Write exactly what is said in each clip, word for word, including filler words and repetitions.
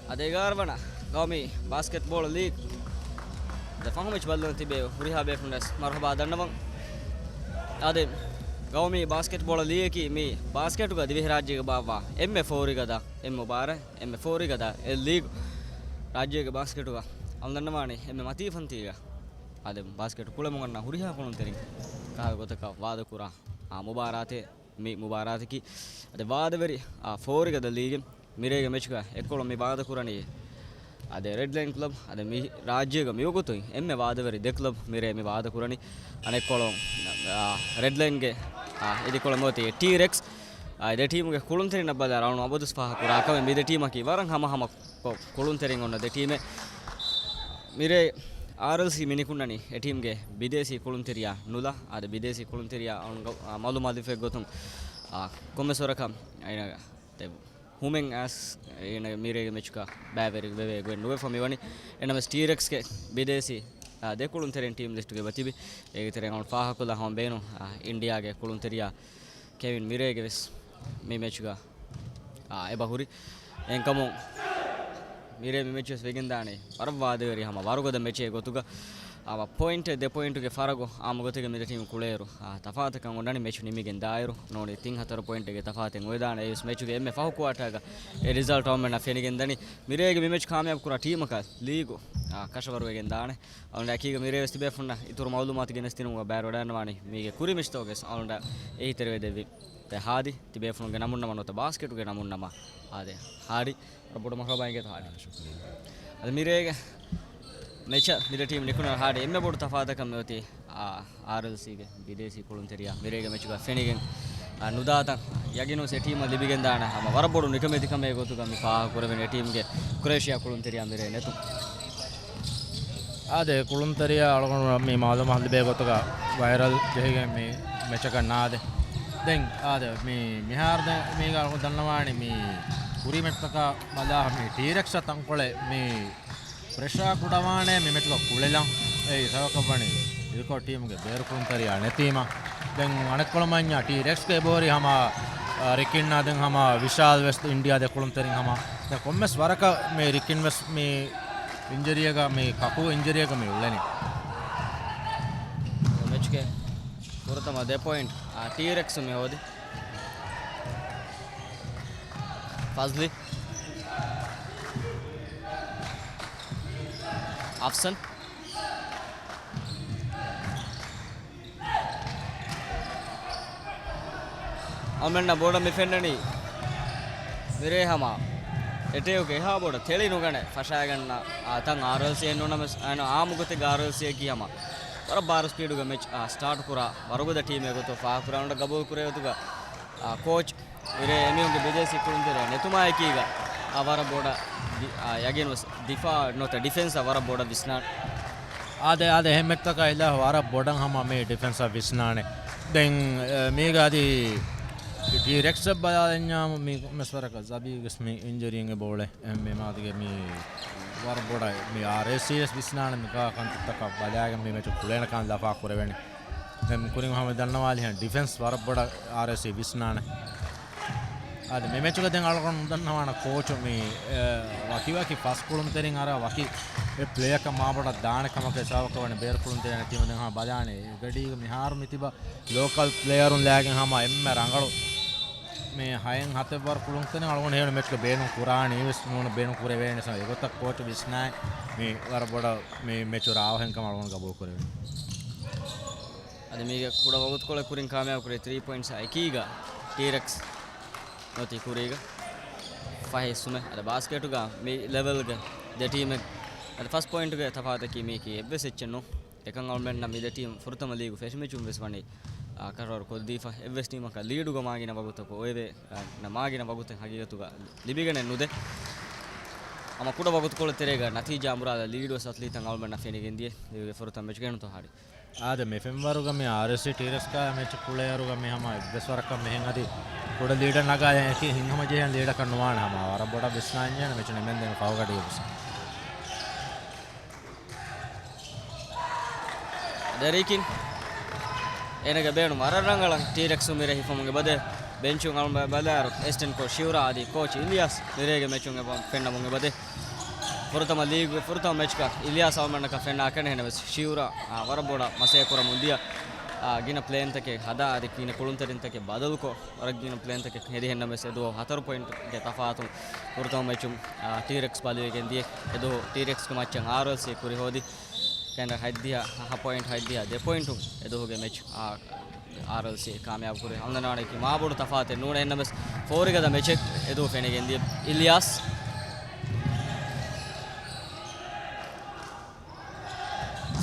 އަދި އެގާރަ ވަނަ ގައުމީ ބާސްކެޓްބޯޅަ ލީގް ދެ ފަހު މެޗް ބައްލަވަން ތިބޭ ހުރިހާ ބޭފުންނަށް މަރުހަބާ ދަންނަވަން. އަދި ގައުމީ ބާސްކެޓްބޯޅަ ލީގަކީ މި ބާސްކެޓުގަ ދިވެހިރާއްޖޭގަ ބާއްވާ އެންމެ ފޯރިގަދަ އެއް މުބާރާތް، އެންމެ ފޯރިގަދަ އެއް ލީގު. ރާއްޖޭގެ ބާސްކެޓުގަ އަޅު ދަންނަވާނީ އެންމެ މަތީ ފަންތީގަ އަދި ބާސްކެޓު ކުޅެމުން އަންނަ ހުރިހާ ކުޅުންތެރިން ކާ ގޮތަކަށް ވާދަކުރާ އާ މުބާރާތެއް. މި މުބާރާތަކީ އަދި ވާދަވެރި އާ ފޯރިގަދަ ލީގެއް. މިރޭގެ މެޗުގަ އެއްކޮޅުން މި ވާދަކުރަނީ އަދި ރެޑްލައިން ކްލަބް އަދި މި ރާއްޖޭގަ މިވަގުތު އެންމެ ވާދަވެރި ދެ ކްލަބް މިރޭ މި ވާދަކުރަނީ. އަނެއްކޮޅުން އާ ރެޑްލައިންގެ އާ އިދިކޮޅަށް މިއޮތީ ޓީރެކްސް. އާ ދެ ޓީމުގެ ކުޅުންތެރިންނަށް ބަލާ އަޅުގަނޑު އަބަދުސް ފާހަގަކުރާ ކަމެއް މި ދެ ޓީމަކީ ވަރަށް ހަމަހަމަ ކޮ-، ކުޅުންތެރިން އޮންނަ ދެ ޓީމެއް. މިރޭ އާރްއެލްސީ މި ނިކުންނަނީ އެ ޓީމްގެ ބިދޭސީ ކުޅުންތެރިޔާ ނުލާ. އާދެ، ބިދޭސީ ކުޅުންތެރިޔާ އަޅުގަނޑު މައުލޫމާތު ދެއްވި ގޮތުން، އާ، ކޮންމެސް ވަރަކަށް އޭނަ ތެ ހުމެން އައިސް އޭނަ މިރޭގެ މެޗުގަ ބައިވެރި ވެވޭ ގޮތް ނުވެފަ މިވަނީ. އެނަމަސް ޓީރެކްސްގެ ބިދޭސީ، އާ، ދެ ކުޅުންތެރިން ޓީމް ލިސްޓުގެ އެބަ ތިބި. އޭގެ ތެރެއިން އަޅުގަނޑު ފާހަގަކޮށްލާ ހަމަ ބޭނުން، އާ، އިންޑިޔާގެ ކުޅުންތެރިޔާ ކެވިން މިރޭގެ ވެސް މި މެޗުގަ، އާ، އެބަ ހުރި. އެހެންކަމުން މިރޭ މި މެޗު ވެސް ވެގެންދާނެ ވަރަށް ވާދަވެރި ހަމަ ވަރުގަދަ މެޗެއް ގޮތުގަ. އާ، ޕޮއިންޓެއް ދެ ޕޮއިންޓުގެ ފަރަގު އާ މުގޮތެއްގަ މި ދެ ޓީމު ކުޅޭއިރު، އާ، ތަފާތަކަށް އޮންނަނީ މެޗު ނިމިގެން ދާއިރު. ނޫނީ ތިން ހަތަރު ޕޮއިންޓެއްގެ ތަފާތެއް އޮވެދާނެ. އެއީވެސް މެޗުގެ އެންމެ ފަހު ކުއާޓާގަ އެ ރިޒަލްޓް އަޅުމެންނަށް ފެނިގެންދަނީ. މިރޭގެ މި މެޗު ކާމިޔާބު ކުރާ ޓީމަކަށް ލީގު، އާ، ކަށަވަރުވެގެން ދާނެ. އަޅުގަނޑު އެކީގަ މިރޭ ވެސް ތިބޭފުންނަށް އިތުރު މައުލޫމާތު ގެނެސްދިނުމުގަ ބައިވެރިވަޑައިގަންނަވާނީ މީގެ ކުރި މެޗްތަކުގެ ވެސް އަޅުގަނޑަށް އެހީތެރިވެދެއްވި ހާޑި. ތިބޭފުނުގެ ނަމުން ނަމަ ނުވަތަ ބާސްކެޓުގެ ނަމުން ނަމަ އާދެ ހާޑި. ވަރަށް ބޮޑު މަރުހަބާ އިނގޭތޯ ހާޑި. އާ، ޝުކުރިއްޔާ. އަދި މިރޭގެ މެޗަށް މި ދެ ޓީމް ނިކުންނަ ހާޑި އެންމެ ބޮޑު ތަފާތަކަށް މިއޮތީ، އާ، އާރްއެލްސީގެ ބިދޭސީ ކުޅުންތެރިޔާ މިރޭގެ މެޗުގަ ފެނިގެން، އާ، ނުދާތަން ޔަގީނު ސެޓީމަށް ލިބިގެންދާނެ ހަމަ ވަރަށް ބޮޑު ނިކަމެތިކަމެއް ގޮތުގަ މި ފާހަގަކުރެވެނީ ޓީމްގެ ކްރޮއޭޝިއާ ކުޅުންތެރިޔާ މިރޭ ނެތުން. އާދެ، ކުޅުންތެރިޔާ އަޅުގަނޑު މި މައުލޫމާތު ލިބޭ ގޮތުގަ ވައިރަލް ޖެހިގެން މި މެޗަކަށް ނާދެ. ދެން އާދެ، މި މިހާރު ދެ މީގަ އަޅުގަނޑު ދަންނަވާނީ މި ކުރީ މެޗްތަކާ ބަލާ މި ޓީރެކްސް ތަންކޮޅެއް މި ޕްރެޝާ ކުޑަވާނެ މި މެޗުގަ ކުޅެލަން. އެއީ ސަބަބަކަށް ވަނީ އިރުކޮޅު ޓީމުގެ ބޭރު ކުޅުންތެރިޔާ ނެތީމަ. ދެން އަނެއްކޮޅަށް މަންޏާ ޓީރެކްސްގެ އެބަހުރި ހަމަ، އަ، ރިކިން އާ ދެން ހަމަ ވިޝާލް ވެސް އިންޑިޔާ ދެ ކުޅުންތެރިން ހަމަ. ދެން ކޮންމެސް ވަރަކަށް މި ރިކިން ވެސް މި އިންޖަރީއަކަށް، މި ކަކޫ އިންޖަރީއަކަށް މި އުޅެނީ. މެޗުގެ ފުރަތަމަ ދެ ޕޮއިންޓް، އާ، ޓީރެކްސް މި ހޯދި. ފަޒްލި. އަފްސަން. އަޅުމެންނަށް ބޮޑަށް މި ފެންނަނީ މިރޭ ހަމަ އެޓޭކުގެ އެހާ ބޮޑަށް ތެޅި ނުގަނެ ފަށާގަންނަ، އާ، ތަން އާރްއެލްސީ އެއް ނޫނަމަސް، އާން އާ މުގޮތެއްގަ އާރްއެލްސީއަކީ ހަމަ ވަރަށް ބާރު ސްޕީޑުގަ މެޗް، އާ، ސްޓާޓް ކުރާ ވަރުގަދަ ޓީމެއް ގޮތު ފާހަގަކުރާ އަޅުގަނޑަށް ގަބޫލު ކުރެވޭ ގޮތުގަ، އާ، ކޯޗް މިރޭ އެމީހުންގެ ބިދޭސީ ކުޅުންތެރިޔާ ނެތުމާއެކީގަ، އާ، ވަރަށް ބޮޑަށް ދި-، އާ، ޔަގީން ވެސް ދިފާ ނުވަތަ ޑިފެންސަށް ވަރަށް ބޮޑަށް ވިސްނާނެ. އާދެ، އާދެ، އެހެން މެޗްތަކާ އިލާ ވަރަށް ބޮޑަށް ހަމަ މި ޑިފެންސަށް ވިސްނާނެ. ދެން، އެ، މީގަ އަދި ޓީރެކްސްއަށް ބަލާލަންޏާ މި މެސްވަރަކަށް ޒަބީގެސް މި އިންޖަރީން އެބަ އުޅޭ. އެ، މި މާދިގެ މި ވަރަށް ބޮޑަށް މި އާރްއޭސީ ވެސް ވިސްނާނެ މި ކާ ކަންތައްތަކަށް ބަލާގެން މި މެޗު ކުޅޭނެ ކަން ލަފާ ކުރެވޭނެ. ދެން ކުރިން ހަމަ ދަންނަވާލިހެން ޑިފެންސް ވަރަށް ބޮޑަށް އާރްއޭސީ ވިސްނާނެ. އާދެ، މި މެޗުގަ ދެން އަޅުގަނޑު ނުދަންނަވާނަ ކޯޗު މި، އެ، ވަކި ވަކި ފަސް ކުޅުންތެރިން އަރާ ވަކި އެ ޕްލޭއަކަށް މާބޮޑަށް ދާނެ ކަމަކަށް ހިސާބަކަށް ވަނީ ބޭރު ކުޅުންތެރިން ޓީމު ދެން ހަމަ ބަލާނެ. ގަޑީގަ މިހާރު މި ތިބަ ލޯކަލް ޕްލޭޔަރުން ލާގެން ހަމަ އެންމެ ރަނގަޅު މި ހައެއް ހަތެއް ވަރު ކުޅުންތެރިން އަޅުގަނޑު ހޭނު މެޗުގަ ބޭނުން ކުރާނީ ވެސް ނޫން ބޭނުން ކުރެވޭނެ ސަ އެގޮތަށް ކޯޗު ވިސްނާއި މި ވަރަށް ބޮޑަށް މި މެޗު ރާވަހެން ކަމަށް އަޅުގަނޑު ގަބޫލު ކުރެވޭނެ. އަދި މީގެ ކުޑަ ވަގުތުކޮޅެއް ކުރިން ކާމިޔާބު ކުރި ތްރީ ޕޮއިންޓްސް އެކީގަ ޓީރެކްސް ނުވަތަ ކުރީގަ ފަހެ ހިއްސުމެއް. އަދި ބާސްކެޓުގަ މި ލެވެލްގެ ދެ ޓީމެއް އަދި ފަސް ޕޮއިންޓުގެ ތަފާތަކީ މީކީ އެއްވެސް އެއްޗެއް ނޫން. އެކަން އަޅުމެންނަށް މި ދެ ޓީމް ފުރަތަމަ ލީގު ފެށި މެޗުން ވެސް ވަނީ، އާ، ކަށަވަރު ކޮށްދީފަ. އެއްވެސް ޓީމަކަށް ލީޑުގަ މާގިނަ ވަގުތަކު އޮވެވޭ، އާ، ނަ މާގިނަ ވަގުތެއް ހަގީގަތުގަ ލިބިގެނެއް ނުދޭ. ހަމަ ކުޑަ ވަގުތުކޮޅެއް ތެރޭގަ ނަތީޖާ އަނބުރާލާ ލީޑުވެސް އަތުލީތަން އަޅުމެންނަށް ފެނިގެން ދިޔަ. ލީގުގެ ފުރަތަމަ މެޗުގެ އެންތޯ ހާޑި. އާދެ، މި ފެންވަރުގަ މި އާރްއޭސީ ޓީރެކްސްގަ މެޗު ކުޅޭއިރުގަ މި ހަމަ އެއްވެސް ވަރަކަށް މިހެން އަދި ކުޑަ ލީޑެއް ނަގާ އެކި ހިތްހަމަޖެހޭ ލީޑަކަށް ނުވާނެ. ހަމަ ވަރަށް ބޮޑަށް ވިސްނާންޖެހޭނެ މެޗު ނިމެންދޭނެ ފަހުގަޑި ވެސް. ދެރީކިން އޭނަގެ ބޭނުން ވަރަށް ރަނގަޅަށް ޓީރެކްސް މިރޭ ހިފަމުން އެބަދޭ. ބެންޗުން އަޅުގަނޑު ބަލާއިރު، އެސިސްޓެންޓް ކޯޗް ޝިއުރާ އަދި ކޯޗް އިލްޔާސް މިރޭގެ މެޗުން އެބަ ފެންނަމުން އެބަދޭ. ފުރަތަމަ ލީގުގެ ފުރަތަމަ މެޗަކަށް އިލްޔާސް އަޅުގަނޑަކަށް ފެންނާކަށް ނެހެނެވެސް، ޝިއުރާ، އާ، ވަރަށް ބޮޑަށް މަސައްކަތް ކުރަމުން ދިޔަ، އާ، ގިނަ ޕްލޭންތަކެއް ހަދާ އަދި ގިނަ ކުޅުންތެރިންތަކެއް ބަދަލުކޮށް، ވަރަށް ގިނަ ޕްލޭންތަކެއް ހެދި ހެންނަމެސް އެ ދުވަހު ހަތަރު ޕޮއިންޓްގެ ތަފާތުން ފުރަތަމަ މެޗުން، އާ، ޓީރެކްސް ބަލިވެގެން ދިޔަ. އެ ދުވަހު ޓީރެކްސްގެ މައްޗަށް އާރްއެލްސީ ކުރި ހޯދި. ކެނޑ ހަތްދިހަ ހަ ޕޮއިންޓް، ހަތްދިހަ ދެ ޕޮއިންޓު އެ ދުވަހުގެ މެޗް، އާ، އާރްއެލްސީ ކާމިޔާބު ކުރި. ހަމަ ދަންނަވާނެ އެކި މާބޮޑު ތަފާތެއް ނޫނޭ އެންނަމެސް ފޯރިގަދަ މެޗެއް އެ ދުވަހު ފެނިގެން ދިޔަ. އިލްޔާސް.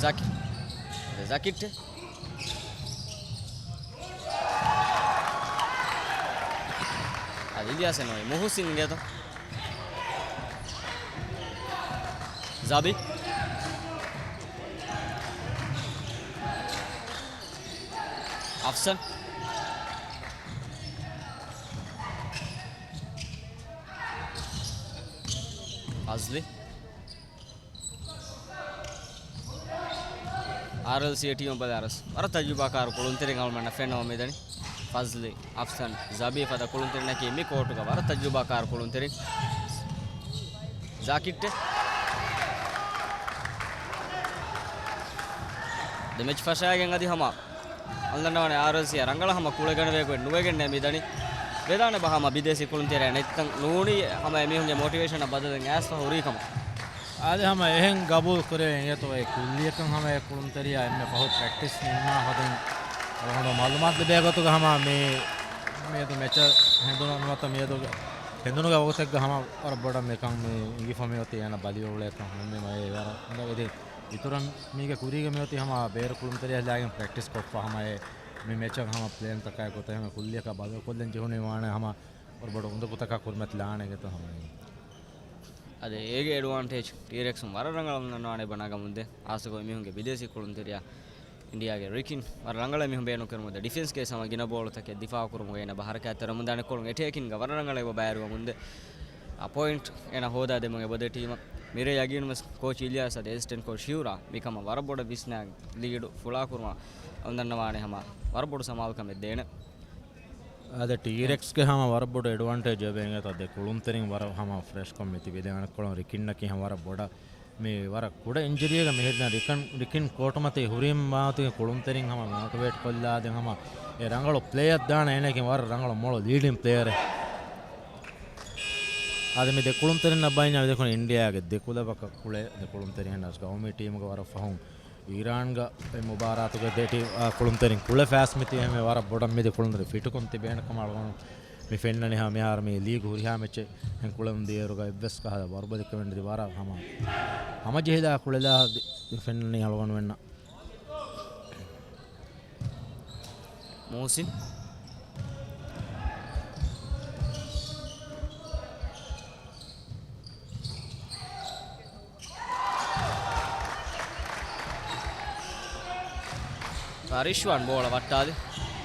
ޒަކި. ޒަކިއްޓެ. އަދި އިލްޔާސް ނޯއި މުހުސިން ގޭތޯ. ޒަބި. އަފްސަން. ފަޒްލި. އާރްއެލްސީ ޓީމަށް ބަލާއިރު ވަރަށް ތަޖުރިބާކާރު ކުޅުންތެރިން އަޅުގަނޑަށް ފެންނަމުން މިދަނީ. ފަޒްލި، އަފްސަން، ޒަބީ ފަދަ ކުޅުންތެރިންނަކީ މި ކޯޓުގަ ވަރަށް ތަޖުރިބާކާރު ކުޅުންތެރިން. ޒާކިއްޓެ. ދެ މެޗް ފަށާގެން އަދި ހަމަ އަޅުގަނޑު ދަންނަވާނެ އާރްއެލްސީ ރަނގަޅަށް ހަމަ ކުޅެގަނެވޭ ގޮތް ނުވެގެން މިދަނީ. ވެދާނެ ބަ ހަމަ ބިދޭސީ ކުޅުންތެރިން ނެތްތަން ނޫނީ ހަމަ އެމީހުންގެ މޮޓިވޭޝަނަށް ބަދަލެއް އައިސްފަ ހުރީ ކަމަށް. އާދެ ހަމަ އެހެން ގަބޫލު ކުރެވެން އިނގޭތޯ އެ ކުއްލިއަކަށް ހަމަ އެ ކުޅުންތެރިޔާ އެންމެ ފަހު ޕްރެކްޓިސް ނިންމާ ހަދަން. އަޅުގަނޑު މައުލޫމާތު ލިބޭ ގޮތުގަ ހަމަ މި، މިއަދު މެޗަށް ހެނދުނު ނުވަތަ މިއަދު ހެނދުނުގެ ވަގުތެއްގަ ހަމަ ވަރަށް ބޮޑަށް މިކަން މި އިނގިފަ މި އޮތީ އޭނަ ބަލިވެ އުޅޭކަން ހަމަ މި މައޭ ވަރަށް އުނދަގޫ އިތުރަށް މީގެ ކުރީގަ މި އޮތީ ހަމަ ބޭރު ކުޅުންތެރިޔާ ހިލާގެން ޕްރެކްޓިސް ކޮށްފަ ހަމަ އެ މި މެޗަށް ހަމަ ޕްލޭންތަކާއި ގޮތަށް ހަމަ ކުއްލިއަކަށް ބަދަލުކޮށްލަން ޖެހުނީ ވާނެ ހަމަ ވަރަށް ބޮޑު އުނދަގޫތަކާ ކުރިމަތިލާނެ އިނގޭތޯ ހަމަ. އަދި އޭގެ އެޑްވާންޓޭޖް ޓީރެކްސުން ވަރަށް ރަނގަޅަށް އަޅުގަނޑު ދަންނަވާނެ ބަނާގަމުންދޭ. ހާއްސަކޮށް އެމީހުންގެ ބިދޭސީ ކުޅުންތެރިޔާ އިންޑިޔާގެ ރިކިން ވަރަށް ރަނގަޅަށް މީހުން ބޭނުންކުރަމުންދޭ. ޑިފެންސްގެ ސަމަ ގިނަ ބޯޅަތަކެއް ދިފާއުކުރުމުގަ އޭނަ ބަ ހަރަކާތްތެރިވަމުންދާނެ ކޮޅުން އެޓޭކިންގަ ވަރަށް ރަނގަޅަށް އެބަ ބައިވެރިވަމުންދޭ. އާ ޕޮއިންޓް އޭނަ ހޯދާ ދެމުން އެބަދޭ ޓީމަށް. މިރޭ ޔަގީނުވެސް ކޯޗް އިލްޔާސް އަދި އެސިސްޓެންޓް ކޯޗް ޝިއުރާ މިކަމަށް ވަރަށް ބޮޑަށް ވިސްނާ ލީޑު ފުޅާކުރުމަށް އަޅުގަނޑު ދަންނަވާނެ ހަމަ ވަރަށް ބޮޑު ސަމާލުކަމެއް ދޭނެ. އާދެ، ޓީރެކްސްގެ ހަމަ ވަރަށް ބޮޑު އެޑްވާންޓޭޖް އެބަ އިނގޭތޯ ދެ ކުޅުންތެރިން ވަރަށް ހަމަ ފްރެޝްކޮށް މިތިބި ދެވަނަ ކޮޅުން ރިކިންނަކީ ހަމަ ވަރަށް ބޮޑަށް މި ވަރަށް ކުޑަ އިންޖަރީއެއްގަ މިހިރިން ރިކަން، ރިކިން ކޯޓުމަތީ ހުރީމާތި ކުޅުންތެރިން ހަމަ މޯޓިވޭޓް ކޮށްލާ ދެން ހަމަ އެ ރަނގަޅު ޕްލޭއަށް ދާނެ އޭނައަކީ ވަރަށް ރަނގަޅު މޮޅު ލީޑިން ޕްލޭޔަރެއް. އާދެ، މި ދެ ކުޅުންތެރިންނަށް ބައިންޏާ މިދެކުނު އިންޑިޔާގެ ދެ ކުލަބަކަށް ކުޅޭ ދެ ކުޅުންތެރިން ހެންނަސް ގައުމީ ޓީމުގެ ވަރަށް ފަހުން އީރާންގަ އެ މުބާރާތުގެ ދެ ޓީ، އާ، ކުޅުންތެރިން ކުޅެ ފާސް މިތި އެހެންވެ ވަރަށް ބޮޑަށް މިދި ކުޅުންތެރި ފިޓުކޮން ތިބޭނެ ކަމަށް އަޅުގަނޑު މި ފެންނަނީ ހަމަ މިހާރު މި ލީގު ހުރިހާ މެޗެއް ހެން ކުޅެވުން ދިޔައިރުގަ އެއްވެސް ކަހަލަ ވަރުބަލިކަމެއް ނެތި ވަރަށް ހަމަ، ހަމަޖެހިލާ ކުޅެލާ ދި-، ފެންނަނީ އަޅުގަނޑުމެންނަށް. މުހުސިން. ރިޝްވާން ބޯޅަ ވައްޓާލި.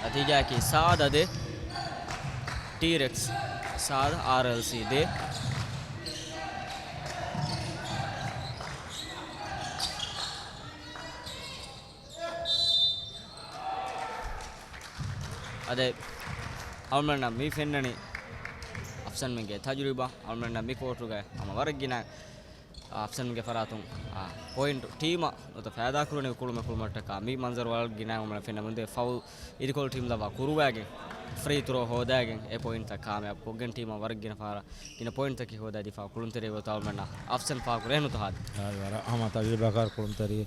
ނަތީޖާއަކީ ސާދަ ދޭ، ޓީރެކްސް ސާދަ، އާރްއެލްސީ ދޭ. އަދި އަޅުމެންނަށް މި ފެންނަނީ އަފްސަންމެންގެ ތަޖުރިބާ. އަޅުމެންނަށް މި ކޯޓުގަ ހަމަ ވަރަށް ގިނަ އަފްސަންގެ ފަރާތުން، އާ، ޕޮއިންޓު ޓީމަށް ނުވަތަ ފައިދާ ކުރަނީ ކުޅުމެއް ކުޅުމަށްޓަކާ މި މަންޒަރު ވަރަށް ގިނަ އަޅުމެންނަށް ފެންނަމުންދޭ. ފައުލް އިދިކޮޅު ޓީމް ލައްވާ ކުރުވާގެން، ފްރީ ތުރޯ ހޯދާގެން އެ ޕޮއިންޓްތައް ކާމިޔާބު ކޮށްގެން ޓީމަށް ވަރަށް ގިނަ ފަހަރަށް ގިނަ ޕޮއިންޓްތަކެއް ހޯދާ ދިފާއު ކުޅުންތެރި ގޮތަށް އަޅުމެންނަށް އަފްސަން ފާކުރޭ ނުތަ ހާދި. އާ، ވަރަށް ހަމަ ތަޖުރިބާކާރު ކުޅުންތެރި.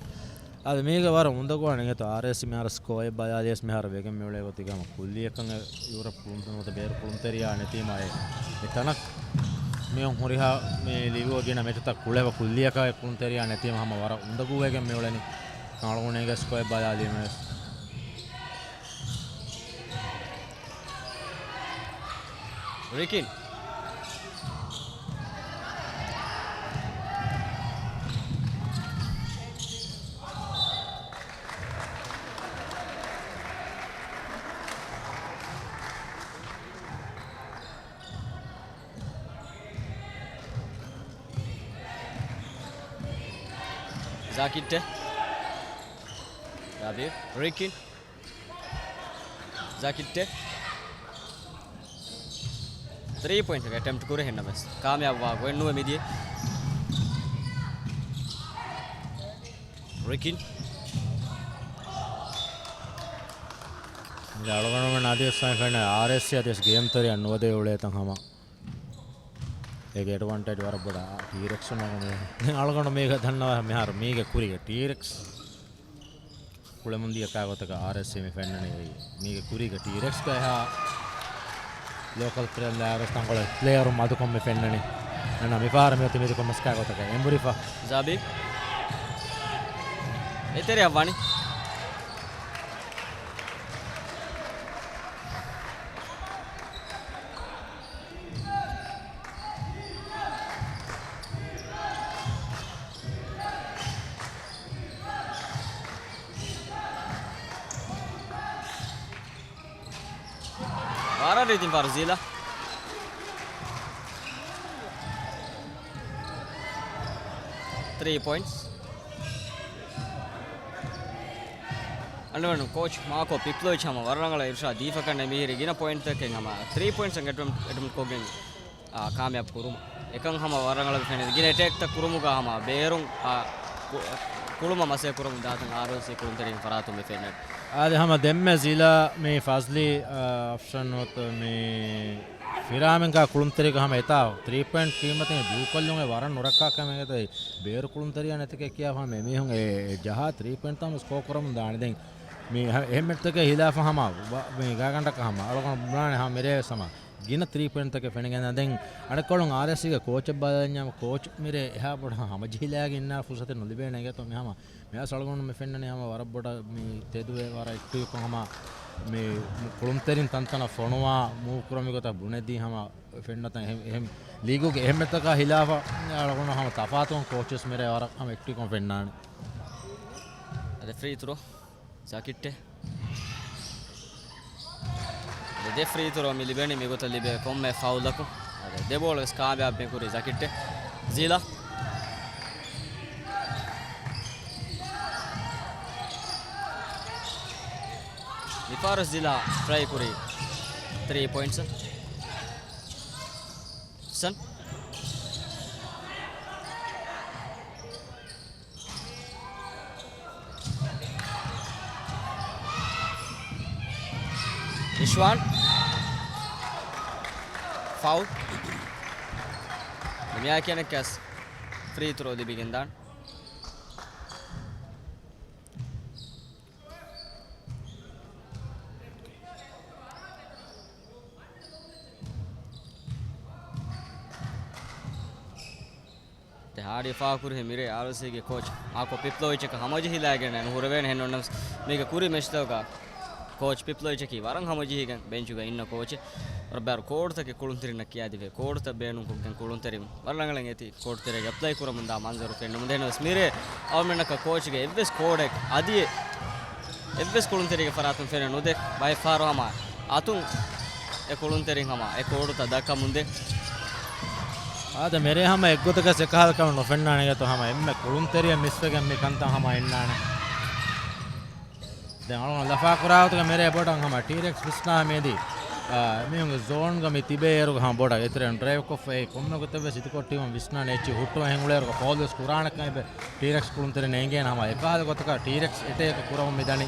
އަދި މީގެ ވަރަށް އުނދަގޫވާނެ އިނގޭތޯ އާރްއޭސީ މިހާރު ސްކޯއެއް ބަލާލިޔަސް މިހާރު ވެގެން މިއުޅޭ ގޮތުގަ ހަމަ ކުއްލިއަކަށް އެ ޔޫރަޕް ކުޅުންތެރިން ނުވަތަ ބޭރު ކުޅުންތެރިޔާ ނެތީމާ އެ، އެ ތަނަށް މިއޮން ހުރިހާ މި ލިބިވަ ގިނަ މެޗުތައް ކުޅެފަ ކުއްލިއަކަށް އެ ކުޅުންތެރިޔާ ނެތީމަ ހަމަ ވަރަށް އުނދަގޫވެގެން މިއުޅެނީ. ކާޅުގުނޭގެ ސްކޯއެއް ބަލާލީމަ ވެސް. ރިކިން. ޒާކިއްޓެ. ރާބި. ރިކިން. ޒާކިއްޓެ. ތްރީ ޕޮއިންޓް އެޓެމްޕްޓް ކުރި ހެންނަމެސް ކާމިޔާބުވާ ގޮތް ނުވެ މިދިޔަ. ރިކިން. އަޅުގަނޑުމެން އަދިވެސް ފެންނަ އާރްއެސްސީ އަދިވެސް ގޭމް ތެރެއަށް ނުވަދެވި އުޅޭތަން ހަމަ އޭގެ އެޑްވާންޓޭޖް ވަރަށް ބޮޑަށް ޓީރެކްސް ނަގުނު. ދެން އަޅުގަނޑު މީގަ ދަންނަވާ މިހާރު މީގެ ކުރީގަ ޓީރެކްސް ކުޅެމުންދިޔަ ކާގޮތަކަށް އާރްއެސްސީ މި ފެންނަނީ. މީގެ ކުރީގަ ޓީރެކްސްގަ އެހާ ލޯކަލް ޕްލޭޔަރުން ލާވެސް ތަންކޮޅެއް ޕްލޭޔަރުން މަދުކޮށް މި ފެންނަނީ. އަންނަ މިފަހަރަށް މިއޮތީ މިދިކޮށް މަސް ކާގޮތަކަށް އެނބުރިފަ. ޒާބީ އެތެރެއަށް ވަނީ. ވަރަށް ރީތިން ފާރު ޒީލާ. ތްރީ ޕޮއިންޓްސް. އަންޑަވަން ކޯޗް މާކޯ ޕިޕްލޯއިޗް ހަމަ ވަރަށް ރަނގަޅަށް އިރުޝާދް ދީފަކަންނެ މިހިރީ ގިނަ ޕޮއިންޓްތަކެއް ހަމަ ތްރީ ޕޮއިންޓްސް އެޓެމްޕްޓް ކޮށްގެން އާ، ކާމިޔާބު ކުރުމަށް. އެކަން ހަމަ ވަރަށް ރަނގަޅަށް ފެނެދެ. ގިނަ އެޓޭކްތައް ކުރުމުގަ ހަމަ ބޭރުން، އާ، ކު-، ކުޅުމަށް މަސައްކަތް ކުރަމުން ދާތަން އާރްއެސްސީ ކުޅުންތެރިން ފަރާތުން މި ފެންނަނީ. އާދެ، ހަމަ ދެންމެ ޒީލާ މި ފަޒްލީ، އާ، އޮފްޝަން ނުވަތަ މި ފިރާމެންގާ ކުޅުންތެރިގަ ހަމަ އެތާ ތްރީ ޕޮއިންޓް ކީމަތިން ދޫކޮށްލުން އެ ވަރަށް ނުރައްކާ ކަމެއް އެތަ. ބޭރު ކުޅުންތެރިޔާ ނެތެކޭ ކިޔާ ހަމަ އެމީހުން އެ، އެ ޖަހާ ތްރީ ޕޮއިންޓް ތާމަ ސްކޯ ކުރަމުން ދާނެ. ދެން މި އެ-، އެހެންމެއްތަކެއް ހިލާފަށް ހަމަ ވަ-، މި ގާގަނޑަކަށް ހަމަ އަޅުގަނޑު ބުނާނެ ހަމަ މިރޭ ވެސް ހަމަ ގިނަ ތްރީ ޕޮއިންޓްތަކެއް ފެނިގެން. ދެން އަނެއްކޮޅުން އާރްއެސްސީގެ ކޯޗެއް ބަލަންޏާ ކޯޗް މިރޭ އެހާ ބޮޑަށް ހަމަޖެހިލާގެން އިންނާ ފުރުސަތެއް ނުލިބޭނެ އިނގޭތޯ. މި ހަމަ މިއަސް އަޅުގަނޑު މި ފެންނަނީ ހަމަ ވަރަށް ބޮޑަށް މި ތެދުވެ ވަރަށް އެކްޓިވްކޮށް ހަމަ މި ކުޅުންތެރިން ތަންތަނަށް ފޮނުވާ މޫވް ކުރަމި ގޮތަށް ބުނެދީ ހަމަ ފެންނަތަން އެހެން، އެހެން ލީގުގެ އެހެންމެތަކާ ހިލާފަށް އަޅުގަނޑު ހަމަ ތަފާތު ކޯޗެއް މިރޭ ވަރަށް ހަމަ އެކްޓިވްކޮށް ފެންނާނެ. އަދި ފްރީ ތުރޯ. ޒަކިއްޓެ. ދެ ފްރީ ތުރޯ މި ލިބެނީ މިގޮތަށް ލިބޭ ކޮންމެ ފައުލަކު. ދެ ބޯޅަ ވެސް ކާމިޔާބު މި ކުރީ ޒަކިއްޓެ. ޒީލާ. މިފާރު ޒީލާ ޓްރައި ކުރީ ތްރީ ޕޮއިންޓްސް. ސަން. ރިޝްވާން. ފައުލް. މިއާ ކިޔަނެއްކަސް ފްރީ ތުރޯ ލިބިގެން ދާން. ދެ ހާޑި ފާހަގަކުރި މިރޭ އާރްއެސްސީގެ ކޯޗް މާކޯ ޕިޕްލޯވިޗަކަށް ހަމަޖެހިލާގެން ނުހުރެވޭނެ. ހެންނުންނަސް މީގެ ކުރި މެޗްތަކުގަ ކޯޗް ޕިޕްލޯވިޗަކީ ވަރަށް ހަމަޖެހިގެން ބެންޗުގަ އިންނަ ކޯޗެއް. ވަރަށް ބައިވަރު ކޯޑުތަކެއް ކުޅުންތެރިންނަށް ކިޔާދެވޭ. ކޯޑުތައް ބޭނުންކޮށްގެން ކުޅުންތެރިން ވަރަށް ރަނގަޅަށް އެތި ކޯޑުތެރޭގަ އެޕްލައި ކުރަމުންދާ މަންޒަރު ފެންނަމުން ދެންވެސް މިރޭ އަޅުމެންނަކަށް ކޯޗުގެ އެއްވެސް ކޯޑެއް އަދި އެއްވެސް ކުޅުންތެރިގެ ފަރާތުން ފެނެއް ނުދޭ. ބައެއް ފަހަރު ހަމަ އަތުން އެ ކުޅުންތެރިން ހަމަ އެ ކޯޑުތައް ދައްކަމުންދޭ. އާދެ، މިރޭ ހަމަ އެއްގޮތަކަސް އެކަހަލަ ކަމެއް ނުފެންނާނެ އިނގޭތޯ. ހަމަ އެންމެ ކުޅުންތެރިއެއް މިސްވެގެން މި ކަންތައް ހަމަ އިންނާނެ. ދެން އަޅުގަނޑު ލަފާ ކުރާ ގޮތުގަ މިރޭ ބޮޑަށް ހަމަ ޓީރެކްސް ވިސްނާ މިއަދި، އާ، މީހުންގެ ޒޯންގަ މި ތިބޭ އޭރުގަ ހަމަ ބޮޑަށް އެތެރެއިން ޑްރައިވް ކޮށްފަ އެ ކޮންމެ ގޮތެއްވެސް އިދިކޮށް ޓީމަށް ވިސްނާނެ އެއްޗިހި ހުއްޓުވަން ހިނގުޅޭއިރުގަ ފައުލް ވެސް ކުރާނެ ކަމެއް ޓީރެކްސް ކުޅުންތެރިން އެނގޭނެ. ހަމަ އެކަހަލަ ގޮތަކަށް ޓީރެކްސް އެޓޭކް ކުރަމުން މި ދަނީ.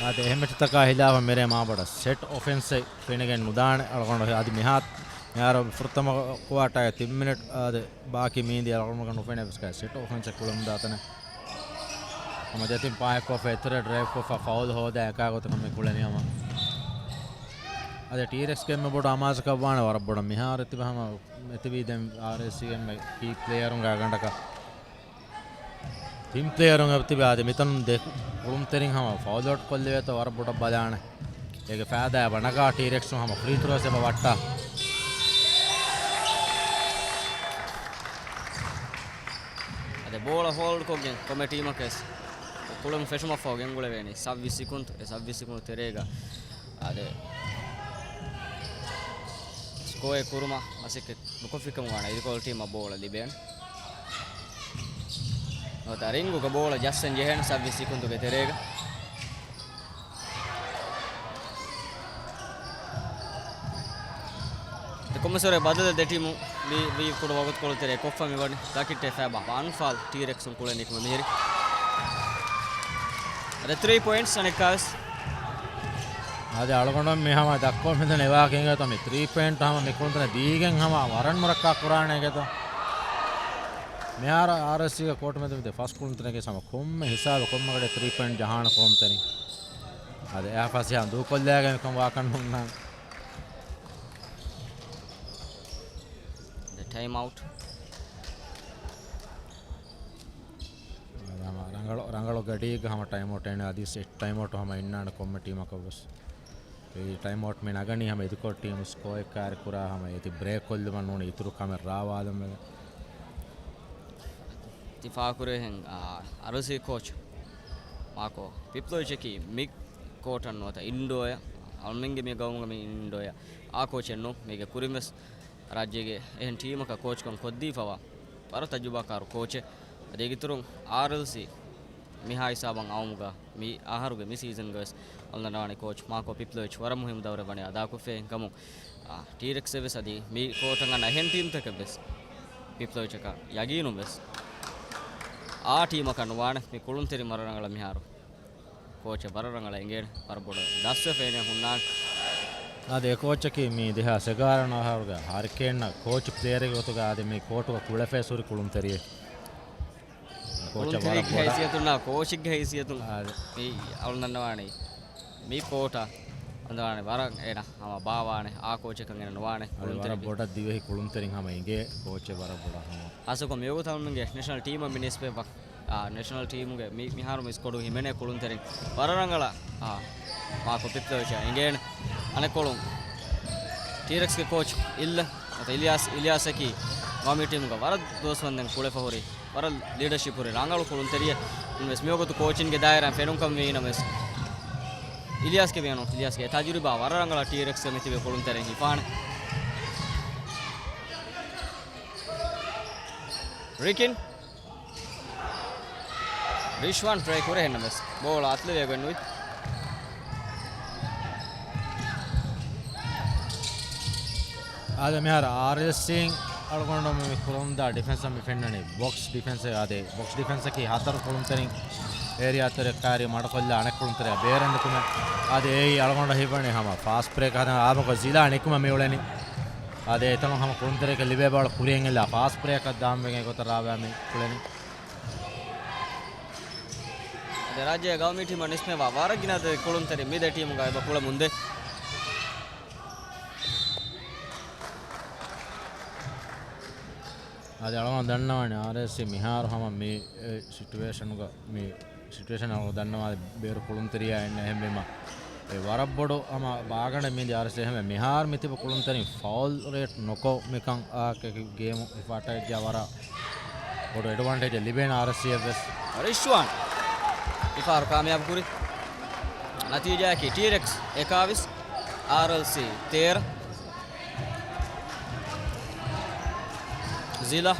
އާދެ، އެހެން މެޗުތަކާ ހިލާފަށް މިރޭ މާބޮޑަށް ސެޓް އޮފެންސެއް ފެނިގެން ނުދާނެ. އަޅުގަނޑު އަދި މިހާ، މިހާރު ފުރަތަމަ ކުއާޓާގެ ތިން މިނެޓް އާދެ، ބާކީ މީނދީ އަޅުގަނޑު ނުފެނޭ ވެސް ކައި ސެޓް އޮފެންސެއް ކުޅެމުންދާތަނެ. ހަމަ ދެތިން ޕާހެއްކޮށްފަ އެތެރެ ޑްރައިވްކޮށްފަ ފައުލް ހޯދާ އެކާ ގޮތަކަށް މި ކުޅެނީ ހަމަ. އަދި ޓީރެކްސްގެ އެންމެ ބޮޑު އަމާޒަކަށް ވާނެ ވަރަށް ބޮޑަށް މިހާރު ތިބެ ހަމަ އެތިބީ ދެން އާރްއޭސީގެ އެންމެ ކީ ޕްލޭޔަރުންގެ ގަނޑަކަށް. ތިން ޕްލޭޔަރުން އެބަތިބި އާދެ، މިތަނުން ދެ ކުޅުންތެރިން ހަމަ ފައުލް އައުޓް ކޮށްލެވޭތޯ ވަރަށް ބޮޑަށް ބަލާނެ. އޭގެ ފައިދާ އެބަ ނަގާ ޓީރެކްސުން ހަމަ ފްރީ ތުރޯސް އެބަ ވައްޓާ. އަދި ބޯޅަ ހޯލްޑް ކޮށްގެން ކޮމެ ޓީމަކަސް ކުޅެން ފެށުމަށްފަހު ގެންގުޅެވޭނީ ސައްވީސް ސިކުންތު. އެ ސައްވީސް ސިކުންތު ތެރޭގަ އާދެ، ސްކޯއެއް ކުރުމަށް މަސައްކަތް ނުކޮށްފިކަމުގަ ވާނެ އިދިކޮޅު ޓީމަށް ބޯޅަ ލިބޭނެ. ނުވަތަ ރިންގުގަ ބޯޅަ ޖައްސަން ޖެހޭނެ ސައްވީސް ސިކުންތުގެ ތެރޭގަ. ކޮންމެސްވަރެއް ބަދަލެއް ދެ ޓީމު މި ވީ ކުޑަ ވަގުތުކޮޅު ތެރޭ ކޮށްފަ މި ވަނީ ދަކިއްޓެ ފައިބާ ވާންފާލް ޓީރެކްސުން ކުޅެނީ މިހިރި. އަދި ތްރީ ޕޮއިންޓްސް އަނެއްކާވެސް. އަދި އަޅުގަނޑު މި ހަމަ ދައްކަވަން މިދަނީ އެވާހަކަ އިނގޭތޯ މި ތްރީ ޕޮއިންޓް ހަމަ މި ކުޅުންތެރިން ދީގެން ހަމަ ވަރަށް މުރައްކާ ކުރާނެ އިނގޭތޯ. މިހާރު އާރްއެސްސީގެ ކޯޓު މެދު މިދެ ފަސް ކުޅުންތެރިންގެ ހަމަ ކޮންމެ ހިސާބެއް ކޮންމެ ގަޑެއް ތްރީ ޕޮއިންޓް ޖަހާނެ ކުޅުންތެރިން. އަދި އެއާ ފަސޭހަ ދޫކޮށްލާގެން މިކަން ވާކަށް ނޫންނާނެ. ދެ ޓައިމް އައުޓް. ހަމަ ރަނގަޅު، ރަނގަޅު ގަޑީގަ ހަމަ ޓައިމް އައުޓް އެން އަދި ސެޓް ޓައިމް އައުޓް ހަމަ އިންނާނެ ކޮންމެ ޓީމަކަށް ވެސް. އެ ޓައިމް އައުޓް މި ނަގަނީ ހަމަ އެދިކޮޅު ޓީމް ސްކޯއެއް ކާރި ކުރާ ހަމަ އޭތި ބްރޭކް ކޮށްލުމަށް ނޫނީ އިތުރު ކަމެއް ރާވާލަން ވެގެން. ތި ފާކުރެހެން، އާ، އާރްއެލްސީ ކޯޗް މާކޯ ޕިޕްލޯވިޗަކީ މި ކޯޓަށް ނުވަތަ އިންޑޯއަށް އަޅުމެންގެ މި ގައުމުގަ މި އިންޑޯއަށް އާ ކޯޗެއް ނޫން. މީގެ ކުރިން ވެސް ރާއްޖޭގެ އެހެން ޓީމަކަށް ކޯޗްކަން ކޮށްދީފަވާ ވަރަށް ތަޖުރިބާކާރު ކޯޗެއް. އަދި އޭގެ އިތުރުން އާރްއެލްސީ މިހާ ހިސާބަށް އައުމުގަ މި އަހަރުގެ މި ސީޒަންގަ ވެސް އަޅުގަނޑު ދަންނަވާނެ ކޯޗް މާކޯ ޕިޕްލޯވިޗް ވަރަށް މުހިއްމު ދައުރެއް ވަނީ އަދާކޮށްފައި ކަމުން، އާ، ޓީރެކްސް ވެސް އަދި މި ކޯޓަށް އަންނަ އެހެން ޓީމްތަކެއް ވެސް ޕިޕްލޯވިޗަކަށް ޔަގީނުން ވެސް އާ ޓީމަކަށް ނުވާނެ. މި ކުޅުންތެރިން ވަރަށް ރަނގަޅަށް މިހާރު ކޯޗެއް ވަރަށް ރަނގަޅަށް އެނގޭނެ. ވަރަށް ބޮޑަށް ދަސްވެފައި ހުންނާނެ. އާދެ، އެ ކޯޗަކީ މި ދެހާސް އެގާރަ އަހަރުގެ ހަރިކޭންއަށް ކޯޗު ޕްލޭޔަރެއްގެ ގޮތުގަ އާދެ، މި ކޯޓުގަ ކުޅެފައި ހުރި ކުޅުންތެރިއެއް. ކޯޗަށް ވަރަށް ކުޅުންތެރިއެއްގެ ބޮޑަށް ހައިސިއްޔަތުން، ކޯޗެއްގެ ހައިސިއްޔަތުން އާދެ. މި އަޅުގަނޑު ދަންނަވާނީ މި ކޯޓަށް އަންދާނެ ވަރަށް އޭނަ ހަމަ ބާވާނެ، އާ ކޯޗެއްކަން އޭނަ ނުވާނެ. އަދި ވަރަށް ކުޅުންތެރިން ބޮޑަށް ދިވެހި ކުޅުންތެރިން ހަމަ އިނގޭ ކޯޗެއް ވަރަށް ބޮޑަށް ހަމަ. ހާއްސަކޮށް މިވަގުތު އަޅުމެންގެ ނެޝަނަލް ޓީމަށް މި ނިސްބަތް ވަ-، އާ، ނެޝަނަލް ޓީމުގެ މި-، މިހާރު މި ސްކޮޑު ހިމެނޭ ކުޅުންތެރިން ވަރަށް ރަނގަޅަށް، އާ، މާކޯ ޕިޕްލޯވިޗަށް އިނގޭނެ. އަނެއްކޮޅުން ޓީރެކްސްގެ ކޯޗް އިލް-، އިލްޔާސް، އިލްޔާސަކީ ގައުމީ ޓީމުގަ ވަރަށް ދުވަސްވަންދެން ކުޅެފަ ހުރި ވަރަށް ލީޑަޝިޕް ހުރި ރަނގަޅު ކުޅުންތެރިއެއް. ނަމަވެސް މިވަގުތު ކޯޗިންގެ ދާއިރާއިން ފެނުންކަން ވީ ނަމަވެސް، އިލްޔާސްގެ ބޭނުން، އިލްޔާސްގެ ތަޖުރިބާ ވަރަށް ރަނގަޅަށް ޓީރެކްސްގެ މިތިބި ކުޅުންތެރިން ހިފާނެ. ރިކިން. ރިޝްވާން ޓްރައި ކުރޭ ނަމަވެސް ބޯޅަ އަތުލެވޭ ގޮތް ނުވި. އާދެ، މިހާރު އާރްއެލްސީން އަޅުގަނޑު މި ކުރަމުންދާ ޑިފެންސަށް މި ފެންނަނީ ބޮކްސް ޑިފެންސެއް. އާދެ، ބޮކްސް ޑިފެންސަކީ ހަތަރު ކުޅުންތެރިން އޭރިއާ ތެރެ ކާރި މަޑުކޮށްލާ އަނެއް ކުޅުންތެރިއާ ބޭރަށް ނުކުމެ. އާދެ، އެއީ އަޅުގަނޑަށް ހީވަނީ ހަމަ ފާސްޓް ބްރޭކް ހަދަން އާބަކޮށް ޒިލާ ނިކުމެ މި އުޅެނީ. އާދެ، އެތަނުން ހަމަ ކުޅުންތެރިއަކަށް ލިބޭ ބޯޅަ ކުރިޔަށް އެއްލާ ފާސްޓް ބްރޭކަށް ދާން ވެގެން އެގޮތަށް ރާވާ މި ކުޅެނީ. އަދި ރާއްޖޭގެ ގައުމީ ޓީމަށް ނިސްބަތްވާ ވަރަށް ގިނަ އަދަދެއް ކުޅުންތެރިން މި ދެ ޓީމުގައި އެބަ ކުޅެމުންދޭ. އަދި އަޅުގަނޑު ދަންނަވާނެ އާރްއެސްސީ މިހާރު ހަމަ މި، އެ، ސިޓުއޭޝަނުގަ މި ސިޓުއޭޝަން އަޅުގަނޑު ދަންނަވާ ބޭރު ކުޅުންތެރިޔާ އެއް އެހެންވީމަ، އެ ވަރަށް ބޮޑު ހަމަ ބާގަނޑެއް މިދި އާރްއެސް އެހެންވެ މިހާރު މިތިބު ކުޅުންތެރިން ފައުލް ރޭޓް ނުކޮށް މިކަން އާ ގޭމު ހިފާޓައިގެން ވަރަށް ބޮޑު އެޑްވާންޓޭޖެއް ލިބޭނެ އާރްއެސްސީއަށް ވެސް. ރިޝްވާން މިފަހަރު ކާމިޔާބު ކުރި. ނަތީޖާއަކީ ޓީރެކްސް އެކާވީސް، އާރްއެލްސީ ތޭރަ. ޒިލާ.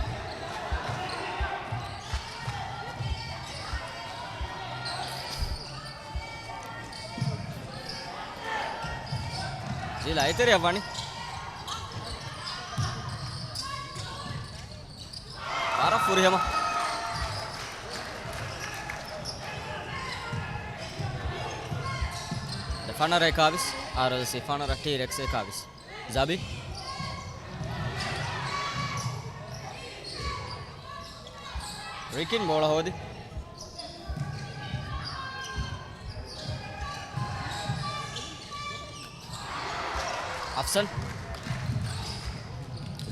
ޒިލާ އެތެރެއަށް ވަނީ. ވަރަށް ފުރިހަމަ. ފަނަރަ އެކާވީސް، އާރްއެލްސީ ފަނަރަ، ޓީރެކްސް އެކާވީސް. ޒަބި. ރިކިން ބޯޅަ ހޯދި. އަފްސަން.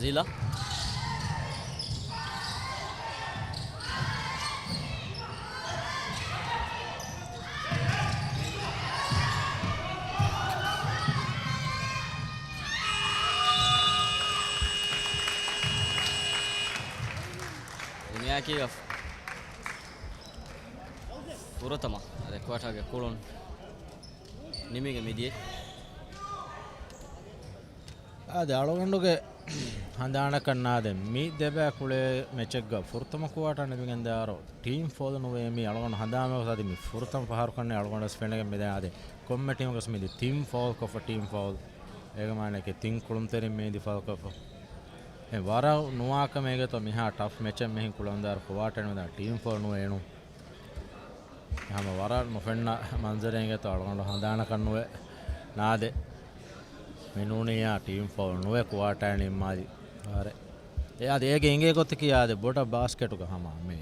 ޒީލާ. ދުނިޔާއަކީ ފުރަތަމަ ރެޑް ކުއާޓާގެ ކުޅުން ނިމިގެން މިދިޔަ. އާދެ، އަޅުގަނޑުގެ ހަނދާނަކަށް ނާދެ، މި ދެބައި ކުޅޭ މެޗެއްގަ ފުރަތަމަ ކުއާޓާ ނިމިގެންދާއިރު ޓީމް ފޯލު ނުވޭ. މީ އަޅުގަނޑު ހަނދާންވެސް އަދި މި ފުރަތަމަ ފަހަރު ކަންނޭ އަޅުގަނޑުވެސް ފެނިގެން މިދަނީ. އާދެ، ކޮންމެ ޓީމަކަސް މިދި ޓީމް ފޯލް ކޮށްފަ ޓީމް ފޯލް. އޭގެ މާނައަކީ ތިން ކުޅުންތެރިން މި އިދި ފަލުކޮށްފަ. އެ ވަރަށް ނުވާކަމެއް އޭގެތޯ މިހާ ޓަފް މެޗެއް މިހިން ކުޅަންދާރު ކުވާޓަރ މިދާ ޓީމް ފޯލް ނުވެ އެނު. ހަމަ ވަރަށް ނުފެންނަ މަންޒަރެއް އިނގޭތޯ އަޅުގަނޑު ހަނދާނަކަށް ނުވެ ނާދެ. މި ނޫނިއްޔާ ޓީމް ފޯލް ނުވެ ކުވާޓަރ ނިންމާލި. އާރެ. އެ އަދި އޭގެ އިނގޭ ގޮތަކީ އާދެ ބޮޑަށް ބާސްކެޓުގަ ހަމަ މި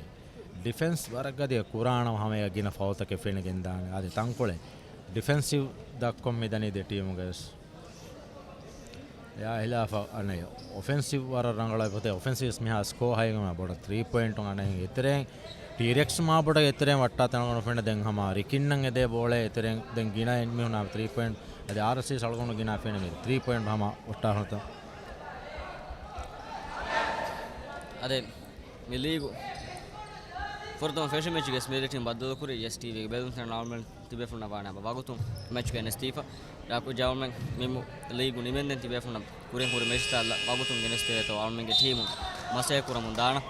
ޑިފެންސް ވަރަށް ގަދަ ކުރާނަމަ ހަމަ އެ ގިނަ ފައުލްތަކެއް ފެނިގެން ދާނެ. އާދެ ތަންކޮޅެއް ޑިފެންސިވް ދައްކޮން މިދަނީ ދެ ޓީމުގަވެސް. އެއާ ހިލާފަށް އަނެއް އޮފެންސިވް ވަރަށް ރަނގަޅަށް އޮފެންސިވް މިހާ ސްކޯ ހައިގަމާ ބޮޑަށް ތްރީ ޕޮއިންޓު އަނެއް އެތެރެއިން ޓީރެކްސް މާ ބޮޑަށް އެތެރެއިން ވައްޓާ ތަނަގަނޑު ފެންނަ ދެން ހަމަ ރިކިންނަށް އެދޭ ބޯޅަ އެތެރެއިން ދެން ގިނަ އެންމިހުނާ ތްރީ ޕޮއިންޓް އަދި އާރްސީ ސަޅުގަނޑު ގިނަ ފެނެ މި ތްރީ ޕޮއިންޓް ހަމަ ވައްޓާ ހުންތަ. އަދެ މި ލީގު ފުރަތަމަ ފެށި މެޗުގެ މި ދެ ޓީމް ބައްދަލުކުރި އެސް ޓީވީގެ ބެލުންތެރިން އަޅުމެން ތިބޭފުޅުންނަށް ވާނެ ހަމަ ވަގުތު މެޗުގެ ނެސްދީފަ. ރާކު ޖައުމެން މި ލީގު ނިމެންދެން ތިބޭފުޅުންނަށް ކުރިން ހުރި މެޗުތައް ވަގުތުން ގެނެސްދެވޭތޯ އަޅުމެންގެ ޓީމުން މަސައްކަތް ކުރަމުން ދާނަ.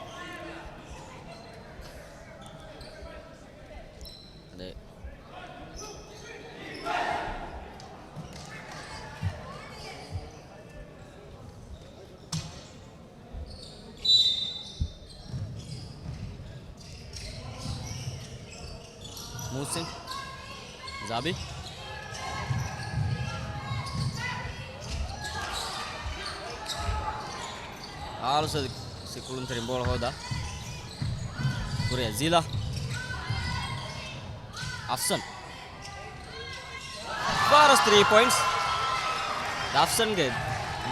އަދެ މުހްސިން. ޒާބި. އާރްސީ ކުޅުންތެރިން ބޯޅަ ހޯދާ. ކުރިއަށް ޒިލާ. އަފްސަން. ވާރަސް ތްރީ ޕޮއިންޓްސް. އަފްސަންގެ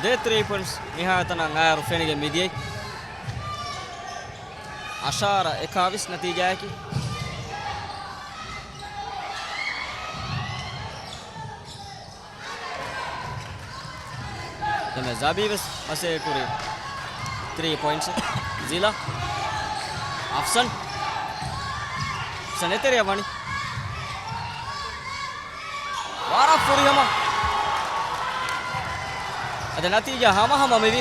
ދެ ތްރީ ޕޮއިންޓްސް މިހާތަނަށް އައިރު ފެނިގެން މިދިޔައީ. އަށާރަ އެކާވީސް ނަތީޖާއަކީ. ދެން ޒާބީ ވެސް މަސައްކަތް ކުރި ތްރީ ޕޮއިންޓްސް. ޒިލާ. އަފްސަން. އަފްސަން އެތެރެއަށް ވަނީ. ވަރަށް ފުރިހަމަ. އަދި ނަތީޖާ ހަމަހަމަ މިވީ.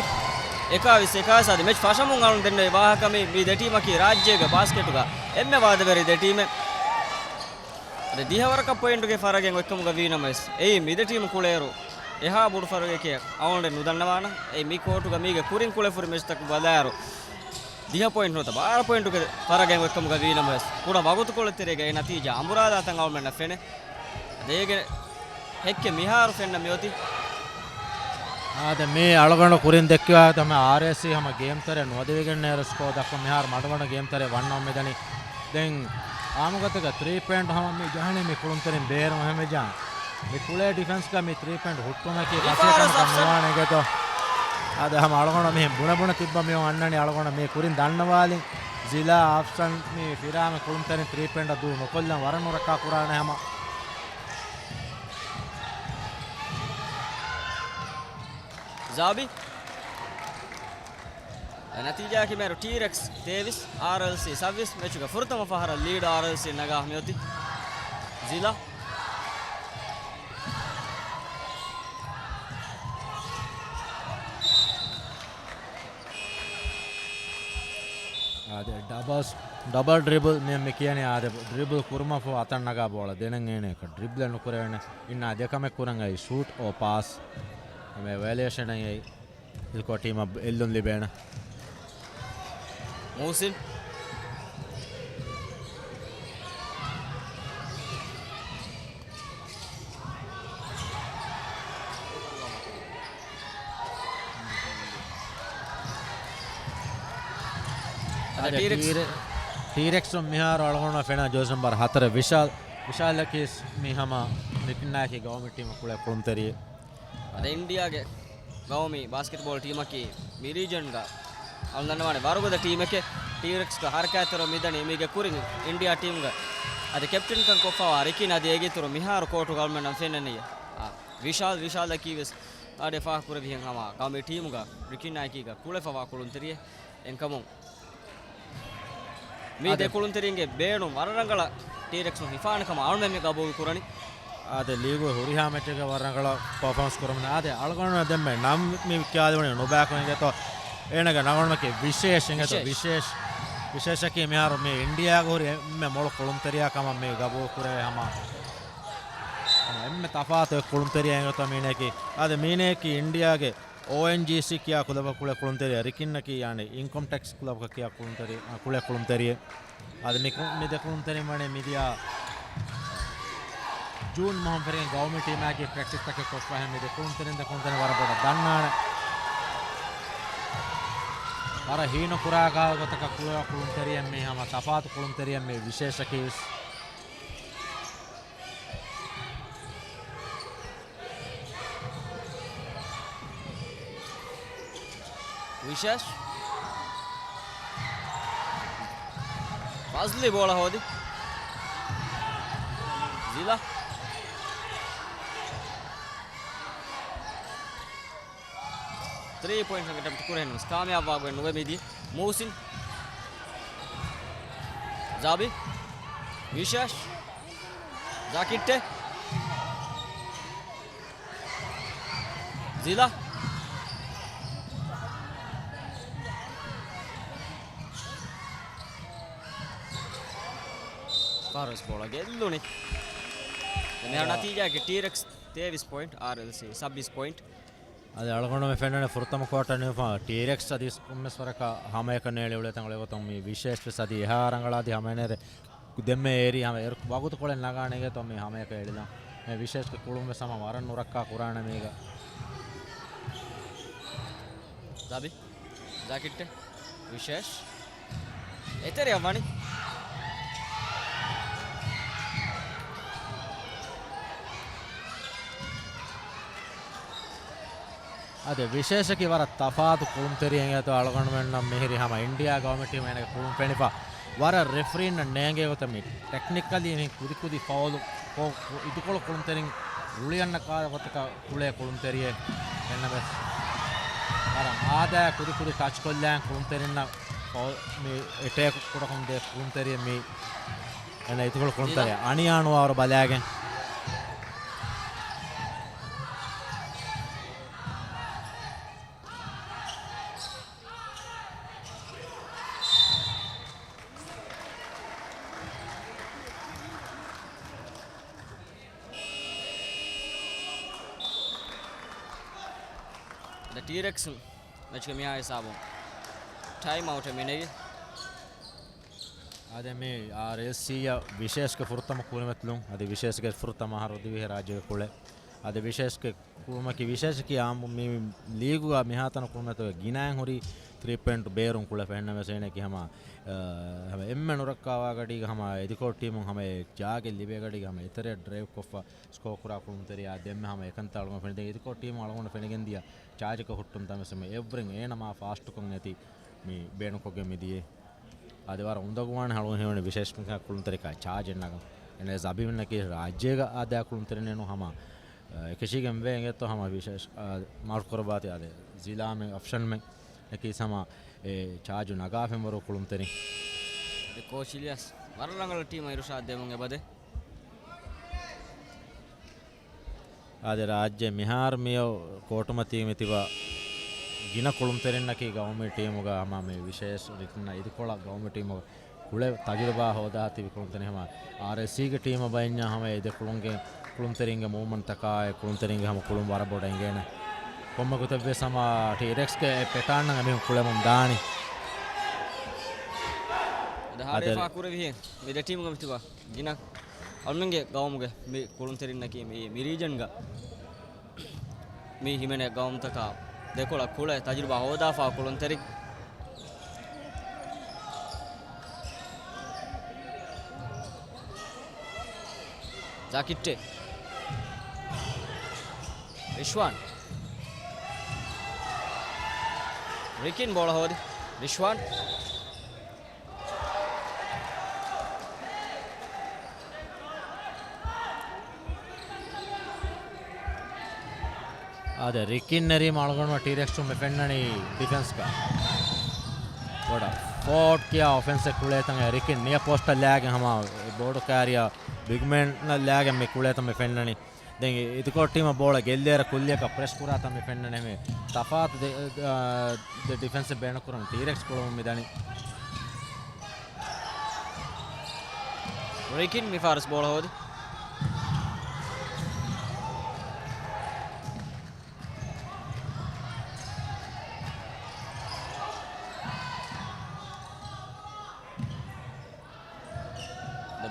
އެކާވީސް އެކާވީސް އަދި މެޗް ފަށަމުން އަޅުން ދެންނެވި ވާހަކަ މި، މި ދެ ޓީމަކީ ރާއްޖޭގެ ބާސްކެޓުގަ އެންމެ ވާދަވެރި ދެ ޓީމެއް. އަދި ދިހަވަރަކަށް ޕޮއިންޓުގެ ފަރަގެއް އޮތްކަމުގަ ވީނަމަވެސް، އެއީ މި ދެ ޓީމު ކުޅޭއިރު އެހާ ބޮޑު ފަރަގެކޭ އަޅުގަނޑެއް ނުދަންނަވާނަ. އެއީ މި ކޯޓުގަ މީގެ ކުރިން ކުޅެފުރި މެޗްތަކު ބަލާއިރު، ދިހަ ޕޮއިންޓް ނުވަތަ ބާރަ ޕޮއިންޓުގެ ފަރަގެއް އޮތްކަމުގަ ވީނަމަވެސް، ކުޑަ ވަގުތުކޮޅެއް ތެރޭގަ އެ ނަތީޖާ އަނބުރާލާތަން އަޅުމެންނަށް ފެނޭ. އަދި އޭގެ ހެއްކެއް މިހާރު ފެންނަ މިއޮތީ. އާދެ، މި އަޅުގަނޑު ކުރިން ދެއްކިވާ ހަމަ އާރްއޭސީ ހަމަ ގޭމް ތަރެއް ނުވަދެވިގެން ނޭރު ސްކޯ ދައްކަ މިހާރު މަޑުމަޑު ގޭމް ތަރެއް ވަންނަމުން މިދަނީ. ދެން އާމުގަތަކަށް ތްރީ ޕޮއިންޓް ހަމަ މި ޖަހަނީ މި ކުޅުންތެރިން ބޭރު އެހެންވެއްޖާ. މި ކުޅޭ ޑިފެންސްގަ މި ތްރީ ޕޮއިންޓް ހުއްޓުމަކީ ވިފާރަސް ކަށިއެއްކަމަކަށް އަފްސަން. ނުވާނެ އިނގޭތޯ. އާދެ، ހަމަ އަޅުގަނޑު މިހެން ބުނެ ބުނެ ތިއްބަ މިއޮން އަންނަނީ އަޅުގަނޑު މި ކުރިން ދަންނަވާލިން. ޒިލާ އަފްސަން މި ފިރާމެ ކުޅުންތެރިން ތްރީ ޕޮއިންޓް ދޫ ނުކޮށްލަން ވަރަށް ނުރައްކާ ކުރާނެ ހަމަ. ޒާބި. އެ ނަތީޖާއަކީ މޭރު ޓީރެކްސް ތޭވީސް، އާރްއެލްސީ ސައްވީސް. މެޗުގެ ފުރަތަމަ ފަހަރަށް ލީޑް އާރްއެލްސީ ނަގާ މިއޮތީ. ޒިލާ. އާދެ، ޑަބަލްސް، ޑަބަލް ޑްރިބަލް މި، މި ކިޔަނީ އާދެ، ޑްރިބަލް ކުރުމަށް ފަހު އަތަށް ނަގާ ބޯޅަ ދެނެން އޭނެ ޑްރިބްލެއް ނުކުރެވޭނެ. އިންނާ ދެ ކަމެއް ކުރަން އައި ޝޫޓް އޯ ޕާސް. ހަމަ ވަޔަލޭޝަން އައި އިލްކޯ ޓީމަށް އެއްލުން ލިބޭނެ. މުހުސިން. އަދި އަދި ޓީރެކްސް. ޓީރެ-، ޓީރެކްސުން މިހާރު އަޅުގަނޑު ފެނާ ޖޯސް ނަމްބަރު ހަތަރު ވިޝާލް، ވިޝާލަކީ މި ހަމަ ރިކިންނާއެކީ ގައުމީ ޓީމަށް ކުޅޭ ކުޅުންތެރި. އަދި އިންޑިއާގެ ގައުމީ ބާސްކެޓްބޯޅަ ޓީމަކީ މި ރީޖަންގަ އަޅުގަނޑު ދަންނަވާނެ ވަރުގަދަ ޓީމެކޭ. ޓީރެކްސްގެ ހަރަކާތްތެރި މިދަނީ މީގެ ކުރިން އިންޑިއާ ޓީމްގެ އަދި ކެޕްޓަންކަން ކޮށްފަވާ ރިކިން އަދި އޭގެ އިތުރު މިހާރު ކޯޓުގަ އަޅުގަނޑަށް ފެންނަނީ. އާ، ވިޝާލް، ވިޝާލަކީ ވެސް އާދެ ފާހަގަކުރެއްވިހެން ހަމަ ގައުމީ ޓީމުގަ ރިކިން ނާއިކީގަ ކުޅެފަވާ ކުޅުންތެރިއެއް. އެންކަމުން މި އާދެ. ދެ ކުޅުންތެރިންގެ ބޭނުން ވަރަށް ރަނގަޅަށް ޓީރެކްސުން ހިފާނެ ކަމަށް އަޅުމެން މި ގަބޫލު ކުރަނީ. އާދެ، ލީގު ހުރިހާ މެޗެއްގަ ވަރަށް ރަނގަޅަށް ޕަރފޯމަންސް ކުރަމުން. އާދެ، އަޅުގަނޑު ދެންމެ ނަން މި ކިޔާލެވުނީ ނުބައިކަމެއްގެތޯ. އޭނަގެ ނަގަނުމަކީ ވިޝޭޝް އިނގޭތޯ. ވިޝޭޝް. ވިޝޭޝް. ވިޝޭޝަކީ މިހާރު މި އިންޑިއާގަ ހުރި އެންމެ މޮޅު ކުޅުންތެރިޔާ ކަމަށް މި ގަބޫލު ކުރެވޭ ހަމަ. އެންމެ ތަފާތު ކުޅުންތެރިޔާ އެނގޭތޯ މީނައަކީ. އާދެ، މީނައަކީ އިންޑިއާގެ އޯއެންޖީސީ ކިޔާ ކުލަބަށް ކުޅޭ ކުޅުންތެރިޔާ. ރިކިންއަކީ ޔާނީ އިންކަމް ޓެކްސް ކުލަބަކަށް ކިޔާ ކުޅުންތެރި-، އަ، ކުޅޭ ކުޅުންތެރިއެއް. އަދި މި ކު-، މި ދެ ކުޅުންތެރިން ވަނީ މިދިޔަ ޖޫން މަހުން ފެށިގެން ގައުމީ ޓީމާގެ ޕްރެކްޓިސްތަކެއް ކޮށްފަހެ މި ދެ ކުޅުންތެރިން، ދެ ކުޅުންތެރިން ވަރަށް ބޮޑަށް ދަންނާނެ. ވަރަށް ހީނުކުރާ ގޮތަކަށް ކުޅަ ކުޅުންތެރިއެއް މީ، ހަމަ ތަފާތު ކުޅުންތެރިއެއް މީ ވިޝޭޝަކީ ވެސް. ވިޝޭޝް. ފަޒްލީ ބޯޅަ ހޯދި. ޒިލާ. ތްރީ ޕޮއިންޓް އެޓެމްޕްޓް ކުރެހެން ވެސް ކާމިޔާބުވާގޮތް ނުވެ މިދިޔަ. މޫސިން. ޒާބި. ވިޝޭޝް. ޒާކިއްޓެ. ޒިލާ. ފާރުވެސް ބޯޅަ ގެއްލުނީ. މިހާރު ނަތީޖާއަކީ ޓީރެކްސް ތޭވީސް ޕޮއިންޓް، އާރްއެލްސީ ސައްބީސް ޕޮއިންޓް. އަދި އަޅުގަނޑު މި ފެންނަނީ ފުރަތަމަ ކޯޓަށް ނިމިފަ ޓީރެކްސް އަދި ކޮންމެސް ވަރަކަށް ހަމަޔަކަށް ނޭޅި އުޅޭތަން އުޅޭގޮތުން މި ވިޝޭޝް ވެސް އަދި އެހާ ރަނގަޅަށް އަދި ހަމައެނޭރެ ދެންމެ އޭރީ ހަމަ އެރު ވަގުތުކޮޅެއް ނަގާނެގެތޯ މި ހަމަޔަކަށް އެޅިލަން. މި ވިޝޭޝްގެ ކުޅުން ވެސް ހަމަ ވަރަށް ނުރައްކާ ކުރާނެ މީގަ. ދަބި. ޖާކިއްޓެއް. ވިޝޭޝް. އެތެރެއަށް ވަނީ. އަދި ވިޝޭޝަކީ ވަރަށް ތަފާތު ކުޅުންތެރިއެއް އެނގޭތޯ އަޅުގަނޑުމެންނަށް މިހިރީ ހަމަ އިންޑިއާ ގައުމީ ޓީމު އޭނަގެ ކުޅުން ފެނިފަ ވަރަށް ރެފްރީންނަށް ނޭނގޭ ގޮތަށް މި ޓެކްނިކަލީ މި ކުދިކުދި ފައުލު ކޮ-، ކޮ-، އިދިކޮޅު ކުޅުންތެރިން ރުޅިއަންނަ ކާލަ ގޮތަކަށް ކުޅޭ ކުޅުންތެރިއެއް އެންނަމެސް ވަރަށް އާދަޔާ ކުދިކުދި ޓަޗް ކޮށްލާން ކުޅުންތެރިންނަށް ފައު-، މި އެޓޭކް ކުޑަކޮށް ދޭ ކުޅުންތެރިއެއް މި އެންނަ އިދިކޮޅު ކުޅުންތެރި އަނިޔާނުވާވަރު ބަލާގެން. ދަ ޓީރެކްސް މެޗްގެ މިހާ ހިސާބުން ޓައިމް އައުޓެއް މިނެގި. އާދެ މި އާރްއެލްސީއަށް ވިޝޭޝްގެ ފުރަތަމަ ކުރިމަތިލުން. އަދި ވިޝޭޝްގެ ފުރަތަމަ އަހަރު ދިވެހި ރާއްޖޭގެ ކުޅެ. އަދި ވިޝޭޝްގެ ކުޅުމަކީ ވިޝޭޝަކީ އާއްމު މި ލީގުގަ މިހާތަނަށް ކުޅުމަތޮ ގިނައިން ހުރި ތްރީ ޕޮއިންޓް ބޭރުން ކުޅެފަ އެހެންނަމަވެސް އޭނައަކީ ހަމަ، އަ، ހަމަ އެންމެ ނުރައްކާވާ ގަޑީގަ ހަމަ އެދިކޮޅު ޓީމުން ހަމަ އެ ޗާގެއް ލިބޭ ގަޑީގަ ހަމަ އެތެރެއަށް ޑްރައިވް ކޮށްފަ ސްކޯ ކުރާ ކުޅުންތެރިޔާ ދެންމެ ހަމަ އެކަންތައް އަޅުގަނޑު ފެނިދޭ. އެދިކޮޅު ޓީމު އަޅުގަނޑު ފެނިގެންދިޔަ ޗާޖަކަށް ހުއްޓުން ތަންވެސް މި އެވްރިން އޭނަ މާ ފާސްޓުކޮށް އެތި މި ބޭނުންކޮށްގެން މިދިޔަ. އަދި ވަރަށް އުނދަގޫވާނެ ހަޅު ހެވެނެ ވިޝޭޝް ކުޅުންތެރިކާ ޗާޖެއް ނަގަން. އެން އެސް އަބިމެންނަކީ ރާއްޖޭގަ އާދަޔާ ކުޅުންތެރިނެއް ނޫން ހަމަ، އަ، އެކަށީގެން ވޭ އެނގޭތޯ ހަމަ ވިޝޭޝް، އަ، މާރުކުރައްވާތީ އާދެ. ޒިލާމެ އޮޕްޝަންމެ އެކީ ހަމަ އެ ޗާޖު ނަގާފެންވަރު ކުޅުންތެރިން. އަދި ކޯޗް އިލްޔާސް ވަރަށް ރަނގަޅަށް ޓީމަށް އިރުޝާދް ދެމުން އެބަދޭ. އާދެ ރާއްޖެ މިހާރު މިއޮ ކޯޓުމަތީ މިތިބަ ގިނަ ކުޅުންތެރިންނަކީ ގައުމީ ޓީމުގަ ހަމަ މި ވިޝޭޝް ރިކްނަ އިދިކޮޅަށް ގައުމީ ޓީމުގަ ކުޅެ ތަޖުރިބާ ހޯދާ ތިބި ކުޅުންތެރިން ހަމަ އާރްއެސްސީގެ ޓީމަށް ބައިންޏާ ހަމަ އެ ދެ ކުޅުންގެ ކުޅުންތެރިންގެ މޫވްމަންޓްތަކާއި ކުޅުންތެރިންގެ ހަމަ ކުޅުން ވަރަށް ބޮޑަށް އެނގޭނެ. ކޮންމެ ގޮތެއްވެސް ހަމަ ޓީރެކްސްގެ އެ ޕެޓާންނަށް އެމީހުން ކުޅެމުން ދާނީ. އަދި ހާޑޭ އަދެ ފާ ކުރެވިހެން މި ދެ ޓީމުގެ މިތިބާ ގިނަ އަޅުމެންގެ ގައުމުގެ މި ކުޅުންތެރިންނަކީ މި، މި ރީޖަންގަ މި ހިމެނޭ ގައުމުތަކާ ދެކޮޅަށް ކުޅެ ތަޖުރިބާ ހޯދާފާ ކުޅުންތެރިން. ޖާކިއްޓެ. ރިޝްވާން. ރިކިން ބޯޅަ ހޯދި. ރިޝްވާން. އާދެ، ރިކިން ނެރީމަ އަޅުގަނޑުމެން ޓީރެކްސް ޓީމުން މި ފެންނަނީ ޑިފެންސްގަ. ބޮޑަށް ފޯވަޑް ކިޔާ އޮފެންސެއް ކުޅޭތަން އެ ރިކިން ނިޔަ ޕޯސްޓަށް ލާގެން ހަމަ ބޯޑު ކާރިޔާ ބިގްމޭންއަށް ލާގެން މި ކުޅޭތަން މި ފެންނަނީ. ދެން އިދިކޮޅު ޓީމަށް ބޯޅަ ގެއްލޭއިރު ކުއްލިއަކަށް ޕްރެސް ކުރާތަން މި ފެންނަނީ. މި ތަފާތު ދެ، އާ، ދެ ޑިފެންސެއް ބޭނުންކުރަމުން ޓީރެކްސް ކުޅެމުން މި ދަނީ. ރިކިން މި ފާރިސް ބޯޅަ ހޯދި.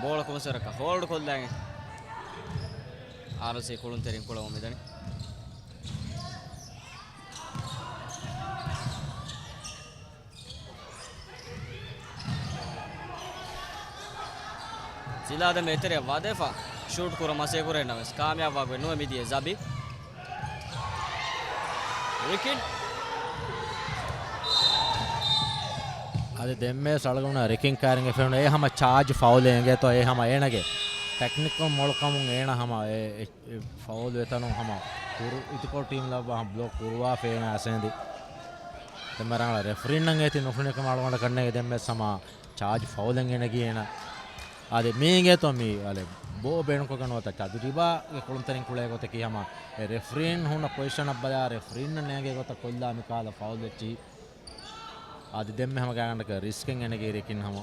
ބޯޅަ ކުރުންސަރަކަށް ހޯލްޑް ކޮށްލައިގެން އާރްއެލްސީ ކުޅުންތެރިން ކުޅަމުން މިދަނީ. ޒިލާ ދެން އެތެރެއަށް ވަދެފަ ޝޫޓް ކުރަން މަސައްކަތް ކުރޭ ނަމަވެސް، ކާމިޔާބުވެ ނުވެ މިދިޔަ ޒަބީ. ރިކިން. އަދި ދެންމެ ސަޅުގަނޑު ރިކިން ކާރިންގެ ފެނުނު އެ ހަމަ ޗާޖް ފައުލެއް އެނގޭތޯ، އެ ހަމަ އޭނަގެ ޓެކްނިކަލް މޮޅުކަމުން އޭނަ ހަމަ އެ، އެ ފައުލް ވެތަނުން ހަމަ ކުރު، އިތުކޮޅު ޓީމް ލައްވާ ހަމަ ބްލޮކް ކުރުވާފަ އޭނަ އަސޭނދި. ދެން ރަނގަޅަށް ރެފްރީންނަށް އޭތި ނުފުނިކަމަށް އަޅުގަނޑަށް ކަންނޭނގެ ދެންމެ ސަމާ ޗާޖް ފައުލެއް އެނެގި އޭނަ. އާދެ، މީގެ ތޯ މީ، އަލެ، ބޯ ބޭނުންކޮށްގެން ނުވަތަ ތަޖުރިބާގެ ކުޅުންތެރިން ކުޅޭ ގޮތަކީ ހަމަ އެ ރެފްރީން ހުންނަ ޕޮޒިޝަނަށް ބަލާ، ރެފްރީންނަށް ނޭނގޭ ގޮތަށް ކޮށްލާ މިކަހަލަ ފައުލް އެއްޗިހި. އާދެ، ދެންމެ ހަމަ ގާތްގަނޑަކަށް ރިސްކެއް އެނެގީ ރިކިން ހަމަ.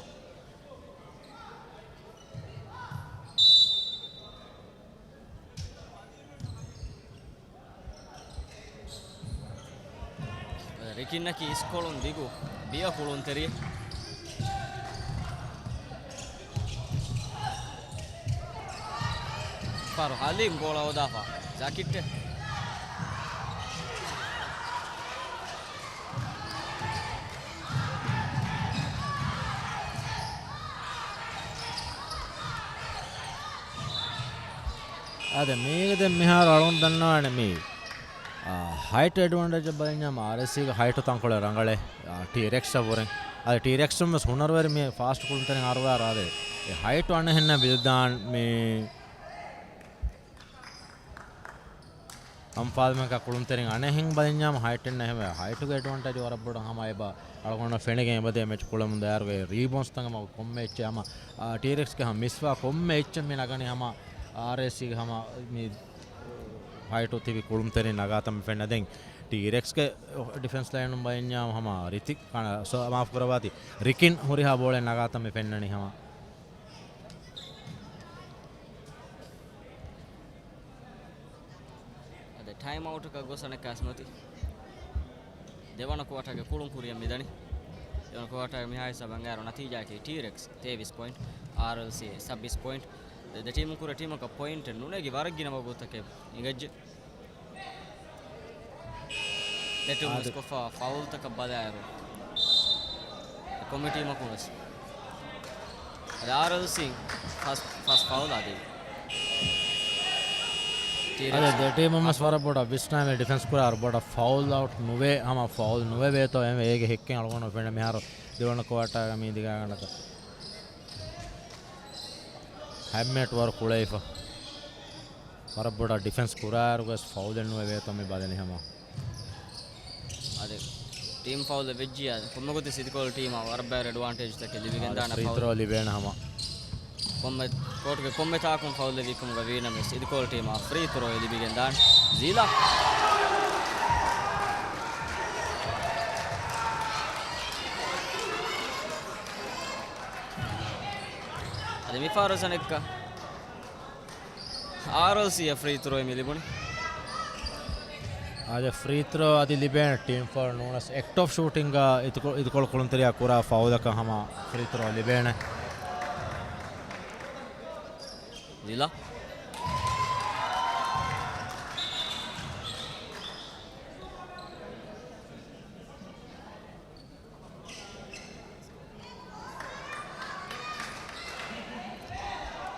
ރިކިންނަކީ އިސްކޮޅުން ދިގު ބިޔަ ކުޅުންތެރި. ފާރު ހަލީމް ގޯޅަށް ހޯދާފަ ޖަކިއްޓެއް. އާދެ، މީގެ ދެން މިހާރު އަޅުން ދަންނަވާނެ މީ، އާ، ހައިޓް އެޑްވާންޓޭޖަށް ބަލަންޏާ އާރްއެސްސީގެ ހައިޓު ތަންކޮޅެއް ރަނގަޅޭ. އާ، ޓީރެކްސްއަށް ވުރެން. އާދެ، ޓީރެކްސް ވެސް ހުނަރުވެރި މި ފާސްޓް ކުޅުންތެރިން އަރުވާ ރާދެ. އެ ހައިޓު އަނެއްހެންނަށް ވިލްދާން މި އަންފާލްމެންކާ ކުޅުންތެރިން އަނެއްހެން ބަލަންޏާމަ ހައިޓެއް ނެހެމެ، ހައިޓުގެ އެޑްވާންޓޭޖް ވަރަށް ބޮޑަށް ހަމަ އެބަ އަޅުގަނޑަށް ފެނިގެން އެބަދޭ މެޗް ކުޅަމުން ދާއިރުގެ ރީބޯންސް ތަން ހަމަ ކޮންމެ އެއްޗެއް ހަމަ، އާ، ޓީރެކްސްގެ ހަމަ މިސްވާ ކޮންމެ އެއްޗެއް މި ނަގަނީ ހަމަ އާރްއެސްސީގެ ހަމަ މި ހައިޓު ތިބި ކުޅުންތެރިން ނަގާތަން މި ފެންނަ. ދެން ޓީރެކްސްގެ ޑިފެންސް ލައިނުން ބަލަންޏާ ހަމަ ރިތިކް، އާ، ސޯ، މާފު ކުރައްވާތި، ރިކިން ހުރިހާ ބޯޅެއް ނަގާތަން މި ފެންނަނީ ހަމަ. އަދި ޓައިމް އައުޓަކަށް ގޮސް އަނެއްކާސް ނުވަތި. ދެވަނަ ކުއާޓާގެ ކުޅުން ކުރިއަށް މިދަނީ. ދެވަނަ ކުއާޓާގެ މިހާ ހިސާބަށް އައިރު ނަތީޖާއަކީ ޓީރެކްސް ތޭވީސް ޕޮއިންޓް، އާރްއެލްސީ ސައްބީސް ޕޮއިންޓް. ދެ، ދެ ޓީމުން ކުރެ ޓީމަކަށް ޕޮއިންޓެއް ނުނެގި ވަރަށް ގިނަ ވަގުތުތަކެއް އިނގައްޖެ. ދެ ޓީމުން އާދެ. ވެސް ކޮށްފަ ފައުލްތަކަށް ބަލާއިރު، ކޮމިޓީމަކުން ވެސް އަދި އާރްއެލްސީ ފަސް، ފަސް ފައުލް އަދި އަދި ޓީރެކްސް ދެ ޓީމުން ވެސް ވަރަށް ބޮޑަށް ވިސްނާމެ ޑިފެންސް ކުރާ އަރު ބޮޑަށް ފައުލް އައުޓް ނުވޭ، ހަމަ ފައުލް ނުވެވޭތޯ އެމެ އޭގެ ހެއްކެއް އަޅުގަނޑު ފެންނަ މިހާރު ދެވަނަ ކުއާޓާގަ މީ ދިގާގަނޑަކަށް. ހައެއް މިނެޓް ވަރު ކުޅެވިފަ. ވަރަށް ބޮޑަށް ޑިފެންސް ކުރާއިރު ވެސް ފައުލެއް ނުވެވޭތޯ މި ބަލަނީ ހަމަ. އަދި ޓީމް ފައުލެއް ވެއްޖިއްޔާ ކޮންމެ ގޮތެއް އިދިކޮޅު ޓީމަށް ވަރަށް ބައި އެޑްވާންޓޭޖްތަކެއް ލިބިގެން އާދެ، ދާނެ ފްރީ ފައުލް. ތްރޯ ލިބޭނެ ހަމަ. ކޮންމެ ކޯޓުގެ ކޮންމެ ތާކުން ފައުލް ލިބި ކަމުގަ ވީނަމަވެސް އިދިކޮޅު ޓީމަށް ފްރީ ތްރޯ ލިބިގެން ދާނެ. ޒީލާ. އަދި މިފަހަރު ސަނެއްކަ އާރްއެލްސީ އަށް ފްރީ ތްރޯއެއް މި ލިބުނީ. އާދެ، ފްރީ ތްރޯ އަދި ލިބޭނެ ޓީމް ފައުލް ނޫނަސް އެކްޓް އޮފް ޝޫޓިންގ އިދިކޮ، އިދިކޮޅު ކުޅުންތެރިޔާ ކުރާ ފައުލަކަށް ހަމަ ފްރީ ތްރޯ ލިބޭނެ. ޒީލާ.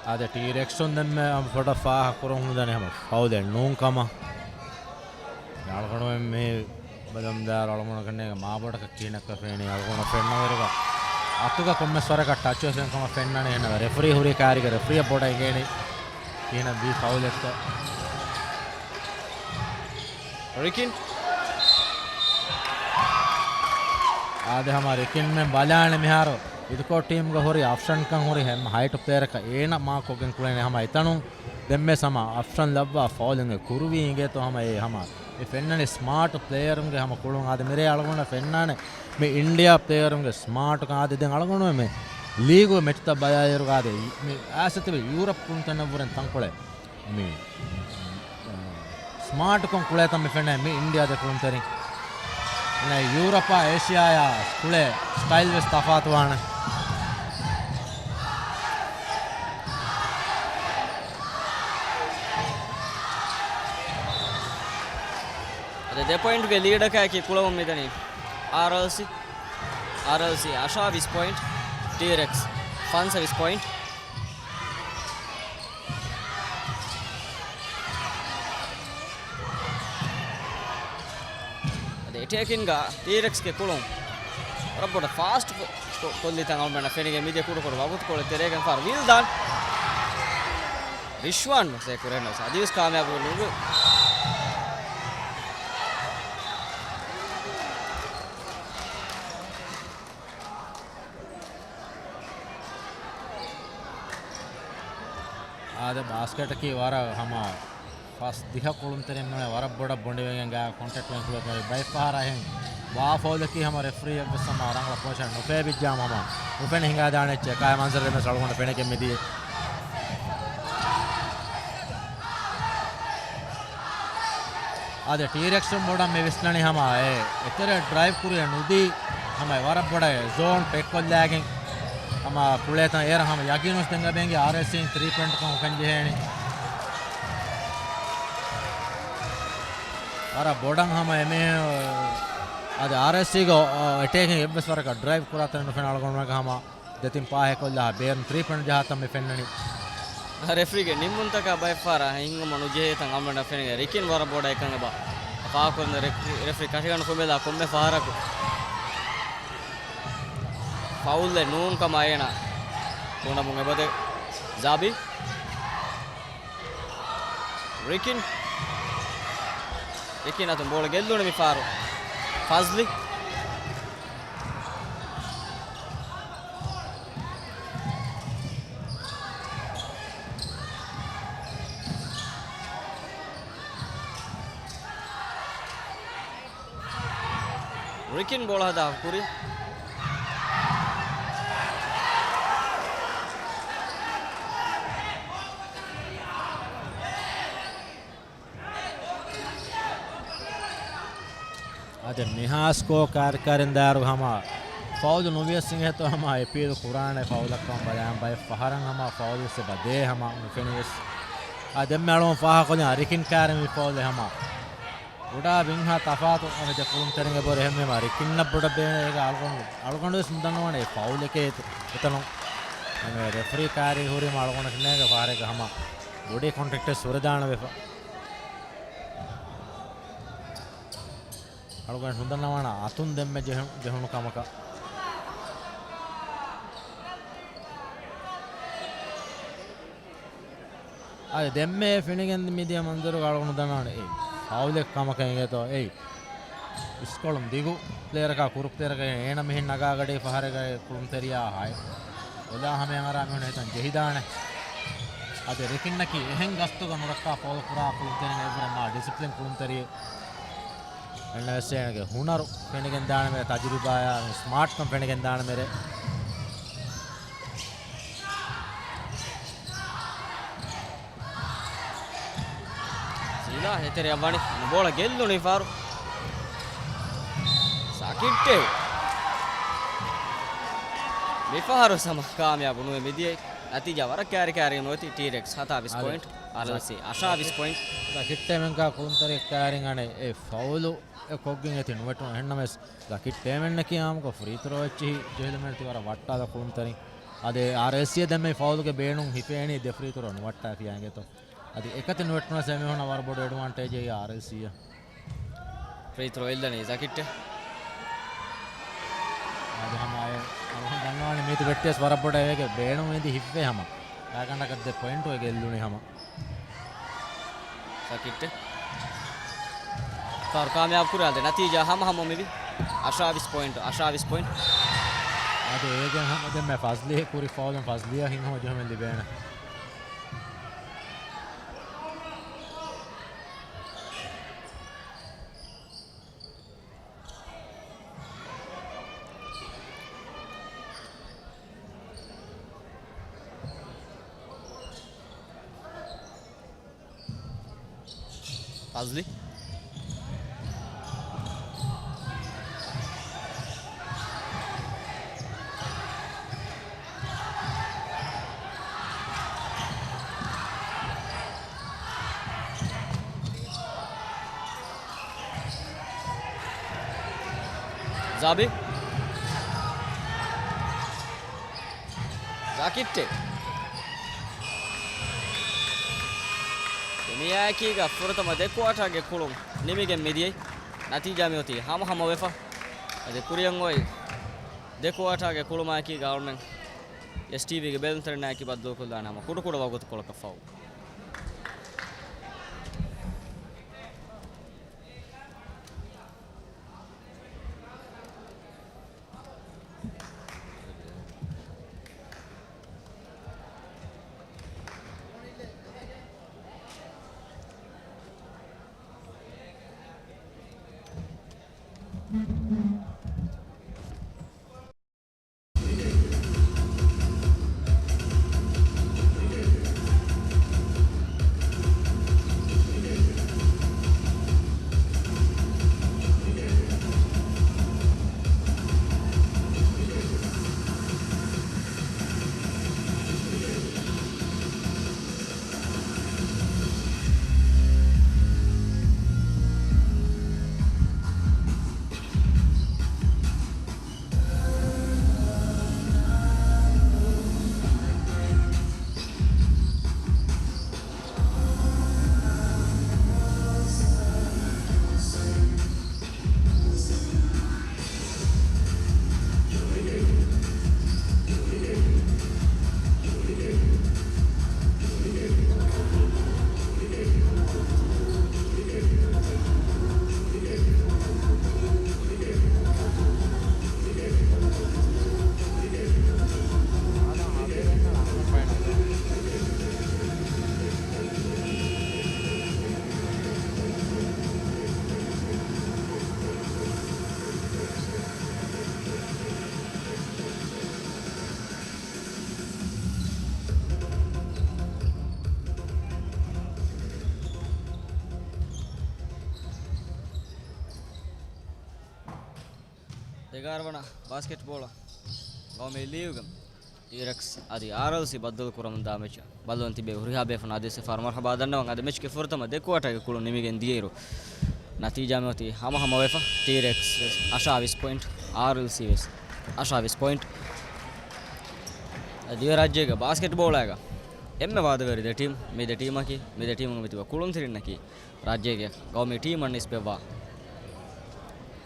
އާދެ، ޓީރެކްސުން ދެންމެ ފޮޓޯ ފާހަ ކުރަން ހުންނަނީ ހަމަ ފައުލެއް ނޫން ކަމަށް. އަޅުގަނޑުމެން މި ބަލަމުން ދާއިރު އަޅުގަނޑު ކަންނޭނގެ މާބޮޑަކަށް ކިހިނެއްކަ ފެނި. އަޅުގަނޑު ފެންނަވައިރުގަ އަތުގަ ކޮންމެސް ވަރަކަށް ޓަޗް ވެސް ކަމަށް ފެންނަނީ. އެހެން ރެފްރީ ހުރީ ކާރިގަ ރެފްރީއަށް ބޮޑަށް އެނގޭނީ ކިހިނެއް ވީ ފައުލެއްތޯ. ރިކިން. އާދެ، ހަމަ ރިކިންމެން ބަލާނެ މިހާރު އިދިކޮޅު ޓީމްގަ ހުރި އޮޕްޝަންކަން ހުރި ހަމަ ހައިޓު ޕްލޭޔަރަކަށް އޭނަ މާކްކޮށްގެން ކުޅެނީ. ހަމަ އެތަނުން ދެންމެ ހަމަ އޮޕްޝަން ލައްވާ ފައުލެއް ކުރުވީ އިނގޭތޯ. ހަމަ އެ ހަމަ އެ ފެންނަނީ ސްމާޓް ޕްލޭޔަރުންގެ ހަމަ ކުޅުން. އާދެ، މިރޭ އަޅުގަނޑަށް ފެންނާނެ މި އިންޑިޔާ ޕްލޭޔަރުންގެ ސްމާޓްކަން. އާދެ، ދެން އަޅުގަނޑު މި ލީގު މެޗުތައް ބަލާލިއިރު އާދެ، މި އައިސް ތިބި ޔޫރަޕް ކުޅުންތަންނަށްވުރެން ތަންކޮޅެއް މި ސްމާޓްކޮށް ކުޅޭތަން މި ފެންނަނީ މި އިންޑިޔާ ދެ ކުޅުންތެރިން. އެން ޔޫރަޕާ އޭޝިޔާއާ ކުޅޭ ސްޓައިލް ވެސް ތަފާތުވާނެ. ދެ ޕޮއިންޓުގެ ލީޑަކާއެކީ ކުޅަވަމުން މިދަނީ އާރްއެލްސީ. އާރްއެލްސީ އަށާވީސް ޕޮއިންޓް، ޓީރެކްސް ފަންސަވީސް ޕޮއިންޓް. އަދި އެޓޭކިންގ ޓީރެކްސްގެ ކުޅުން ވަރަށް ބޮޑަށް ފާސްޓް ކޮ-، ކޮ-، ކޮށްލިތަން އަޅުގަނޑަށް ފެނިގެން މިދިޔަ ކުޑަކުޑަ ވަގުތުކޮޅެއް ތެރޭގަ ފާރު ވީލް ދާން. ރިޝްވާން މަސޭ ކުރެން އަދިވެސް ކާމިޔާބު ނުވި. އާދެ، ބާސްކެޓަކީ ވަރަށް ހަމަ ފަސް ދިހަ ކުޅުންތެރިން ވަރަށް ބޮޑަށް ބޮނޑިވެގެން ގާ ކޮންޓެކްޓް ކުޅުންތެރި ބައެއް ފަހަރަށް އެހެން ވާ ފައުލަކީ ހަމަ ރެފްރީ އެއްވެސް ހަމަ ރަނގަޅަށް ޕޮޒިޝަން ނުފޭބިއްޖާމަ ހަމަ ނުފެނި ހިނގާދާނެ އެއްޗެއް ކާ މަންޒަރު ދެމެސް އަޅުގަނޑު ފެނިގެން މިދިޔަ. އާދެ، ޓީރެކްސުން ބޮޑަށް މި ވިސްނަނީ ހަމަ އެ އެތެރެ ޑްރައިވް ކުރިއަށް ނުދީ، ހަމަ އެ ވަރަށް ބޮޑަށް ޒޯން ޕެކްކޮށްލާގެން ހަމަ ކުޅޭތަން އޭރަށް ހަމަ ޔަގީނުސް ދެންގަބޭނގެ އާރްއެސްސީން ތްރީ ޕޮއިންޓް ކަމަކަށް ޖެހޭނެ. ވަރަށް ބޮޑަށް ހަމަ އެމީ އަދި އާރްއެސްސީގެ އެޓޭކިން އެއްވެސް ވަރަކަށް ޑްރައިވް ކުރާތަން ނުފެން އަޅުގަނޑުމެން ހަމަ ދެތިން ޕާހެކޮށްލާ ބޭރުން ތްރީ ޕޮއިންޓް ޖަހާތަން މި ފެންނަނީ. ރެފްރީގެ ނިންމުންތަކާ ބައެއްފަހަރަށް ހިންގުމަށް ނުޖެހޭތަން އަޅުގަނޑަށް ފެނިގެން ރިކިން ވަރަށް ބޮޑަށް އެކަން އެބަ ފާހަގަކުރަން ރެފްރީ، ރެފްރީ ކަށިގަނޑު ފުމެލާ ކޮންމެ ފަހަރަކު ފައުލެއް ނޫން ކަމަށް އޭނަ ކުނޑަމުން އެބަދޭ. ޒާބީ. ރިކިން. ރިކިން އަތުން ބޯޅަ ގެއްލުނު މި ފާރު. ފަޒްލި. ރިކިން ބޯޅަ ހަދާ ކުރި. އަދި މިހާ ސްކޯ ކާރި ކާރިން ދާއިރު ހަމަ ފައުލު ނުވިޔަސް އިނގޭތޯ ހަމަ އެޕީލް ކުރާނެ ފައުލަކަށް ބަލާން ބައެއް ފަހަރަށް ހަމަ ފައުލު ވެސް އެބަ ދޭ ހަމަ ނުފެނިވެސް. އާ ދެންމެ އަޅުގަނޑު ފާހަގަކޮށްލި ރިކިން ކާރި މި ފައުލެއް ހަމަ ކުޑަ ބިންހާ ތަފާތު އަނެއް ދެ ކުޅުންތެރިންގެ ބޯ އެހެންވީމަ ރިކިންނަށް ބޮޑަށް ބޭނުން އޭގަ އަޅުގަނޑު، އަޅުގަނޑު ވެސް ނުދަންނަވާނެ އެ ފައުލެކޭ އެތަނުން. އެ ރެފްރީ ކާރި ހުރީމަ އަޅުގަނޑަށް ނޭގެ ފަހަރެއްގަ ހަމަ ބޮޑީ ކޮންޓެކްޓެއް ހުރެދާނެ ވެފަ. އަޅުގަނޑު ނުދަންނަވާނަ އަތުން ދެންމެ ޖެހު-، ޖެހުނު ކަމަކަށް. އަދި ދެންމެ ފެނިގެން މިދިޔަ މަންޒަރުގަ އަޅުގަނޑު ނުދަންނަވާނެ އެއީ ފައުލެއް ކަމަކަށް އިނގޭތޯ އެއީ. އިސްކޮޅުން ދިގު ޕްލޭއަރަކާ ކުރު ޕްލޭއަރަކަށް އޭނަ މިހެން ނަގާ ގަޑީ ފަހަރެއްގައި ކުޅުންތެރިޔާ ހައި އޮލާ ހަމަޔަށް އަރާ މިހުން އެތަން ޖެހިދާނެ. އަދި ރިކިންނަކީ އެހެން ގަސްތުގަ ނުރައްކާ ފައުލު ކުރާ ކުޅުންތެރިން އެއްވުރެ މާ ޑިސިޕްލިން ކުޅުންތެރިއެއް. އެންނަވެސް އޭނަގެ ހުނަރު ފެނިގެން ދާނަމޭ ތަޖުރިބާޔާ ސްމާޓްކަން ފެނިގެން ދާނަމޭ. ސީލާ ހެތެރެއަށް ވަނީ ބޯޅަ ގެއްލުނީ ފާރު. ސަކިއްޓެ. މިފަހަރު ސަމަ ކާމިޔާބު ނުވެ މިދިޔައީ. ނަތީޖާ ވަރަށް ކާރި ކާރިން ނުވެތި ޓީރެކްސް ހަތާވީސް ޕޮއިންޓް، އާރްއެލްސީ އަށާވީސް ޕޮއިންޓް. ސަކިއްޓެމެންކާ ކުޅުންތެރި ކާރިން އަނެ އެ ފައުލު އެ ކޮށްގެން އެތި ނުވެޓުނު އެހެންނަމެސް ސަކިއްޓެމެންނަކީ އާމުކޮށް ފްރީ ތްރޯ އެއްޗިހި ޖެހިލުމެން ތި ވަރަށް ވައްޓާލަ ކުޅުންތެރިން. އަދި އާރްއެލްސީ ދެންމެ ފައުލުގެ ބޭނުން ހިފޭނީ ދެ ފްރީ ތްރޯ ނުވައްޓާފިޔާ އިނގޭތޯ. އަދި އެކަތި ނުވެއްޓުނަސް އެމީހުންނަށް ވަރަށް ބޮޑު އެޑްވާންޓޭޖެއް އާރްއެލްސީއަށް. ފްރީ ތްރޯ އެއްލަނީ ސަކިއްޓެ. އަދި ހަމަ އެ އަޅުގަނޑު ދަންނަވާނެ މީތި ބެއްޓިޔަސް ވަރަށް ބޮޑަށް އޭގެ ބޭނުން އެދި ހިއްވޭ ހަމަ. ގާތްގަނޑަކަށް ދެ ޕޮއިންޓު އެ ގެއްލުނީ ހަމަ. ސަކިއްޓެ. ކާރު ކާމިޔާބު ކުރާ ދެ ނަތީޖާ ހަމަ ހަމަ މިވި. އަށާވީސް ޕޮއިންޓު، އަށާވީސް ޕޮއިންޓު. އަދި އޭގެން ހަމަ ދެންމެ ފަޒްލީ ކުރި ފައުލުން ފަޒްލީއަށް ހިނގުމަށް ޖެހުމެއް ލިބޭނެ. ފަޒްލި. ޒާބި. ޒާކިއްޓެ. ދުނިޔާއަކީގަ ފުރަތަމަ ދެ ކުއާޓާގެ ކުޅުން ނިމިގެން މިދިޔައީ. ނަތީޖާ މިއޮތީ ހަމަހަމަ ވެފަ. އަދި ކުރިއަށް އޮތް ދެ ކުއާޓާގެ ކުޅުމާއެކީގަ އަޅުމެން އެސްޓީވީގެ ބެލުންތެރިންނާއެކީ ބައްދަލުކޮށްލާނެ ހަމަ ކުޑަކުޑަ ވަގުތުކޮޅަކަށް ފަހު. އެގާރަ ވަނަ ބާސްކެޓްބޯޅަ ގައުމީ ލީގުގެ ޓީރެކްސް އަދި އާރްއެލްސީ ބައްދަލު ކުރަމުންދާ މެޗަށް ބައްލަވަން ތިބޭ ހުރިހާ ބޭފުޅުން އާދޭސް ފާރު މަރުހަބާ ދަންނަވަން. އަދި މެޗްގެ ފުރަތަމަ ދެ ކުއާޓާގެ ކުޅުން ނިމިގެން ދިޔައިރު، ނަތީޖާ މިއޮތީ ހަމަހަމަ ވެފަ. ޓީރެކްސް ވެސް އަށާވީސް ޕޮއިންޓް، އާރްއެލްސީ ވެސް އަށާވީސް ޕޮއިންޓް. ދިވެހިރާއްޖޭގެ ބާސްކެޓްބޯޅައިގަ އެންމެ ވާދަވެރި ދެ ޓީމް، މި ދެ ޓީމަކީ، މި ދެ ޓީމުގަ މިތިބަ ކުޅުންތެރިންނަކީ، ރާއްޖޭގެ ގައުމީ ޓީމަށް ނިސްބަތްވާ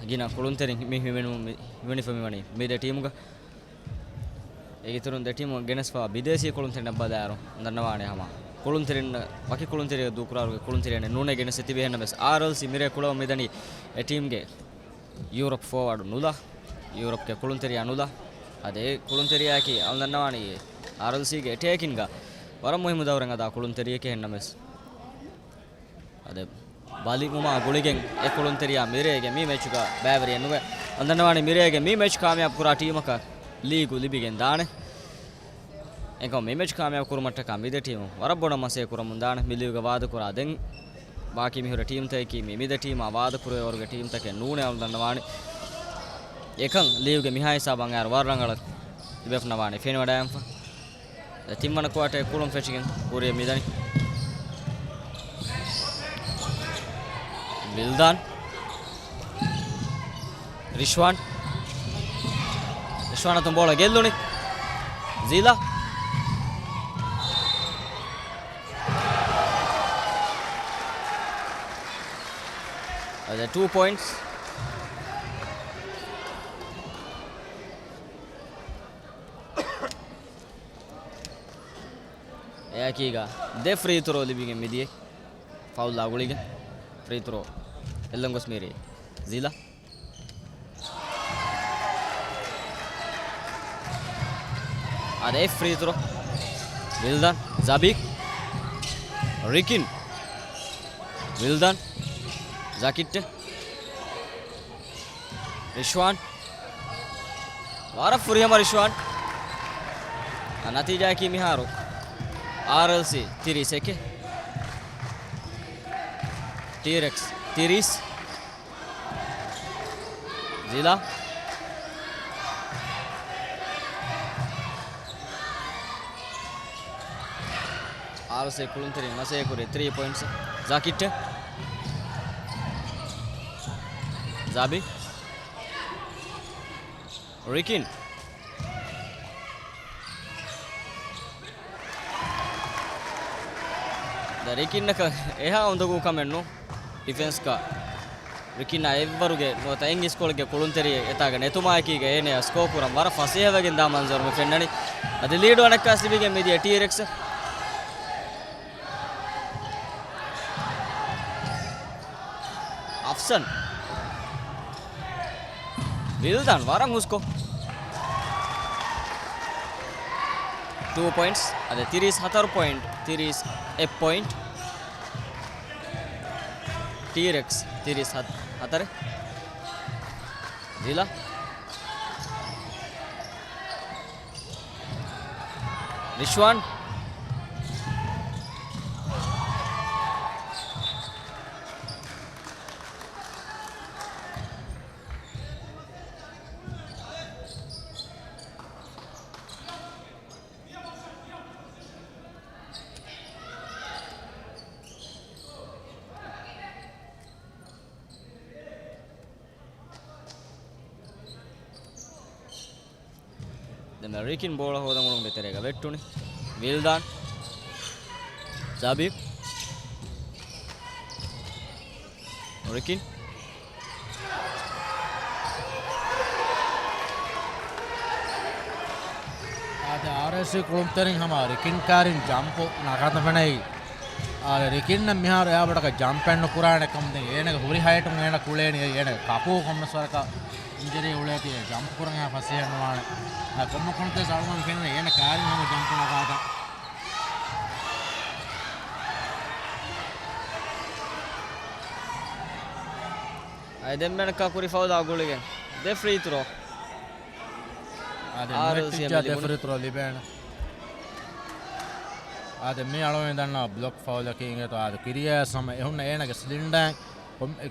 ގިނަ ކުޅުންތެރިން މި ހިމެނު-، މި ހިމެނިފަ މިވަނީ މި ދެ ޓީމުގަ. އޭގެ އިތުރުން ދެ ޓީމުން ގެނެސްފާ ބިދޭސީ ކުޅުންތެރިންނަށް ބަލާއިރު ދަންނަވާނެ ހަމަ ކުޅުންތެރިން ވަކި ކުޅުންތެރިއަށް ދޫކުރާރުގެ ކުޅުންތެރިއެއް ނޫނޭ ގެނެސް ތިބޭ. އެހެންނަމަވެސް އާރްއެލްސީ މިރޭ ކުޅަވަން މިދަނީ އެ ޓީމްގެ ޔޫރަޕް ފޯވާޑު ނުލާ، ޔޫރަޕްގެ ކުޅުންތެރިޔާ ނުލާ. އަދި އެ ކުޅުންތެރިޔާއަކީ އަޅު ދަންނަވާނީ އާރްއެލްސީގެ އެޓޭކިންގ ވަރަށް މުހިއްމު ދައުރެއް އަދާ ކުޅުންތެރިޔެކޭ. އެހެންނަމަވެސް އަދި ބަލިވުމާ ގުޅިގެން އެ ކުޅުންތެރިޔާ މިރޭގެ މި މެޗުގަ ބައިވެރިއެއް ނުވޭ. އަންދަންނަވާނެ މިރޭގެ މި މެޗް ކާމިޔާބު ކުރާ ޓީމަކަށް ލީގު ލިބިގެން ދާނެ. އެކަމް މި މެޗް ކާމިޔާބު ކުރުމަށްޓަކާ މި ދެ ޓީމު ވަރަށް ބޮޑަށް މަސޭ ކުރަމުން ދާނެ. މި ލީގުގަ ވާދަކުރާ ދެން ބާކީ މިހުރި ޓީމްތަކަކީ މި، މި ދެ ޓީމާ ވާދަކުރެވޭ ވަރުގެ ޓީމްތަކެއް ނޫނޭ. އަންދަންނަވާނެ އެކަން ލީގުގެ މިހާ ހިސާބަށް އައިރު ވަރަށް ރަނގަޅަށް ތިބޭފުޅުންނަށް ވާނެ ފެނިވަޑައިގެންފަ. ދެ ތިންވަނަ ކުއާޓަރުގެ ކުޅުން ފެށިގެން ކުރިއަށް މިދަނީ. ވިލްދާން. ރިޝްވާން. ރިޝްވާން އަތުން ބޯޅަ ގެއްލުނީ. ޒީލާ. އަދި ޓޫ ޕޮއިންޓްސް. އެއާއެކީގަ ދެ ފްރީ ތްރޯ ލިބިގެން މިދިޔައީ. ފައުލާ ގުޅިގެން ފްރީ ތްރޯ އެއްލަން ގޮސް މިރޭ ޒީލާ. އަދި އެއް ފްރީ ތްރޯ. ވިލްދާން، ޒަބީ، ރިކިން. ވިލްދާން، ޒާކިއްޓެ. ރިޝްވާން. ވަރަށް ފުރިހަމަ ރިޝްވާން. އަ، ނަތީޖާއަކީ މިހާރު އާރްއެލްސީ ތިރީސް އެކެއް. ޓީރެކްސް ތިރީސް. ޒީލާ. އާރްއެލްސީ ކުޅުންތެރިން މަސޭ ކުރި ތްރީ ޕޮއިންޓްސް. ޒާކިއްޓެ. ޒާބި. ރިކިން. ދަ ރިކިންނަކަށް އެހާ އުނދަގޫ ކަމެއް ނޫން. ޑިފެންސްގަ ރިކިންއާ އެއްވަރުގެ ނުވަތަ އެއް ސްކޯލްގެ ކުޅުންތެރިއެއް އެތާގަ ނެތުމާއެކީގަ އޭނަޔާ ސްކޯ ކުރަން ވަރަށް ފަސޭހަވެގެން ދާ މަންޒަރު މި ފެންނަނީ. އަދި ލީޑު އަނެއްކާސް ލިބިގެން މިދިޔަ ޓީރެކްސް. އަފްސަން. ވިލްދާން ވަރަށް ހުސްކޮށް. ޓޫ ޕޮއިންޓްސް. އަދި ތިރީސް ހަތަރު ޕޮއިންޓް، ތިރީސް އެއް ޕޮއިންޓް. ޓީރެކްސް ތިރީސް ހަތަރެއް. ޒިލާ. ރިޝްވާން. ދެން ރިކިން ބޯޅަ ހޯދަން އުޅުނު ތެރޭގަ ވެއްޓުނި. ވިލްދާން. ޒާބިރް. ރިކިން. އާދެ، އާރްއޭސީ ކުޅުންތެރިން ހަމަ ރިކިން ކާރިން ޖަމްޕު ނަގާތަން ފެނައި. އާދެ، ރިކިންނަށް މިހާރު އެއާ ބޮޑަކަށް ޖަމްޕެއް ނުކުރާނެ ކަމުދެން އޭނަގެ ހުރި ހައިޓުން އޭނަ ކުޅޭނީ އޭނަގެ ކަކޫ ކޮންމެސް ވަރަކަށް އިންޖަރީ އުޅޭތީ ޖަމްޕް ކުރަން އެހާ ފަސޭހަ ނުވާނެ. އާ، ކޮންމެ ކުޅުންތެރި ސަޅުމަން ފެންނަ އޭނަ ކާރިން ހަމަ ޖަމްޕު ނަގާތަން. އައި ދެންމެނަކާ ކުރި ފައުލާ ގުޅިގެން ދެ ފްރީ ތްރޯ. އާދެ، އާރްއެލްސީ ނުވެއްޓިއްޖާ ދެ ފްރީ ތްރޯ ލިބޭނެ. އާދެ، މި އަޅުގަނޑު ދަންނަ ބްލޮކް ފައުލަކީ އިނގޭތޯ. އާދެ، ކިރިޔާސް ހަމަ އެހުންނަ އޭނަގެ ސިލިންޑާއިން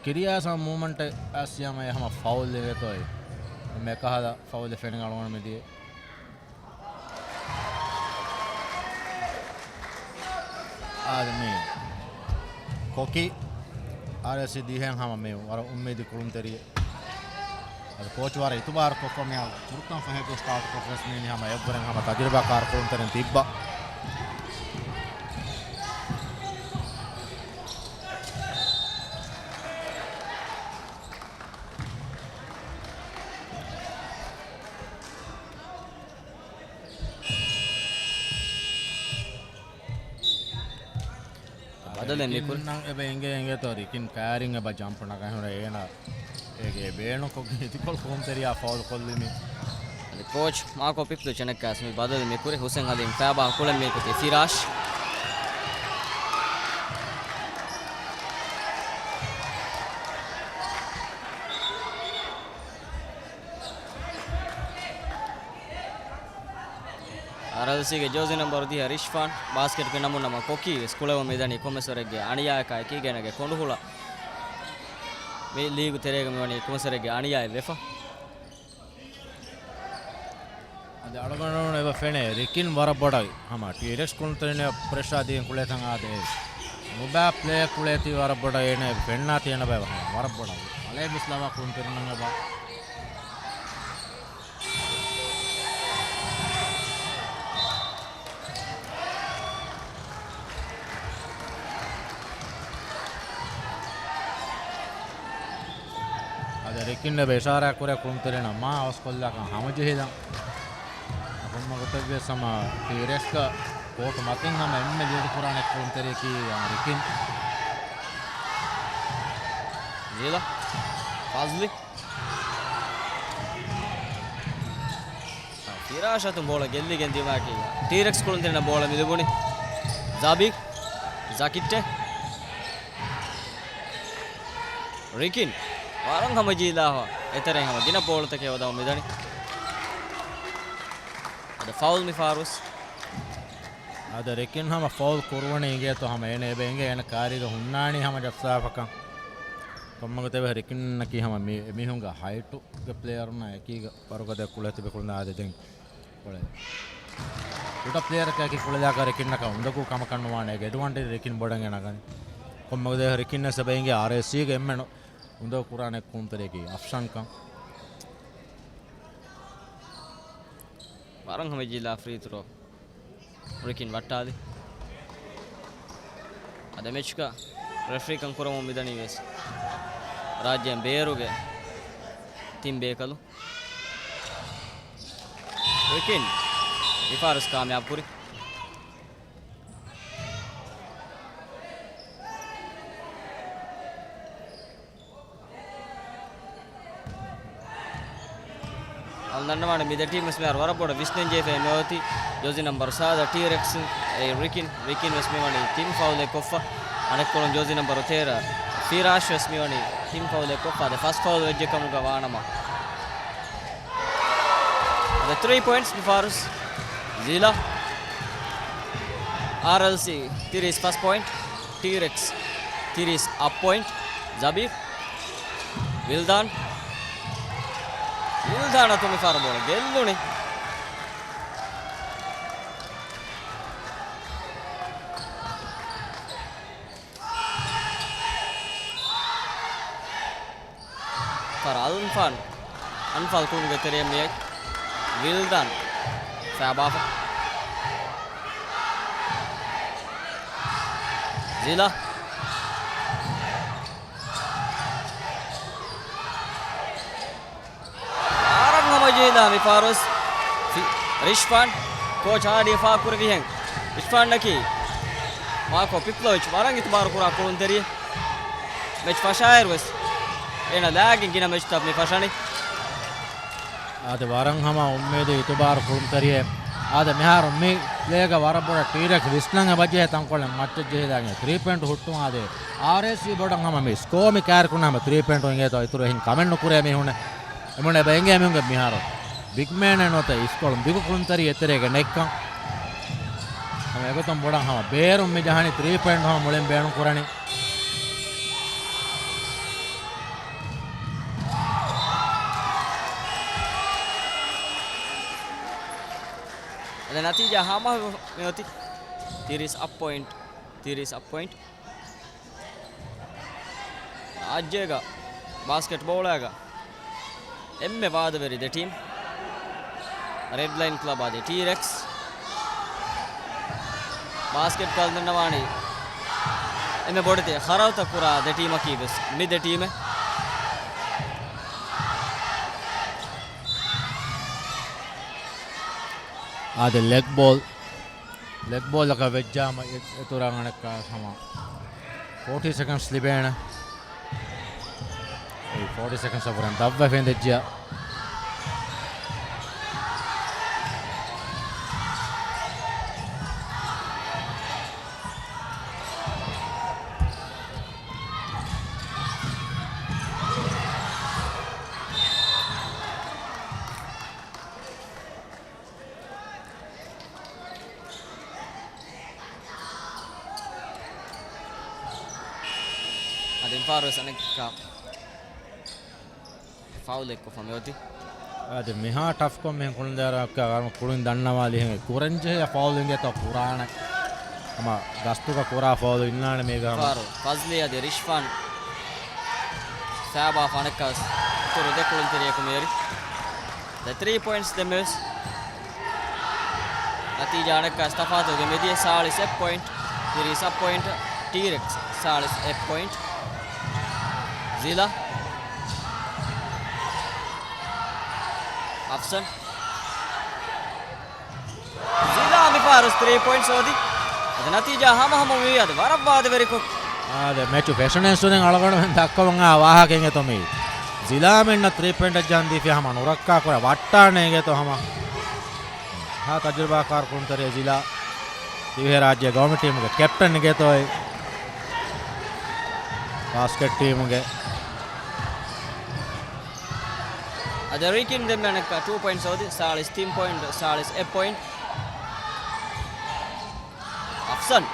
ކިރިޔާސް ހަމަ މޫވްމަންޓެއް އައިސް ހަމަ އެ ހަމަ ފައުލް އިނގޭތޯ. އެ މިކަހަލަ ފައުލެއް ފެނިގެން އަޅުގަނޑު މިދިޔަ. އާދެ، މި ކޮކީ އާރްއޭސީ ދިހައިން ހަމަ މި ވަރަށް އުއްމީދީ ކުޅުންތެރިއެއް. އަދި ކޯޗު ވަރަށް އިތުބާރު ކޮށް ކޮށް މިހާރު ފުރަތަމަ ފަހެއްގެ ސްޓާޓް ކޮށް ވެސް މި ހަމަ އެއްވުރެން ހަމަ ތަޖުރިބާކާރު ކުޅުންތެރިން ތިއްބާ. ބަދަލެއް ނިކުތް. ރިކިން އެބަ އެނގޭ އެނގޭތޯ ރިކިން ކާރިން އެބަ ޖަމްޕް ނަގަން ހުރެ އޭނަ އޭގެ ބޭނުންކޮށްގެން އިތިކޮޅު ކުޅުންތެރިޔާ ފައުލް ކޮށްލިމި. އަދި ކޯޗް މާކޯ ޕިޕްލު ޗެނެއްކާސް މި ބަދަލު މި ކުރި ހުސެން ހަލީމް ފައިބާ ކުޅެން މި ކުތި ފިރާޝް. އާރްއެލްސީގެ ޖާޒީ ނަމްބަރު ދިހަ ރިޝްފާން، ބާސްކެޓް ޕިން ނަމުން ނަމަ ކޮކީ ވެސް ކުޅެވުން މިދަނީ ކޮންމެސްވަރެއްގެ އަނިޔާއަކާ އެކީގަ އޭނަގެ ކޮނޑުހުޅަ މި ލީގު ތެރޭގަ މިވަނީ ކޮންމެސްވަރެއްގެ އަނިޔާއެއް ވެފަ. އަދި އަޅުގަނޑު އެބަ ފެނޭ ރިކިން ވަރަށް ބޮޑަށް ހަމަ ޓީރެކްސް ކުޅުންތެރިން ޕްރެޝާ ދީން ކުޅޭތަން އާދެ. ނުބާ ޕްލޭ ކުޅޭތީ ވަރަށް ބޮޑަށް އޭނަ އެބަ ފެންނާތީ އޭނަ ބައި ވަރަށް ބޮޑަށް އަޅޭ ބިސްލަވާ ކުޅުންތެރިން އެބަ. އަދި ރިކިން އެބަ އިޝާރާ ކުރޭ ކުޅުންތެރިންނަށް މާ އަވަސްކޮށްލާކަން ހަމަޖެހިލަން. ކޮންމެ ގޮތެއްވިޔަސް ހަމަ ޓީރެކްސްގަ ކޯޓު މަތިން ހަމަ އެންމެ ލީޑު ކުރާނެ ކުޅުންތެރިޔަކީ ރިކިން. ޒީލާ. ފަޒްލި. ފިރާޝަތު ބޯޅަ ގެއްލިގެން ދިމާކީ ޓީރެކްސް ކުޅުންތެރިންނަށް ބޯޅަ މި ލިބުނީ. ޒާބި. ޒަކިއްޓެ. ރިކިން. ވަރަށް ހަމަޖެހިލާފަ. އެތެރެއިން ހަމަ ގިނަ ބޯޅަތަކެއް ހޯދަމުން މިދަނީ. އަދި ފައުލް މި ފާރުސް. އަދި ރިކިން ހަމަ ފައުލް ކުރުވަނީ އިނގޭތޯ ހަމަ އޭނަ އެބަ އެނގޭ އޭނަ ކާރީގަ ހުންނާނީ ހަމަ ޖައްސާފަކަން. ކޮންމެ ގޮތެއް ވެ ރިކިންއަކީ ހަމަ މި، މީހުންގެ ހައިޓުގެ ޕްލޭޔަރުންނާ އެކީގަ ވަރުގަދަ ކުޅޭ ތިބި ކުޅުން އާދެ ދެން ކުޅޭ. ކުޑަ ޕްލޭޔަރަކަކީ ކުޅެލާކަށް ރިކިންއަކަށް އުނދަގޫ ކަމަކަށް ނުވާނެ. އޭގެ އެޑްވާންޓޭޖް ރިކިން ބޮޑަށް އެނގޭ ނަގަނީ. ކޮންމެ ގޮތެއް ރިކިން ވެސް އެބަ އިނގޭ އާރްއޭސީގެ އެންމެ ނު، އުނދަގޫ ކުރާނެ ކުޅުންތެރިޔަކީ އަފްޝާން ކަން. ވަރަށް ހަމަޖެހިލާ ފްރީ ތުރޯ ރިކިން ވައްޓާލި. އަދި މެޗުގަ ރެފްރީކަން ކުރަމުން މިދަނީ ވެސް ރާއްޖޭން ބޭރުގެ ތިން ބޭކަލު. ރިކިން މިފާރުސް ކާމިޔާބު ކުރި. އަޅު ދަންނަވާނެ މި ދެ ޓީމް ވެސް މިހާރު ވަރަށް ބޮޑަށް ވިސްނެން ޖެހިފައި މިއޮތީ. ޖޯޒީ ނަމްބަރު ސާދަ ޓީ ރެކްސް އެ ރިކިން، ރިކިން ވެސް މިވަނީ ތިން ފައުލެއް ކޮށްފަ. އަނެއްކޮޅުން ޖޯޒީ ނަމްބަރު ތޭރަ ފިރާޝް ވެސް މިވަނީ ތިން ފައުލެއް ކޮށްފަ. އަދި ފަސް ފައުލް ވެއްޖެ ކަމުގަ ވާނަމަ. އަދި ތްރީ ޕޮއިންޓްސް މި ފާރުސް ޒިލާ. އާރްއެލްސީ ތިރީސް ފަސް ޕޮއިންޓް، ޓީރެކްސް ތިރީސް އަށް ޕޮއިންޓް، ޒަބީބް، ވިލްދާން، ވިލްދާނަށް ތު މި ފާރު ބޯޅަ ގެއްލުނީ. ފަރަ އަލްފާން އަންފާލް ކުޅުމުގެ ތެރެއަށް މިއައި ވިލްދާން ފައިބާފަ. ޒިލާ. ވަރަށް ހަމަޖެހިލާ މި ފާރުސް ފި-، ރިޝްފާން ކޯޗް އާޑި ފާ ކުރެވިހެން. ރިޝްފާންއަކީ މާކޯ ޕިޕްލޮވިޗް ވަރަށް އިތުބާރު ކުރާ ކުޅުންތެރިއެއް. މެޗް ފަށާއިރު ވެސް އޭނަ ލާގެން ގިނަ މެޗްތައް މި ފަށަނީ. އާދެ، ވަރަށް ހަމަ އުއްމީދު އިތުބާރު ކުޅުންތެރިއެއް. އާދެ، މިހާރު މި ޕްލޭގަ ވަރަށް ބޮޑަށް ޓީރެކްސް ވިސްނަން އެބަޖެހޭ ތަންކޮޅެއް މައްޗަށް ޖެހިލާގެން ތްރީ ޕޮއިންޓް ހުއްޓުން. އާދެ، އާރްއޭސީ ބޮޑަށް ހަމަ މި ސްކޯ މި ކައިރިކުން ހަމަ ތްރީ ޕޮއިންޓް އިނގޭތޯ އިތުރު އެހެން ކަމެއް ނުކުރޭ މީހުންނެއް. އެމުން އެބަ އެނގޭ މީހުންގެ މިހާރު ބިގް މޭނެއް ނުވަތަ އިސްކޮޅު ބިގު ކުޅުންތެރި އެތެރޭގަ ނެއްކަން. ހަމަ އެގޮތުން ބޮޑަށް ހަމަ ބޭރުން މި ޖަހަނީ ތްރީ ޕޮއިންޓް ހަމަ މުޅިން ބޭނުން ކުރަނީ. އަދި ނަތީޖާ ހަމަ މިއޮތީ ތިރީސް އަށް ޕޮއިންޓް، ތިރީސް އަށް ޕޮއިންޓް. ރާއްޖޭގަ ބާސްކެޓް ބޯޅައިގަ އެންމެ ވާދަވެރި ދެ ޓީމް، ރެޑް ލައިން ކްލަބް އަދި ޓީ ރެކްސް. ބާސްކެޓް ކަލް ދަންނަވާނީ އެންމެ ބޮޑެތި ޚަރަދުތައް ކުރާ ދެ ޓީމަކީ ވެސް މި ދެ ޓީމެއް. އާދެ، ލެގް ބޯލް، ލެގް ބޯލަކަށް ވެއްޖާމަ އެ-، އެތުރަށް އަނެއްކާ ހަމަ ފޯޓީ ސެކަންޑްސް ލިބޭނެ. އެ ފޯޓީ ސެކަންޑްސް އަށްވުރެން ދަށްވެފަ އިނދެއްޖިއްޔާ. އަދި މިފާރުވެސް އަނެއްކާ ފައުލެއް ކޮށްފަ މިއޮތީ. އަދި މިހާ ޓަފްކޮށް މިހެން ކުޅުންދާރަކަށް އަރުމަ ކުޅުން ދަންނަވާލިހެން ކުރަންޖެހޭ ފައުލު އިނގޭތޯ ކުރާނެ. ހަމަ ގަސްތުގަ ކުރާ ފައުލު އިންނާނެ މީގަ ހަމަ. ފާރު ފަޒްލީ އަދި ރިޝްފާން ސާބާ ފަނަކަސް ތުރު ދެ ކުޅުންތެރިޔަކު މިއެރި. ދެ ތްރީ ޕޮއިންޓްސް ދެމެވެސް. ނަތީޖާ އަނެއްކާ ތަފާތުގެ މެދިޔަ ސާޅީސް އެއް ޕޮއިންޓް، ތިރީސް އަށް ޕޮއިންޓް، ޓީރެކްސް ސާޅީސް އެއް ޕޮއިންޓް. ޒިލާ. އަފްސަން. ޒިލާ މިފާރުސް ތްރީ ޕޮއިންޓްސް އޮތީ. އަދި ނަތީޖާ ހަމަހަމަވީ އަދި ވަރަށް ވާދަވެރިކޮށް. އާދެ، މެޗު ފެށުނެއްސުނިން އަޅުގަނޑުމެން ދައްކަމުން އާ ވާހަކަ އިނގޭތޯ މީ. ޒިލާމެންނަށް ތްރީ ޕޮއިންޓް ޖަން ދީފި ހަމަ ނުރައްކާ ކުރެ ވައްޓާނެ އިނގޭތޯ ހަމަ. ހާ ތަޖުރިބާކާރު ކުޅުންތެރިޔާ ޒިލާ. ދިވެހިރާއްޖޭ ގައުމީ ޓީމުގެ ކެޕްޓަން އިނގޭތޯ އެ ބާސްކެޓް ޓީމުގެ. އަދި ރީކިން ދެންމެ އަނެއްކާ ޓޫ ޕޮއިންޓްސް އޮތީ، ސާޅީސް ތިން ޕޮއިންޓް، ސާޅީސް އެއް ޕޮއިންޓް. އަފްސަން.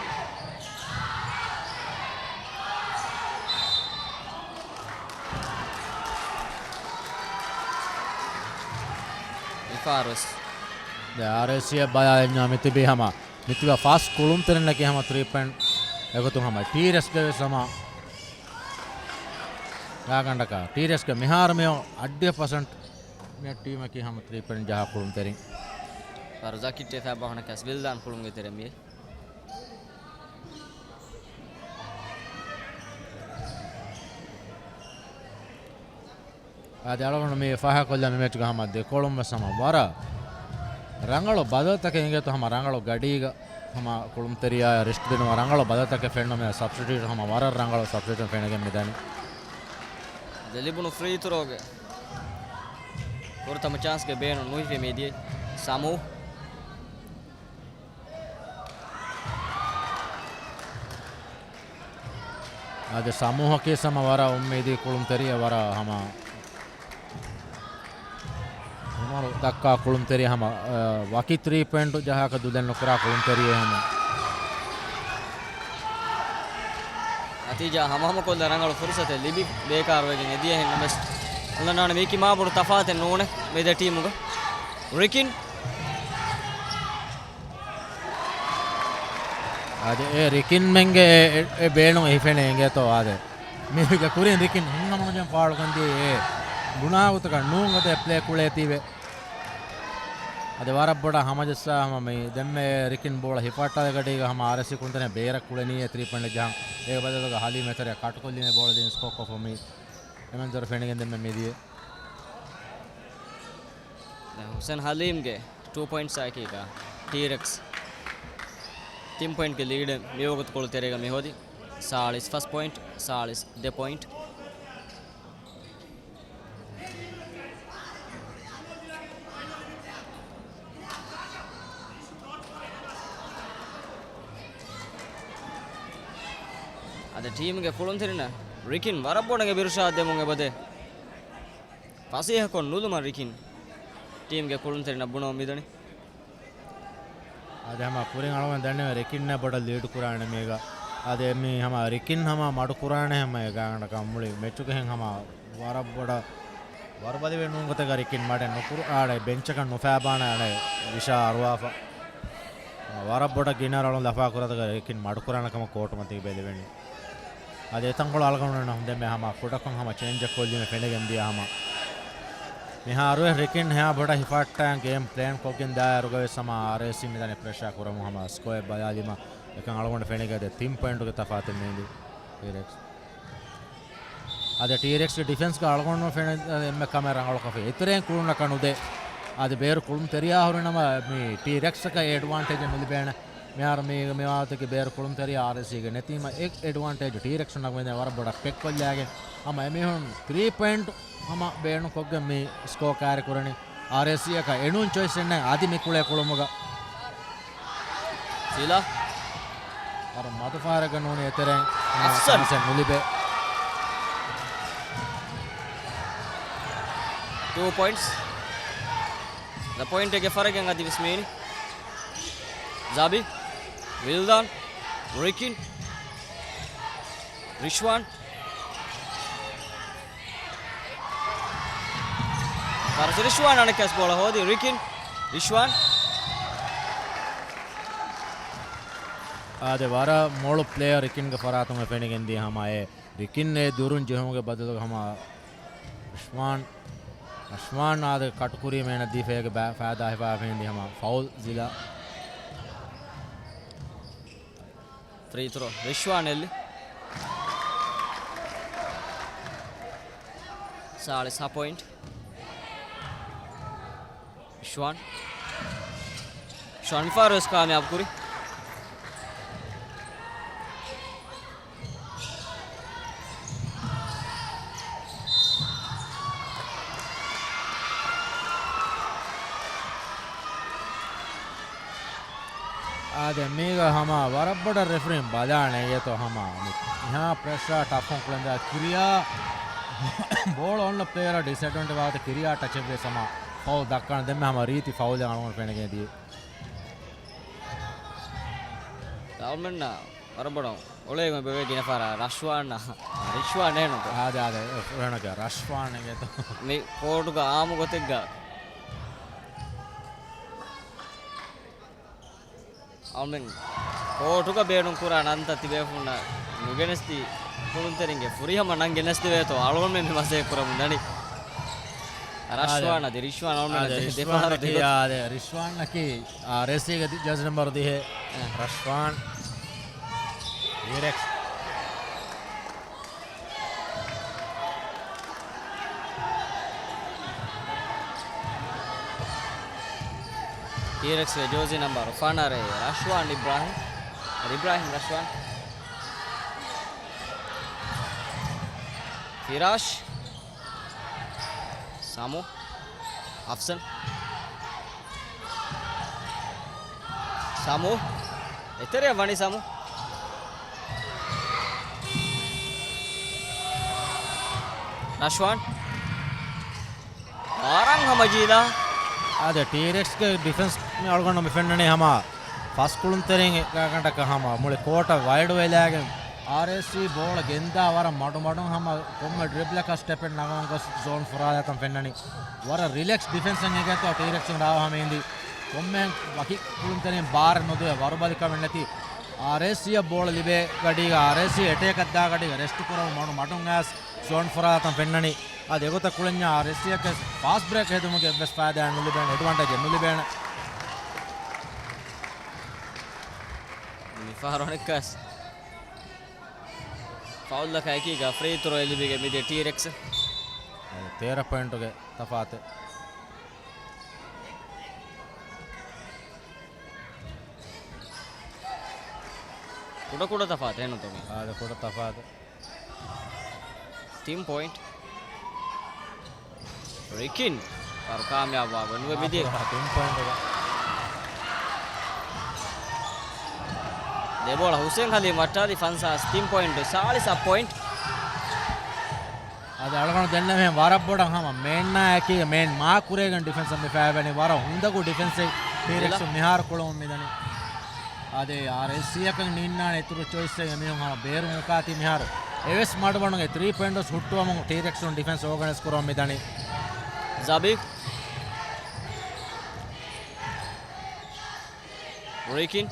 މިފާރުސް. ދެ އާރްއޭސީއަށް ބަލާލަންޏާ މިތިބީ ހަމަ. މިތިބަ ފަސް ކުޅުންތެރިންނަކީ ހަމަ ތްރީ ޕޮއިންޓް އެގޮތުން ހަމަ ޓީރެކްސްގެ ވެސް ހަމަ ގާގަނޑަކަށް. ޓީރެކްސްގެ މިހާރު މިއޮ އައްޑިހަ ޕަސެންޓް މި ޓީމަކީ ހަމަ ތްރީ ޕޮއިންޓް ޖަހާ ކުޅުންތެރިން. ފަރުޒާ ކިއްޓޭ ފައިބާ ހުންނަ ކަސް ވިލްދާން ކުޅުންގެ ތެރެ މިއެ. އާދެ، އަޅުގަނޑު މި ފާހަގަކޮށްލާ މި މެޗުގަ ހަމަ ދެކޮޅުން ވެސް ހަމަ ވަރަށް ރަނގަޅު ބަދަލުތަކެއް އިނގޭތޯ، ހަމަ ރަނގަޅު ގަޑީގަ ހަމަ ކުޅުންތެރިޔާ ރެސްޓް ދިނުމަށް ރަނގަޅު ބަދަލުތަކެއް ފެންނަމޭ، ސަބްސްޓިޓިއުޓް ހަމަ ވަރަށް ރަނގަޅު ސަބްސްޓިޓިއުޓް ފެނިގެން މިދަނީ. ދެ ލިބުނު ފްރީ ތުރޯގެ ފުރަތަމަ ޗާންސްގެ ބޭނުން ނުހިފި މިދިޔަ ސަމޫ. އާދެ، ސަމޫހަކީ ހަމަ ވަރަށް އުއްމީދީ ކުޅުންތެރިއެއް، ވަރަށް ހަމަ އުމަރު ދައްކާ ކުޅުންތެރި ހަމަ، އަ، ވަކި ތްރީ ޕޮއިންޓު ޖަހާކަށް ދުލެއް ނުކުރާ ކުޅުންތެރިއެއް ހަމަ. ނަތީޖާ ހަމަހަމަކޮށްލަ ރަނގަޅު ފުރުސަތެއް ލިބި ބޭކާރުވެގެން އެދިޔަހެން ނަމަވެސް، އަޅުގަނޑު މީކީ މާބޮޑު ތަފާތެއް ނޫނެ މި ދެ ޓީމުގަ. ރިކިން. އާދެ، އެ ރިކިންމެންގެ އެ، އެ، އެ ބޭނުން އެހިފެނޭ އިނގޭތޯ އާދެ. މީގެ ކުރިން ރިކިން ހުންނަމުނުޖެން ފާޅުކަންދީ އެ ބުނާގޮތަކަށް ނޫން އަދެ ޕްލޭ ކުޅޭތީވެ. އަދި ވަރަށް ބޮޑަށް ހަމަޖައްސާ ހަމަ މި ދެންމެ ރިކިން ބޯޅަ ހިފައްޓާ ގަޑީގަ ހަމަ އާރްއޭސީ ކުންތަނެ ބޭރަށް ކުޅެނީ އެ ތްރީ ޕޮއިންޓް ޖަހަން. އޭގެ ބަދަލުގަ ހަލީމް އެތެރެ ކަޓުކޮށްލީމޭ ބޯޅަ ދިން ސްކޯ ކޮށްފަ މި އެމެންދޮރު ފެނިގެން ދެންމެ މިދިޔަ. ދެން ހުސެން ހަލީމްގެ ޓޫ ޕޮއިންޓްސް އެކީގަ ޓީރެކްސް ތިން ޕޮއިންޓްގެ ލީޑެއް މިވަގުތުކޮޅު ތެރޭގަ މިހޯދި. ސާޅީސް ފަސް ޕޮއިންޓް، ސާޅީސް ދެ ޕޮއިންޓް. އަދި ޓީމްގެ ކުޅުންތެރިންނަށް ރިކިން ވަރަށް ބޮޑަށް ބިރުޝާ ދެމުން އެބަދޭ. ފަސޭހަކޮށް ނުލުމަށް ރިކިން ޓީމްގެ ކުޅުންތެރިންނަށް ބުނަމުން މިދަނީ. އާދެ، ހަމަ ކުރިން އަޅުގަނޑު ދަންނަވަން ރިކިންނާ ބޮޑަށް ލީޑް ކުރާނެ މީގަ. އާދެ، މި ހަމަ ރިކިން ހަމަ މަޑު ކުރާނެ ހަމަ އެ ގާނޑަކަށް މުޅި މެޗުގެ ހެން ހަމަ ވަރަށް ބޮޑަށް ވަރުބަލިވެ ނޫން ގޮތެއްގަ ރިކިން މަޑެއް ނުކުރު، އާ، އަޅެ ބެންޗަކަށް ނުފާބާނެ އަޅެ ވިޝާ އަރުވާފަ. ވަރަށް ބޮޑަށް ގިނަ ރަޅުން ލަފާ ކުރާތަކަށް ރިކިން މަޑުކުރާނެ ކަމަށް ކޯޓު މަތީ ބެލެވެނީ. އަދި އެތަންކޮޅު އަޅުގަނޑު ދެންމެ ހަމަ ކުޑަކޮށް ހަމަ ޗޭންޖެއް ކޮށްލީމެ ފެނިގެން ދިޔަ ހަމަ. މިހާރުވެސް ރިކިން ހެޔާ ބޮޑަށް ހިފައްޓާ ގޭމް ޕްލޭން ކޮށްގެން ދާއިރުގަވެސް ހަމަ އާރްއޭސީ މިދަނީ ޕްރެޝާ ކުރަމުން ހަމަ ސްކޯއެއް ބަލާލީމަ އެކަން އަޅުގަނޑު ފެނިގެން ދޭ ތިން ޕޮއިންޓުގެ ތަފާތެއް މީނދި ޓީރެކްސް. އަދި ޓީރެކްސްގެ ޑިފެންސްގަ އަޅުގަނޑު ފެނެ އެންމެ ކަމެއް ރަނގަޅު ކަފެ އިތުރެއިން ކުޅުނަކަށް ނުދޭ. އަދި ބޭރު ކުޅުންތެރިޔާ ހުރިނަމަ މި ޓީރެކްސްއަކަށް އެޑްވާންޓޭޖެއް ނުލިބޭނެ. މިހާރު މީ މިވާތަކީ ބޭރު ކުޅުންތެރިޔާ އާރްއޭސީގެ ނެތީމަ އެ އެޑްވާންޓޭޖު ޓީރެކްސް ނަގުމެން ވަރަށް ބޮޑަށް ޕެކްކޮށްލާގެން ހަމަ އެމީހުން ތްރީ ޕޮއިންޓް ހަމަ ބޭނުންކޮށްގެން މި ސްކޯ ކާރި ކުރަނީ. އާރްއޭސީއަކަށް އެނޫން ޗޮއިސް އެއްނެ އަދި މި ކުޅޭ ކުޅުމުގަ. ސީލާ. ވަރަށް މަދު ފަހަރެއްގަ ނޫނީ އެތެރެއިން އަފްސަން. ޗާންސެއް ނުލިބޭ. ޓޫ ޕޮއިންޓްސް. ދަ ޕޮއިންޓެއްގެ ފަރަގެއް އަދިވެސް މީނި. ޒާބި. ވިލްދާން. ރިކިން. ރިޝްވާން. ފަރަސް ރިޝްވާން އަނެއްކާސް ބޯޅަ ހޯދި ރިކިން. ރިޝްވާން. އާދެ، ވަރަށް މޮޅު ޕްލޭޔަރ ރިކިންގެ ފަރާތުން ފެނިގެން ދިޔަ ހަމަ އެ ރިކިން އެ ދުރުން ޖެހުމުގެ ބަދަލުގަ ހަމަ ރިޝްވާން، ރިޝްވާން އާދެ ކަޓުކުރީމަ އޭނަ ދީފައިގެ ބައި ފައިދާ ހިފާފައިން ދި ހަމަ ފައުލް ޒިލާ. ފްރީ ތުރޯ ރިޝްވާން އެއްލި. ސާޅީސް ހަ ޕޮއިންޓް. ރިޝްވާން. ރިޝްވާން މިފަހަރު ވެސް ކާމިޔާބު ކުރި. އާދެ، މީގަ ހަމަ ވަރަށް ބޮޑަށް ރެފްރީން ބަލާނެ އޭތޯ ހަމަ މި މިހާ ޕްރެޝާ ޓަފް ކުޅެންދާ ކިރިޔާ ބޯޅަ އޮންނަ ޕްލޭޔަރ ޑިސްއެޑްވާންޓޭޖް ވާތަ ކިރިޔާ ޓަޗެއް ވެސް ހަމަ ފައުލް ދައްކާނެ. ދެންމެ ހަމަ ރީތި ފައުލެއް އަޅުގަނޑު ފެނިގެން ދިޔަ. އަޅުމެންނަށް ވަރަށް ބޮޑަށް އޮޅޭގޮތް ބެވޭ ގިނަ ފަހަރަށް ރަޝްވާން، ރިޝްވާން އޭނުތޯ؟ އާދެ، އާދެ، އޭނަގެ ރަޝްވާން އިނގޭތޯ؟ މި ކޯޓުގަ އާއްމު ގޮތެއްގަ އަޅުމެން ކޯޓުގަ ބޭނުން ކުރާ ނަންތައް ތިބޭފުޅުންނަށް ނުގެނެސްދީ، ކުޅުންތެރިންގެ ފުރިހަމަ ނަން ގެނެސްދެވޭތޯ އަޅުގަނޑުމެން މި މަސައްކަތް ކުރަމުން ދަނީ. ރަޝްވާން އަދި ރިޝްވާން އަޅުމެން އަދި ދެފަހަރު ރިޝްވާން ދިގު. އަދި ރިޝްވާން އަކީ އާރްއޭސީގެ ޖާޒި ނަމްބަރު ދިހަ. އަ. ރަޝްވާން. ޓީރެކްސް. ޓީރެކްސްގެ ޖާޒި ނަމްބަރު ފަނަރަ ރަޝްވާން އިބްރާހިމް. އިބްރާހިމް ރަޝްވާން. ފިރާޝް. ސާމު. އަފްސަން. ސާމު. އެތެރެއަށް ވަނީ ސާމު. ރަޝްވާން. ވަރަށް ހަމަ ޖީލާ. އާދެ، ޓީރެކްސްގެ ޑިފެންސް މި އަޅުގަނޑު މި ފެންނަނީ ހަމަ ފަސް ކުޅުންތެރިން ގާގަނޑަކަށް ހަމަ މުޅި ކޯޓަށް ވައިޑް ވެލާގެން އާރްއޭސީ ބޯޅަ ގެންދާ ވަރަށް މަޑުމަޑުން ހަމަ ކޮންމެ ޑްރިބްލަކަށް ސްޓެޕެއް ނަގަމުން ގޮސް ޒޯން ފުރާލާތަން ފެންނަނީ. ވަރަށް ރިލެކްސް ޑިފެންސެއް އެނގޭތޯ ޓީރެކްސުން ރާވަ ހަމަ އިނދީ. ކޮންމެ ވަކި ކުޅުންތެރިން ބާރެއް ނުދެވޭ ވަރުބަލިކަމެއް ނެތި. އާރްއޭސީއަށް ބޯޅަ ލިބޭ ގަޑީގަ އާރްއޭސީ އެޓޭކަށް ދާ ގަޑީގަ ރެސްޓު ކުރަމުން މަޑު މަޑުން އައިސް ޒޯން ފުރާލާތަން ފެންނަނީ. އަދި އެގޮތަށް ކުޅެންޏާ އާރްއޭސީއަކަށް ފާސްޓް ބްރޭކް ހެދުމުގެ އެއްވެސް ފައިދާއެއް ނުލިބޭނެ، އެޑްވާންޓޭޖެއް ނުލިބޭނެ. މިފަހަރު އަނެއްކާސް ފައުލްއަކާ އެކީގަ ފްރީ ތުރޯއެއް ލިބިގެން މިދިޔަ ޓީރެކްސް. އަދި ތޭރަ ޕޮއިންޓުގެ ތަފާތެއް. ކުޑަކުޑަ ތަފާތެއް ނުތަ މީ. އާދެ، ކުޑަ ތަފާތެއް. ތިން ޕޮއިންޓް. ރިކިން ވަރު ކާމިޔާބުވާ ގޮތް ނުވެ މިދިޔަ. ތިން ޕޮއިންޓުގަ. ދެބޯޅަ ހުސެން ހަލީމް ވައްޓާލި ފަންސާސް ތިން ޕޮއިންޓު ސާޅީސް އަށް ޕޮއިންޓް. އަދި އަޅުގަނޑު ދެންނެވިހެން ވަރަށް ބޮޑަށް ހަމަ މޭންނާއެކީ މޭން މާކުރޭގެން ޑިފެންސަށް މި ފައިވެނީ ވަރަށް އުނދަގޫ ޑިފެންސެއް ޓީރެކްސުން މިހާރު ކުޅަމުން މިދަނީ. އާދެ، އާރްއޭސީއަކަށް ނީންނާނެ އިތުރު ޗޮއިސްއެއް އެމީހުން ހަމަ ބޭރު ނުކާތީ މިހާރު. އެވެސް މަޑުމަޑުން އެ ތްރީ ޕޮއިންޓް ހުއްޓުވަމުން ޓީރެކްސުން ޑިފެންސް އޯގަނައިޒް ކުރަމުން މިދަނީ. ޒަބީ. ރީކިން.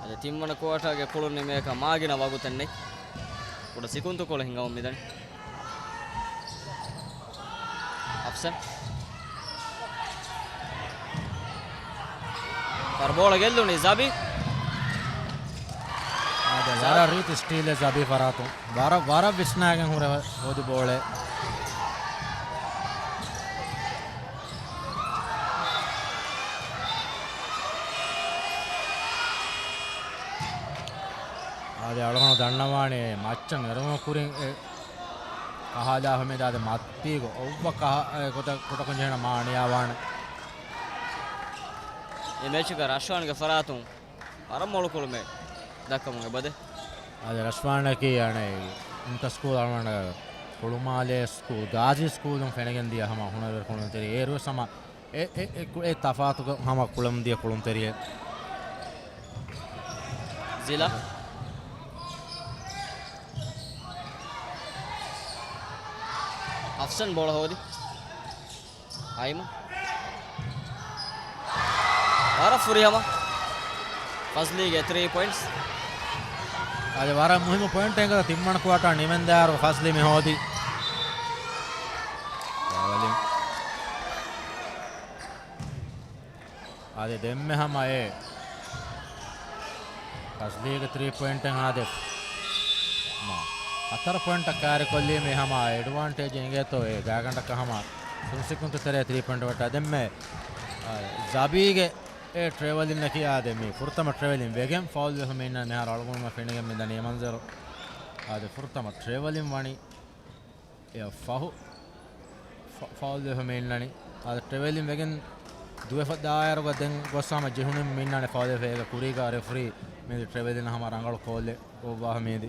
އަދި ތިންވަނަ ކުއާޓާގެ ކުޅުން ނިމޭކަށް މާގިނަ ވަގުތެއް ނެތް. ކުޑަ ސިކުންތުކޮޅެއް ހިނގަމުން މިދަނީ. އަފްސަން. ފަރުބޯޅަ ގެއްލުނީ ޒަބީ. އާދެ، ޒަ- ވަރަށް ރީތި ސްޓީލެއް ޒަބީ ފަރާތުން. ވަރަށް، ވަރަށް ވިސްނާގެން ހުރެ ހޯދި ބޯޅަ. އާދެ، އަޅުގަނޑު ދަންނަވާނެ މައްޗަށް އެރުމަށް ކުރިން އެ ކަހާލާ ހަމެދާ އާދެ މަތީގަ އޮއްވަ ކަހަ-، އެ ގޮތަށް ކުޑަކޮށް ޖެހޭނެ މާ އަނިޔާވާނެ. އެ މެޗުގަ ރަޝްވާންގެ ފަރާތުން ވަރަށް މޮޅު ކުޅުމެއް ދައްކަމުން އެބަދޭ. އާދެ، ރަޝްވާނަކީ އަނެއް އިންޓަ ސްކޫލް އަޅުގަނޑަށް ކުޅުމާލޭ ސްކޫލް، ގާޒީ ސްކޫލުން ފެނިގެން ދިޔަ ހަމަ ހުނަރުވެރި ކުޅުންތެރި. އޭރުވެސް ހަމަ އެ، އެ، އެ، އެ ތަފާތުގަ ހަމަ ކުޅަމުން ދިޔަ ކުޅުންތެރިއެއް. ޒިލާ. އަފްސަން ބޯޅަ ހޯދި. ހައިމަ. ވަރަށް ފުރިހަމަ. ފަޒްލީގެ ތްރީ ޕޮއިންޓްސް. އަދި ވަރަށް މުހިއްމު ޕޮއިންޓެއް އެނގޭ ތިންވަނަ ކުއާޓާ ނިމެންދާއިރު ފަޒްލީ މި ހޯދީ. އަދި ދެންމެ ހަމަ އެ ފަޒްލީގެ ތްރީ ޕޮއިންޓެއް ހާދެ މާ ހަތަރު ޕޮއިންޓަށް ކާރިކޮށްލީމޭ ހަމަ އެޑްވާންޓޭޖް އެނގޭތޯ އެ ގާގަނޑަކަށް ހަމަ ސުންސިކުންތު ތެރޭ ތްރީ ޕޮއިންޓް ވެއްޓާ ދެންމެ، އާ، ޒަބީގެ އެ ޓްރެވެލިން އަކީ އާދެ މި ފުރަތަމަ ޓްރެވެލިން ވެގެން ފައުލް ވެފަ މި އިންނަ މިހާރު އަޅުގަނޑުމަށް ފެނިގެން މިދަނީ އެ މަންޒަރު. އާދެ ފުރަތަމަ ޓްރެވެލިން ވަނީ އެއަށް ފަހު ފަ-، ފައުލް ވެފަ މި އިންނަނީ. އާދެ ޓްރެވެލިން ވެގެން ދުވެފަ ދާއިރުގަ ދެން ގޮސް ހަމަ ޖެހުނީ މި އިންނާނެ ފައުލް ވެފަ އޭގެ ކުރީގަ ރެފްރީ މިއިން ޓްރެވެލިން ހަމަ ރަނގަޅު ކޯލެއް އޮއްވާފަ މިއިން.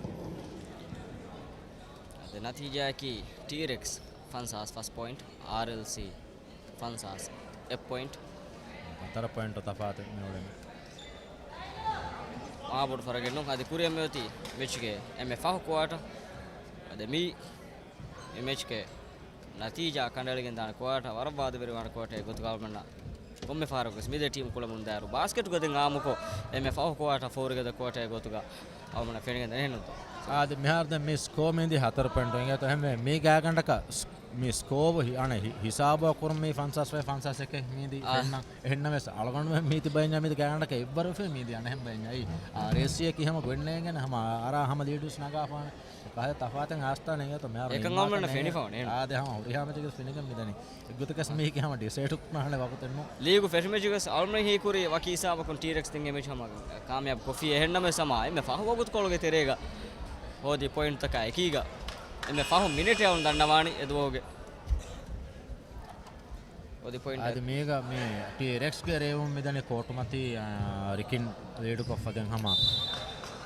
އަދި ނަތީޖާއަކީ ޓީރެކްސް ފަންސާސް ފަސް ޕޮއިންޓް، އާރްއެލްސީ ފަންސާސް އެއް ޕޮއިންޓް. ހަތަރު ޕޮއިންޓު ތަފާތު މިއުޅެނީ. މާބޮޑު ފަރަގެއް ނޫން. އަދި ކުރިއަށް މިއޮތީ މެޗުގެ އެންމެ ފަހު ކުއާޓަ. އަދި މި މި މެޗުގެ ނަތީޖާ ކަނޑައެޅިގެން ދާނެ ކުއާޓަ، ވަރަށް ވާދަވެރިވާނެ ކުއާޓައެއް ގޮތުގަ އަޅުމެންނަށް ކޮންމެ ފަހަރަކުވެސް މި ދެ ޓީމް ކުޅެމުން ދާއިރު ބާސްކެޓުގަ ދެން އާއްމުކޮށް އެންމެ ފަހު ކުއާޓަ ފޯރުގަދަ ކުއާޓައެއް ގޮތުގަ އަޅުމެންނަށް ފެނިގެން ދާނެ އެހެންނުތޯ؟ އާދެ، މިހާރު ދެން މި ސްކޯ މީދީ ހަތަރު ޕޮއިންޓު އިނގޭތޯ. އެހެންވެ މި ގާތްގަނޑަކަށް ސް-، މި ސްކޯ ހި-، އަނެއް ހި-، ހިސާބު ކުރުން މީ ފަންސާސް ފައި ފަންސާސް އެކެއް މީދީ އާ. ފެންނަ. އެހެންނަމަވެސް އަޅުގަނޑުމެން މީތި ބައެއް މީތި ގާތްގަނޑަކަށް އެއްވަރު ފެ މީދީ އަނެއް ބައެއް އައި. އާ، ރޭސީއަކީ ހަމަ ގޮތްނޭނގެން ހަމަ އަރާ ހަމަ ލީޑުސް ނަގާފާނެ. ކަހެ ތަފާތެއް އާސްތާނެ އިނގޭތޯ މިހާރު އެކަން އަޅުމެންނަށް ފެނިފަ އޮންނާނެ. އާދެ ހަމަ ހުރިހާ މެޗެއްގަސް ފެނިގެން މިދަނީ. އެއްގޮތަކަސް މީކީ ހަމަ ޑިސައިޑް ކުރާނެ ވަގުތެއްނު. ލީގު ފެށި މެޗުގަސް އަޅުމެން ހީކުރީ ވަކި ހިސާބަކުން ޓީރެކްސް ދެން އެ މެޗު ހަމަ ކާމިޔާބު ކޮށްފި. އެހެންނަމަވެސް ހަމަ އެންމެ ފަހު ވަގުތުކޮޅުގެ ތެރޭގަ ހޯދި ޕޮއިންޓްތަކާ އެކީގަ އެންމެ ފަހު މިނެޓެއް އަޅުން ދަންނަވާނީ އެ ދުވަހުގެ. އޮދި ޕޮއިންޓް. އަދި މީގަ މި ޓީރެކްސްގެ ރޭވުން މިދަނީ ކޯޓުމަތީ، އާ، ރިކިން ލީޑުކޮށްފަ ދެން ހަމަ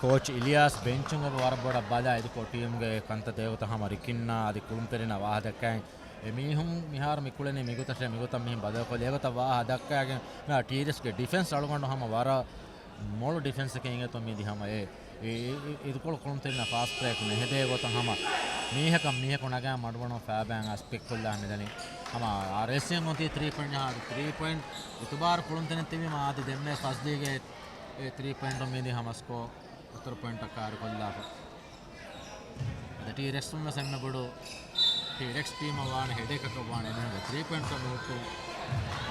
ކޯޗް އިލިޔާސް ބެންޗުން އެބަ ވަރަށް ބޮޑަށް ބަލާ އިދިކޮށް ޓީމްގެ ކަންތައް ދޭގޮތަށް ހަމަ ރިކިންނާ އަދި ކުޅުންތެރިންނާ ވާހަ ދައްކައި އެ މީހުން މިހާރު މި ކުޅެނީ މިގޮތަށޭ މިގޮތަށް މިހެން ބަދަލުކޮށްލި އެގޮތަށް ވާހަ ދައްކައިގެން މި ޓީރެކްސްގެ ޑިފެންސް އަޅުގަނޑު ހަމަ ވަރަށް މޮޅު ޑިފެންސްއެކޭ އިނގޭތޯ މީދީ ހަމަ އެ އި-، އި-، އި-، އިދިކޮޅު ކުޅުންތެރިންނަށް ފާސްޓް ބްރޭކް ނެހެދޭ ގޮތަށް ހަމަ މީހަކަށް މީހަކު ނަގާ މަޑުމަޑުން ފައިބައިން އަސް ޕިކް ކޮށްލާ މިދަނީ. ހަމަ ރޭސިން އޮތީ ތްރީ ޕޮއިންޓް ޖަހާ ތްރީ ޕޮއިންޓް އިތުބާރު ކުޅުންތެރިން ތިބީމަ އަދި ދެންމެ ފަސްލީގެ އެ ތްރީ ޕޮއިންޓު މީދީ ހަމަ ސްކޯ ހަތަރު ޕޮއިންޓަށް ކާރި ކޮށްލާފަ. އަދި ޓީރެކްސް ވެސް އެންމެ ބޮޑު ޓީރެކްސް ޓީމަށް ވާނެ ހެޑޭކަކަށް ވާނެ އެމީހުންގެ ތްރީ ޕޮއިންޓް މި ހުއްޓު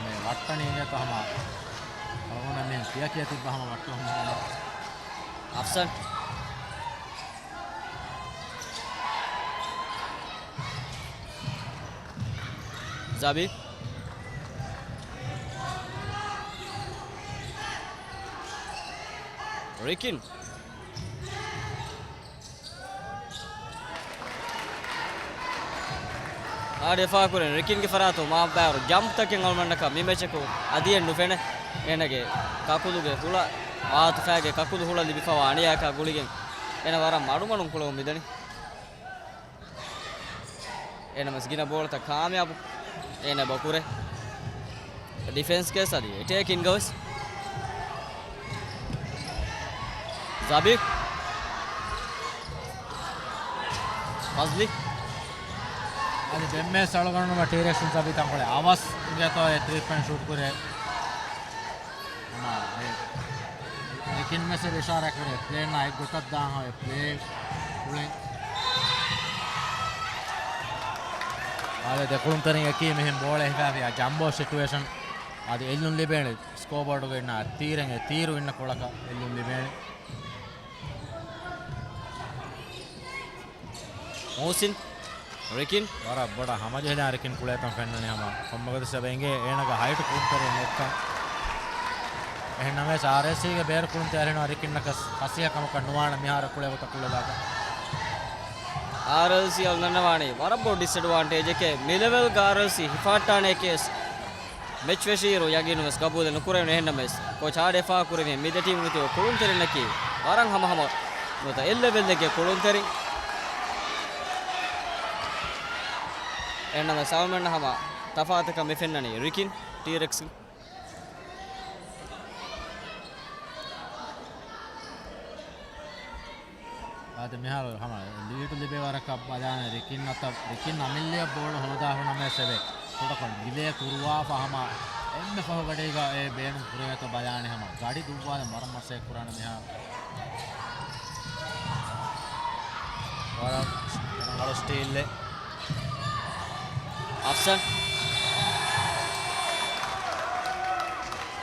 މި ވައްޓަނީ އިނގޭތޯ ހަމަ އަޅުގަނޑަށް މިހެން ކިޔަކިޔަ ތިއްބަ ހަމަ ވައްޓަމުން ހަމަ. އަފްސަން. ޒަބީ. ރިކިން. އާ ދިފާއު ކުރިން ރިކިންގެ ފަރާތުން މާބައިވަރު ޖަމްޕްތަކެއް އަޅުގަނޑަކަށް މި މެޗަކު އަދިއެއް ނުފެނޭ. އޭނަގެ ކަކުލުގެ ހުޅަ އާތިފާގެ ކަކުލު ހުޅަ ލިބިފަވާ އަނިޔާއަކާ ގުޅިގެން އޭނަ ވަރަށް މަޑުމަޑުން ކުޅެވުން މިދަނީ. އޭނަ މަސް ގިނަ ބޯޅަތައް ކާމިޔާބު އޭނަ ބަކުރެ. ޑިފެންސްގެ ސަލީ އެޓޭކިންގ ވެސް. ޒަބީ. ފަޒްލީ. އަދި ދެންމެ ސަޅުގަނޑުމަ ޓީރެކްސް ސަބީ ތަންކޮޅެ އަވަސް އިނގޭތޯ އެ ތްރީ ޕޮއިންޓް ޝޫޓް ކުރޭ. ހަމަ އެ ރިކިން ވެސް އިޝާރާތް ކުރޭ ޕްލޭންނާ އެއްގޮތަށް ދާން އޮތް ޕްލޭ ކުޅެން. އާދެ، ދެ ކުޅުންތެރިން އެކީ މިހެން ބޯޅަ ހިފާފިޔާ ޖަމްބޯ ސިޓުއޭޝަން. އާދެ، އެއްލުން ލިބޭނެ ސްކޯބޯޑުގަ އިންނަ ތީރެއް އެ ތީރު އިންނަ ކޮޅަކަށް އެއްލުން ލިބޭނެ. މުހުސިން، ރިކިން. ވަރަށް ބޮޑަށް ހަމަޖެހިލާ ރިކިން ކުޅޭތަން ފެންނަނީ ހަމަ ކޮންމެ ގޮތަސް އެބަ އިނގޭ އޭނަގެ ހައިޓް ކުޅުންތެރިން ނެއްކަން. އެހެން ނަމަވެސް އާރްއޭސީގެ ބޭރު ކުޅުންތެރިންނަށް ރިކިންނަކަސް ހަސިޔަ ކަމަކަށް ނުވާނެ މިހާރު ކުޅޭ ގޮތަށް ކުޅެލާކަށް. އާރްއެލްސީ އަޅުގަނޑަށް ވާނީ ވަރަށް ބޮޑު ޑިސްއެޑްވާންޓޭޖެކޭ. މި ލެވެލްގަ އާރްއެލްސީ ހިފާއްޓާނެކޭ މެޗް ފެށިއިރު ޔަގީނުން ވެސް ގަބޫލެއް ނުކުރެވެނީ. އެހެންނަމަވެސް، ކޯޗް އާ ދިފާއު ކުރެވި މި ދެ ޓީމުގެ ތިބި ކުޅުންތެރިންނަކީ ވަރަށް ހަމަހަމަ ނުވަތަ އެއް ލެވެލްއެއްގެ ކުޅުންތެރިން. އެހެންނަމަވެސް، އަޅުމެންނަށް ހަމަ ތަފާތަކަށް މި ފެންނަނީ ރިކިން ޓީރެކްސް. އާދެ، މިހާރު ހަމަ ލީޑު ލިބޭ ވަރަކަށް ބަލާނެ ރިކިން އަތަށް، ރިކިން އަމިއްލައަށް ބޯޅަ ހޯދާ ހުންނަމޭސް އެބަ ކުޑަކޮށް ޑިލޭ ކުރުވާފަ ހަމަ އެންމެ ފަހު ގަޑީގަ އެ ބޭނުން ކުރެވޭތޯ ބަލާނެ ހަމަ ގަޑި ދުއްވާލަން ވަރަށް މަސައްކަތް ކުރާނެ މިހާރު. ވަރަށް ރަނގަޅު ސްޓީލްއެއް. އަފްސަން.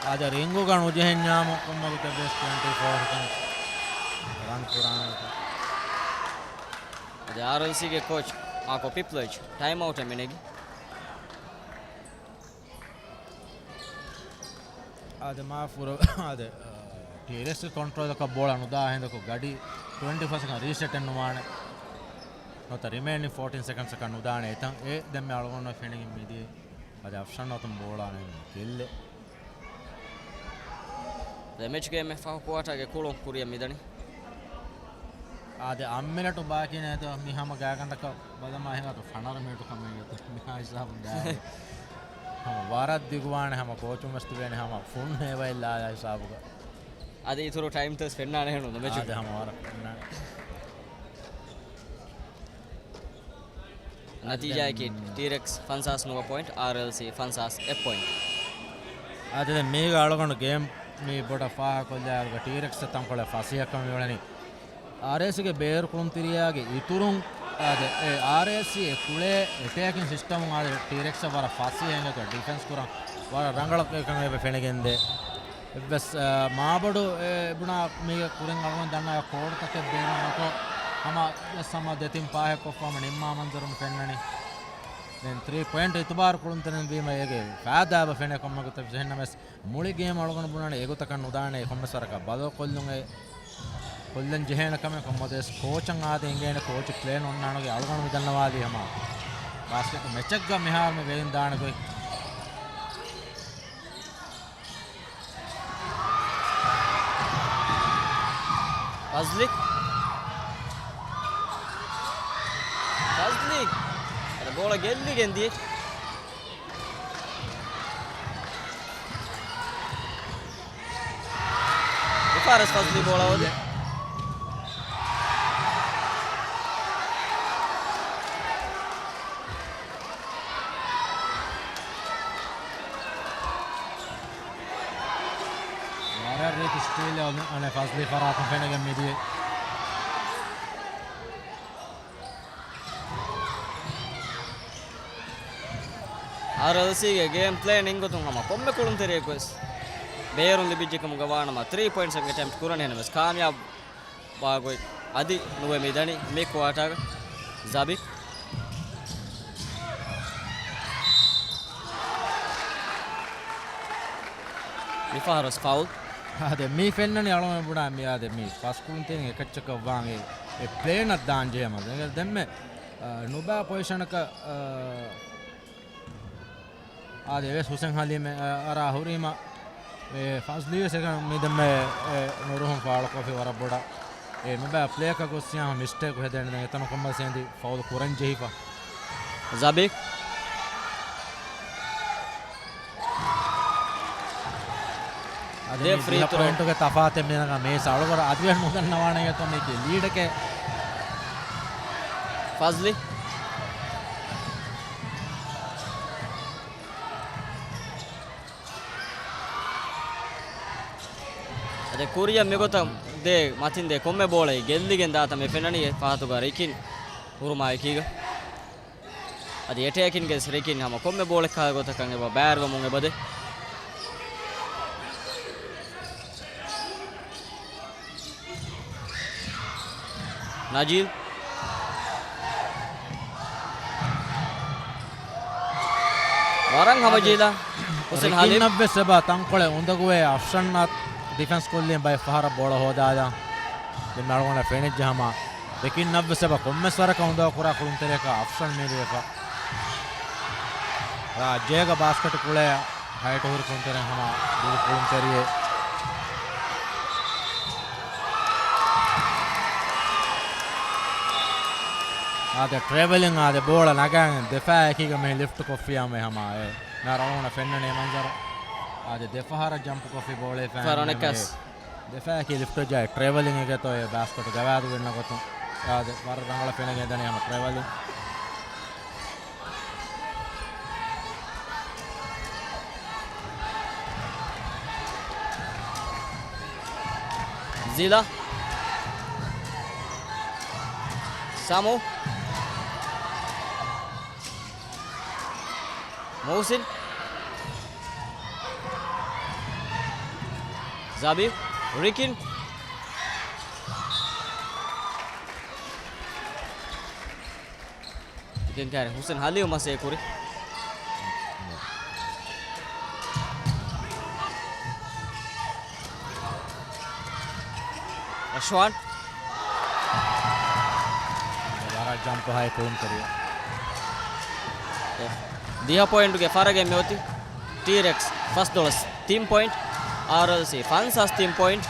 އާދެ، ރިންގުގަ ނުޖެހެންޏާމު ކޮންމެ ގޮތެއް ވެސް ޓްވެންޓީ ފޯ ސެކަންޑް ރަން ކުރާނެ. އަދި އާރްއެލްސީގެ ކޯޗް މާކޯ ޕިޕްލަޖް ޓައިމް އައުޓެއް މި ނެގި. އާދެ، މާ ފުރަ-، އާދެ، އާ، ޓީރެކްސް ކޮންޓްރޯލަކަށް ބޯޅަ ނުދާ ހިނދަކު ގަޑި ޓްވެންޓީ ފޯ ސެކަންޑް ރީސެޓެއް ނުވާނެ. ނުވަތަ ރިމޭނިން ފޯޓީން ސެކަންޑްސްއަކަށް ނުދާނެ އެތަން. އެ ދެންމެ އަޅުގަނޑު ފެނިގެން މިދިޔަ. އަދި އަފްޝާން އަތުން ބޯޅަ އަނެއް ގެއްލެ. ދެ މެޗްގެ އެންމެ ފަހު ކުއާޓާގެ ކުޅުން ކުރިއަށް މިދަނީ. އާދެ، އަށް މިނެޓު ބާކީ ނޭތޯ މި ހަމަ ގާތްގަނޑަކަށް ބަލަމާ ހިނގާތޯ ފަނަރަ މިނެޓު ކަމެއް އިނގޭތޯ މިހާ ހިސާބުން ދާއިރު. ހަމަ ވަރަށް ދިގުވާނެ، ހަމަ ކޯޗުން ވެސް ތިބޭނެ ހަމަ ފުން ހޭވައިލާ ހިސާބުގަ. އަދި އިތުރު ޓައިމްތައް ވެސް ފެންނާނެ ހެނުން މެޗުގަ. އާދެ، ހަމަ ވަރަށް ފެންނާނެ. ނަތީޖާއަކީ ޓީރެކްސް ފަންސާސް ނުވަ ޕޮއިންޓް، އާރްއެލްސީ ފަންސާސް އެއް ޕޮއިންޓް. އާދެ، މީގަ އަޅުގަނޑު ގޭމް މި ބޮޑަށް ފާހަގަކޮށްލާއިރުގަ ޓީރެކްސް ތަންކޮޅެއް ފަސޭހަކަމަށް މިއުޅެނީ. އާރްއޭސީގެ ބޭރު ކުޅުންތެރިޔާގެ އިތުރުން އާދެ، އެ އާރްއޭސީ އެ ކުޅޭ އެޓޭކިން ސިސްޓަމުން އާދެ، ޓީރެކްސްއަށް ވަރަށް ފަސޭހައިން ގޮތަށް ޑިފެންސް ކުރަން ވަރަށް ރަނގަޅަށް އެކަން އެބަ ފެނިގެންދޭ. އެއްވެސް، އާ، މާބޮޑު އެ ބުނާ މީގެ ކުރިން އަޅުގަނޑު ދަންނަ ކޯޑުތަކެއް ބޭނުން ނުކޮށް، ހަމަ ވެސް ހަމަ ދެތިން ފާހެއް ކޮށްފަ ހަމަ ނިންމާ މަންޒަރުން ފެންނަނީ. ދެން ތްރީ ޕޮއިންޓް އިތުބާރު ކުޅުންތެރިން ވީމަ އޭގެ ފައިދާ އެބަ ފެނޭ ކޮންމެ ގޮތެއް ވެސް. އެހެންނަމަވެސް، މުޅި ގޭމް އަޅުގަނޑު ބުނާނެ އެގޮތަކަށް ނުދާނެ، ކޮންމެސް ވަރަކަށް ބަދަލުކޮށްލުން އެ ކޮށްލަން ޖެހޭނެ ކަމެއް ކޮންމެ ދުވަސް ކޯޗަށް އާދެ އިނގޭނެ، ކޯޗު ޕްލޭން އޮންނާނެ ގޮތް އަޅުގަނޑު މި ދަންނަވާލީ ހަމަ ބާސްކެޓް މެޗެއްގަ މިހާރު މި ވެގެން ދާނެ ގޮތް. ފަޒްލި. ފަޒްލި. އަދި ބޯޅަ ގެއްލިގެން ދިޔަ. މިފަހަރަސް ފަޒްލި ބޯޅަ އޮތީ. ވަރަށް ރީތި ސްޓީލް އަނެއް ފަޒްލި ފަރާތުން ފެނިގެން މިދިޔަ. އާރްއެލްސީގެ ގޭމް ޕްލޭން އިންގޮތުން ހަމަ ކޮންމެ ކުޅުންތެރިޔަކު ވެސް ބޭރުން ލިބިއްޖެކަމުގަ ވާނަމަ، ތްރީ ޕޮއިންޓްސް އެޓެމްޕްޓް ކުރަން ހެނަމެސް ކާމިޔާބު ވާގޮތް އަދި ނުވެ މިދަނީ މި ކުއާޓާގަ. ޒަބި. މިފަހަރު ވެސް ފައުލް. އާދެ، މީ ފެންނަނީ އަޅުގަނޑު ބުނާ މި އާދެ، މީ ފަސް ކުޅުންތެރިން އެކައްޗަކަށް ވާން އެ، އެ ޕްލޭނަށް ދާން ޖެހޭ މަ. ދެންމެ، އާ، ނުބާ ޕޮޒިޝަނަކަށް، އާ، އާދެ، އެވެސް ހުސެން ހަލީމެ، އަ، އަރާ ހުރީމަ، އެ، ފަޒްލީ ވެސް އެކަން މި ދެންމެ، އެ، ނުރުހުން ފާޅުކޮށްފި ވަރަށް ބޮޑަށް. އެ، ނުބާ ޕްލޭއަކަށް ގޮއްސިޔާމަ މިސްޓޭކު ހެދޭނެ ދެން އެތަނު ކޮންމެސް އެނދި ފައުލު ކުރަން ޖެހިފަ. ޒަބީ. އަދި ދެ މި ފްރީ ދިހަ ތްރޯ. ޕޮއިންޓުގެ ތަފާތެއް މިނަގަ މޭސް އަޅުގަނޑު އަދިވެސް ނުދަންނަވާނެ ގެތޯ މީކީ ލީޑެކޭ. ފަޒްލި. އަދި ކުރިއަށް މިގޮތަށް ދޭ މަތިން ދޭ ކޮންމެ ބޯޅައެއް ގެއްލިގެން ދާތަ މި ފެންނަނީ އެ ފަހަތުގަ ރިކިން ހުރުމާ އެކީގަ. އަދި އެޓޭކިންގެ ސްރިކިން ހަމަ ކޮންމެ ބޯޅެއް ކާ ގޮތަކަށް އެބަ ބައިވެރިވަމުން އެބަދޭ. ނަޖީލް. ވަރަށް ހަމަޖީލާ. ހުސެން ހަލީމް. ރިކިންނަށްވެސް އެބަ ތަންކޮޅެއް އުނދަގޫވޭ އަފްޝަންއަށް ޑިފެންސް ކޮށްލީ ބައެއް ފަހަރަށް ބޯޅަ ހޯދާލާ. ދެން އަޅުގަނޑަށް ފެނިއްޖެ ހަމަ ރިކިންނަށްވެސް އެބަ ކޮންމެސް ވަރަކަށް އުނދަގޫ ކުރާ ކުޅުންތެރިޔަކަށް އަފްޝަން މީރިވެފަ. ރާއްޖޭގަ ބާސްކެޓް ކުޅޭ ހައިޓު ހުރި ކުޅުންތެރިން ހަމަ ބިރު ކުޅުންތެރިއެއް. އާދެ، ޓްރެވެލިން އާދެ، ބޯޅަ ނަގާގެން ދެފާއެކީގަ މި ލިފްޓް ކޮށްފިޔާމެ ހަމަ އެ. ނާ ރަޅުނަ ފެންނަނީ މަންޒަރު. އާދެ، ދެފަހަރަށް ޖަމްޕް ކޮށްފި ބޯޅަ ފަރާނެކަސް. ދެފާއެކީ ލިފްޓް ޖާ ޓްރެވެލިން އެގެތޯ އެ ބާސްކެޓް ގަވާދު ގެންނަ ގޮތުން. އާދެ، ވަރަށް ރަނގަޅަށް ފެނެގެން ދަނީ ހަމަ ޓްރެވެލިން. ޒިލާ. ސަމޫ. މުހުސިން. ޒަބީ. ރިކިން. ދެން ކާރި ހުސެން ހަލީމް މަސޭ ކުރި. ރަޝްވާން. ވަރަށް ޖަމްޕް ހައި ކުޅުންތެރިޔާ. ދިހަ ޕޮއިންޓުގެ ފަރަގެއް މިއޮތީ. ޓީރެކްސް ފަސްދޮޅަސް ތިން ޕޮއިންޓް، އާރްއެލްސީ ފަންސާސް ތިން ޕޮއިންޓް.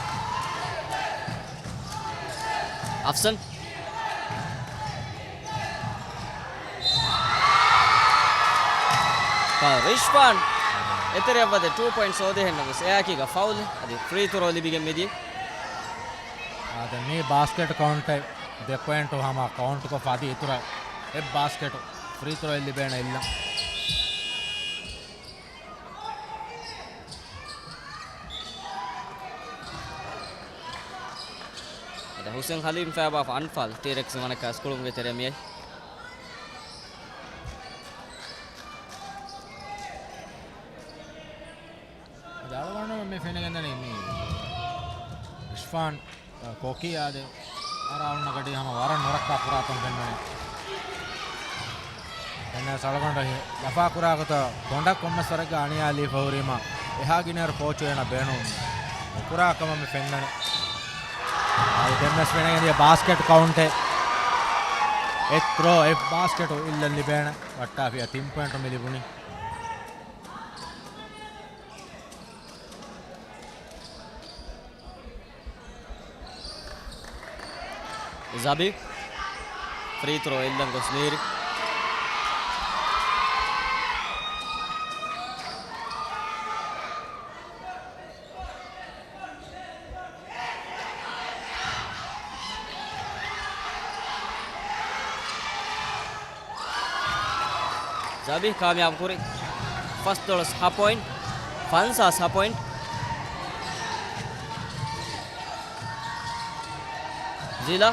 އަފްސަން. ރިޝްފާން އެތެރެއަށް ވަދެ ޓޫ ޕޮއިންޓްސް ހޯދޭހެން ނަމަވެސް އެއާއެކީގަ ފައުލް އަދި ފްރީ ތުރޯ ލިބިގެން މިދިޔަ. އާދެ، މީ ބާސްކެޓް ކައުންޓެއް ދެ ޕޮއިންޓު ހަމަ ކައުންޓްކޮށްފަ އަދި އިތުރަށް އެއް ބާސްކެޓު ފްރީ ތުރޯއެއް ލިބޭނެ އިއްލަން. އަދި ހުސެން ހަލީމް ފައިބާފަ އަންފާލް ޓީރެކްސް ވަނަކާސް ކުޅުމުގެ ތެރެ މިއައި. އަދި އަޅުގަނޑު މި ފެނިގެންދަނީ މި އިޝްފާން ކޯކީ އާދެ، އަރާ އޮންނަ ގަޑީ ހަމަ ވަރަށް ނުރައްކާ ކުރާތަން ފެންނަނީ. އެންއެސް އަޅުގަނޑު ލަފާ ކުރާ ގޮތަށް ކޮނޑަށް ކޮންމެސް ވަރެއްގަ އަނިޔާލީފަ ހުރީމަ، އެހާ ގިނައިރު ކޯޗު އޭނަ ބޭނުން ނުކުރާ ކަމަށް މި ފެންނަނީ. އަދި ދެންވެސް ފެނިގެންދިޔަ ބާސްކެޓް ކައުންޓެއް. އެއް ތުރޯ އެއް ބާސްކެޓު އިއްލަން ލިބޭނެ. ވައްޓާފިޔާ ތިން ޕޮއިންޓު މި ލިބުނީ. ޒަބީ ފްރީ ތުރޯ އެއްލަން ގޮސް މީރި. ޒަބީ ކާމިޔާބު ކުރި. ފަސްދޮޅަސް ހަ ޕޮއިންޓް، ފަންސާސް ހަ ޕޮއިންޓް. ޒިލާ.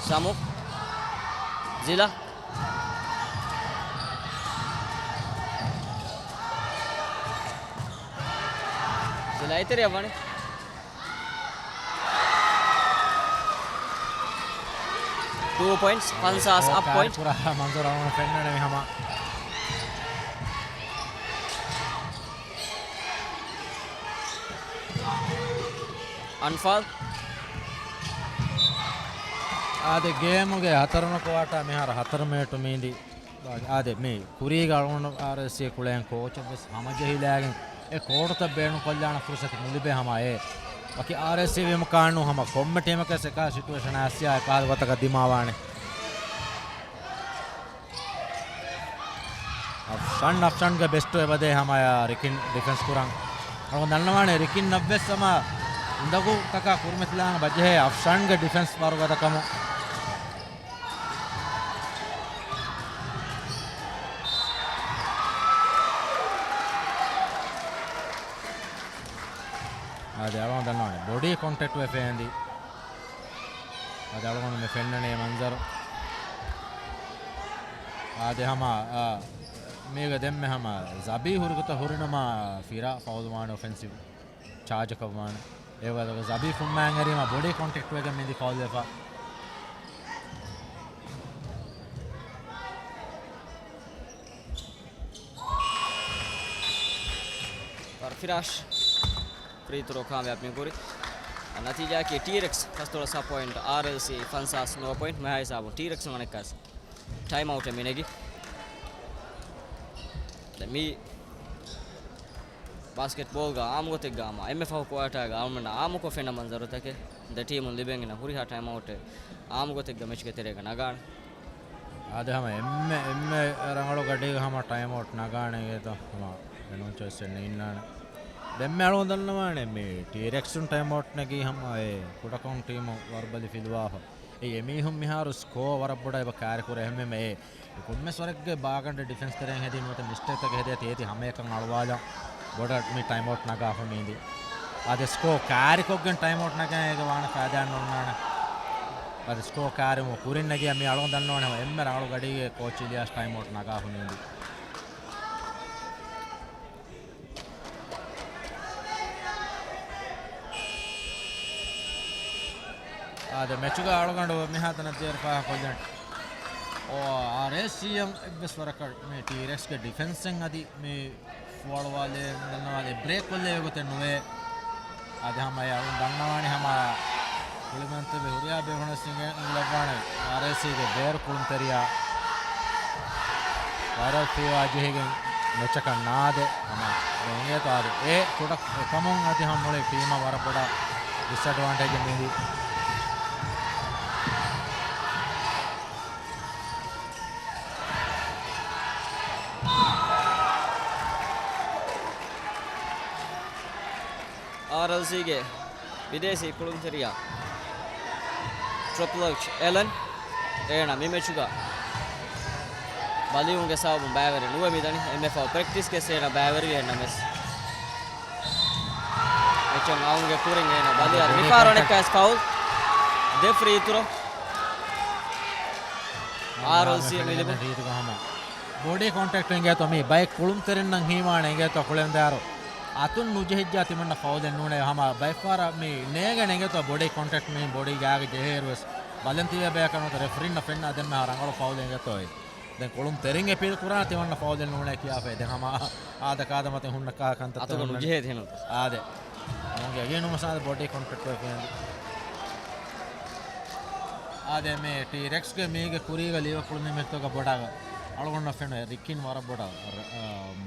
ސަމު. ޒިލާ. ޒިލާ އެތެރެއަށް ވަނީ. ޓޫ ޕޮއިންޓްސް، ފަންސާސް އަޕް ޕޮއިންޓް. ކުރާ މަންޒަރު އަޅުގަނޑު ފެންނަނީ މި ހަމަ. އަންފާލް. އާދެ، ގޭމުގެ ހަތަރުނަ ކުވާޓާ މިހާރު ހަތަރު މިނެޓު މީނދި. އާދެ، މި ކުރީގަ އަޅުގަނޑު އާރްއޭސީ ކުޅޭން ކޯޗަށް ވެސް ހަމަޖެހިލާގެން އެ ކޯޓުތައް ބޭނުންކޮށްލާނެ ފުރުސަތު ނުލިބޭ ހަމަ އެ. ވަކި އާރްއޭސީ ވީމަ ކާނު ހަމަ ކޮންމެ ޓީމަކަސް އެކާ ސިޓުއޭޝަން އައިސްޔާ އެކާ ގޮތަކަށް ދިމާވާނެ. އަފްޝާން، އަފްޝާންގެ ބެސްޓު އެބަދޭ ހަމަޔާ ރިކިން ޑިފެންސް ކުރަން. އަޅުގަނޑު ދަންނަވާނެ ރިކިން ނަށްވެސް ހަމަ އުނދަގޫތަކާ ކުރިމަތިލާން ބަޖެހޭ އަފްޝާންގެ ޑިފެންސް ވަރުގަދަކަމު. އާދެ، އަޅުގަނޑު ދަންނަވާނެ ބޮޑީ ކޮންޓެކްޓް ވެފައި އެނދި. އަދި އަޅުގަނޑު މި ފެންނަނީ މަންޒަރު. އާދެ، ހަމަ، އާ، މީގަ ދެންމެ ހަމަ ޒަބީ ހުރިގޮތަށް ހުރިނަމަ ފިރާ ފައުލު ވާނެ އޮފެންސިވް ޗާޖަކަށް ވާނެ. އެވަރުގަ ޒަބީ ފުންމާއިން އެރީމަ ބޮޑީ ކޮންޓެކްޓް ވެގެން މިދި ފައުލް ވެފަ. ސަރްފިރާޝް ފްރީ ތުރޯ ކާމިޔާބު މި ކުރި. ނަތީޖާއަކީ ޓީރެކްސް ފަސްދޮޅަސް ހަ ޕޮއިންޓް، އާރްއެލްސީ ފަންސާސް ނުވަ ޕޮއިންޓް. މިހާ ހިސާބުން ޓީރެކްސް ވަނައްކާސް ޓައިމް އައުޓެއް މި ނެގި. ދެން މި ބާސްކެޓްބޯލްގަ އާއްމު ގޮތެއްގަ ހަމަ އެންމެ ފަހު ކުއާޓާގަ އަޅުގަނޑަށް އާއްމުކޮށް ފެންނަ މަންޒަރުތަކެއް ދެ ޓީމުން ލިބެން އިންނަ ހުރިހާ ޓައިމް އައުޓެއް އާއްމު ގޮތެއްގަ މެޗުގެ ތެރޭގަ ނަގާނެ. އާދެ، ހަމަ އެންމެ، އެންމެ ރަނގަޅު ގަޑީގަ ހަމަ ޓައިމް އައުޓް ނަގާނެ އިނގޭތޯ ހަމަ ބޭނުން ޗޮއިސްއެއް ނެތް އިންނާނެ. ދެންމެ އަޅުގަނޑު ދަންނަވާނެ މި ޓީރެކްސުން ޓައިމް އައުޓް ނެގީ ހަމަ އެ ކުޑަކޮށް ޓީމު ވަރުބަލި ފިލުވާފަ. އެ އެމީހުން މިހާރު ސްކޯ ވަރަށް ބޮޑަށް އެބަ ކާރި ކުރޭ އެހެންވީމަ އެ ކޮންމެސް ވަރެއްގެ ބާގަނޑެއް ޑިފެންސް ތެރެއިން ހެދީ ނުވަތަ މިސްޓޭކްތަކެއް ހެދޭތީ އޭތި ހަމައެކަން އަޅުވާލަން ބޮޑަށް މި ޓައިމް އައުޓް ނަގާފަ މީނދި. އާދެ، ސްކޯ ކާރިކޮށްގެން ޓައިމް އައުޓް ނަގަން އޭގެ ވާނެ ފައިދާއެއް ނޯންނާނެ. އާދެ، ސްކޯ ކާރިވުމަށް ކުރިން ނެގިޔަ މި އަޅުގަނޑު ދަންނަވާނެ ހަމަ އެންމެ ރަނގަޅު ގަޑީގެ ކޯޗް އިލިޔާސް ޓައިމް އައުޓް ނަގާފަ މީނދި. އާދެ، މެޗުގަ އަޅުގަނޑު މިހާތަނަށް ދިޔައިރު ފާހަގަކޮށްލަން. އޯ، އާރްއޭސީއަށް އެއްވެސް ވަރަކަށް މި ޓީރެކްސްގެ ޑިފެންސެއް އަދި މި ފޯވާޅުވާލޭ، ދަންނަވާލޭ، ބްރޭކް ކޮށްލެވޭ ގޮތެއް ނުވޭ. އަދި ހަމަ އެ އަޅުން ދަންނަވާނެ ހަމަ ކުޅިމަންތެރި ހުރިހާ ބޭފުޅުން އިނގިލައްވާނެ އާރްއޭސީގެ ބޭރު ކުޅުންތެރިޔާ ވައިރަލް ފީވާ ޖެހިގެން މެޗަކަށް ނާދެ ހަމަ އެނގޭތޯ އާދެ. އެ ކުޑަ އެކަމުން އަދި ހަމަ މުޅި ޓީމަށް ވަރަށް ބޮޑަށް ޑިސްއެޑްވާންޓޭޖް މީދީ. އާރްއެލްސީގެ ބިދޭސީ ކުޅުންތެރިޔާ ޓްރިޕްލް އެޗް އެލަން އޭނަ މި މެޗުގަ ބަލިވުމުގެ ސަބަބުން ބައިވެރި ނުވެ މިދަނީ. އެންއެފްއެލް ޕްރެކްޓިސްގެ އޭނަ ބައިވެރިވި އެންއެމްއެސް މެޗަށް އައުމުގެ ކުރިން އޭނަ ބަލި އަރި މިފާރު އަނެއްކާސް ފައުލް. ދެ ފްރީ ތުރޯ. އާރްއެލްސީ މި ލިބުނު ރީތިކޮށް ހަމަ ބޮޑީ ކޮންޓެކްޓް އިނގޭތޯ މީ ބައެއް ކުޅުންތެރިންނަށް ހީވާނެ އިނގޭތޯ ކުޅެންދާރު އަތުން ނުޖެހިއްޖާ ތިމަންނަ ފައުލެއް ނޫނޭ. ހަމަ ބައެއްފަހަރަށް މި ނޭނގޭނެ އިނގޭތޯ ބޮޑީ ކޮންޓެކްޓް މީ ބޮޑީ ގާގަ ޖެހޭއިރުވެސް ބަލަން ތިބޭ ބަޔަކަށް ނުވަތަ ރެފްރީންނަށް ފެންނަ ދެންމެ ރަނގަޅު ފައުލެއް އިނގޭތޯ އެ. ދެން ކުޅުންތެރިން އެޕީލް ކުރާ ތިމަންނަ ފައުލެއް ނޫނޭ ކިޔާފައި. ދެން ހަމަ އާދަ ކާދަ މަތިން ހުންނަ ކާ ކަންތައްތައް އަތުގަ ހުންނަނީ. ނުޖެހޭ ތިހެނުން. އާދެ. އަމުގެ އެގޭނުމަސް އާދެ ބޮޑީ ކޮންޓެކްޓް ވެފައި. އާދެ މި ޓީރެކްސްގެ މީގެ ކުރީގަ ލީވަ ކުޅުނީ މެތޮގަ ބޮޑާގަ އަޅުގަނޑަށް ފެނު ރިކިން ވަރަށް ބޮޑަށް ރ-، އާ،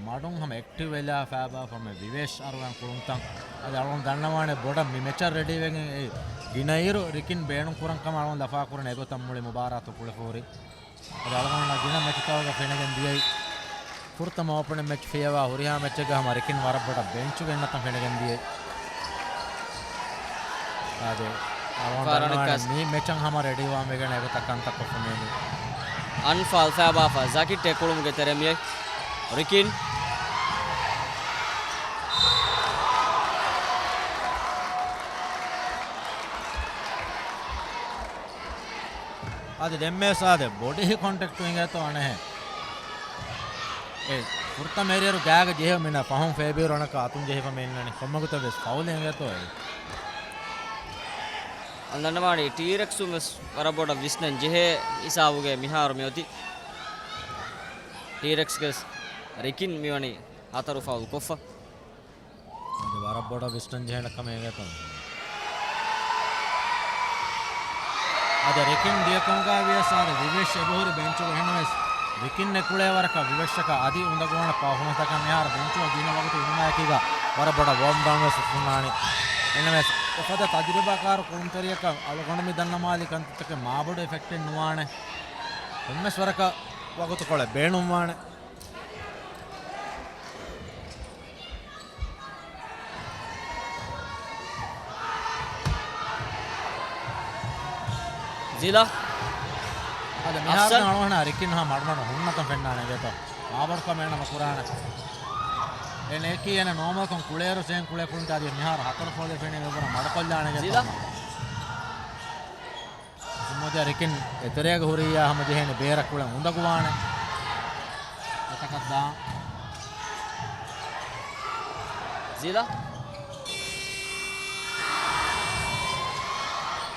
މަޑުން ހަމަ އެކްޓިވް ވެލާ ފައިބާ ފަމެ ވިވޭޝް އަރުވަން ކުޅުންތަން. އަދި އަޅުގަނޑު ދަންނަވާނެ ބޮޑަށް މި މެޗަށް ރެޑީވެގެން އެ ގިނައިރު ރިކިން ބޭނުން ކުރަން ކަމަށް އަޅުގަނޑު ލަފާ ކުރަން އެގޮތަށް މުޅި މުބާރާތު ކުޅެފަ ހުރި. އަދި އަޅުގަނޑަށް ގިނަ މެޗުތަކުގަ ފެނިގެން ދިޔައީ ފުރަތަމަ އޯޕަނިން މެޗް ފިޔަވާ ހުރިހާ މެޗެއްގަ ހަމަ ރިކިން ވަރަށް ބޮޑަށް ބެންޗުގަ އިންނަތަން ފެނިގެން ދިޔައީ. އާދެ، އަޅުގަނޑު ދަންނަވާނެ މި މެޗަށް ހަމަ ރެޑީވާން ވެގެން އެގޮތަށް ކަންތައް ކޮށްފަ މީ. އަންފާލް ފައިބާފަ ޒަކިއްޓެ ކުޅުމުގެ ތެރެ މިއޮތް. ރިކިން. އަދި ދެންމެ ސާދެ ބޮޑީ ކޮންޓެކްޓް އިނގޭތޯ އަނެހެ. އެ ފުރަތަމަ އެރިއަރު ގާގަ ޖެހޭ މިނަ ފަހުން ފޭބިއިރު އަނަކަ އަތުން ޖެހިފަ މި އިންނަނީ. ކޮންމެގޮތަށް ވެސް ފައުލެއް އިނގޭތޯ އެ. އަންދަނޑަމާނީ ޓީރެކްސުން ވެސް ވަރަށް ބޮޑަށް ވިސްނަން ޖެހޭ ހިސާބުގެ މިހާރު މިއޮތީ. ޓީރެކްސްގެ ރިކިން މިވަނީ ހަތަރު ފައުލް ކޮށްފަ. އަދި ވަރަށް ބޮޑަށް ވިސްނަން ޖެހޭނެ ކަމެއް އެނގޭތޯ. އަދި ރިކިން ދިޔަކަމުގައި ވިޔަސް އާދެ ވިވެޝް އެބަހުރި ބެންޗުގަ. އެހެންވެސް ރިކިން އެކުޅޭ ވަރަކަށް ވިވެޝަކަށް އަދި އުނދަގޫވާނެ ޕާފޯމަންސްތަކަށް މިހާރު ބެންޗުގަ ގިނަ ވަގުތު އިނުމާއެކީގަ ވަރަށް ބޮޑަށް ވޯމް ޑައުން ވެސް ހުންނާނެ. އެންއެމްއެސް އެފަދަ ތަޖުރިބާކާރު ކުޅުންތެރިޔަކަށް އަޅުގަނޑު މި ދަންނަމާލި ކަންތައްތަކެއް މާބޮޑު އެފެކްޓެއް ނުވާނެ. ކޮންމެސް ވަރަކަށް ވަގުތުކޮޅެއް ބޭނުންވާނެ. ޒިލާ. އަދި މިހާރު އަފްސަން. އަޅުގަނޑަށް ރިކިން ހާ މަޑުމަޑު ހުންނަތަން ފެންނާނެ ގެތޯ. އާބަރުކަމެއް ނަމަ ކުރާނެ. އެ ނޭކީ އޭނަ ނޯމަލްކޮން ކުޅޭއިރު ސޭން ކުޅޭ ކުޅުންތައް އަދި މިހާރު ހަތަރު ފޯލެ ފެނި ވެބުރަ މަޑުކޮށްލާނެ ގެތޯ. ޒިލާ. ޒުމުދިޔާ ރިކިން އެތެރޭގަ ހުރިއްޔާ ހަމަ ޖެހޭނެ ބޭރަށް ކުޅެން އުނދަގޫވާނެ. އެތަކަށް ދާން. ޒިލާ.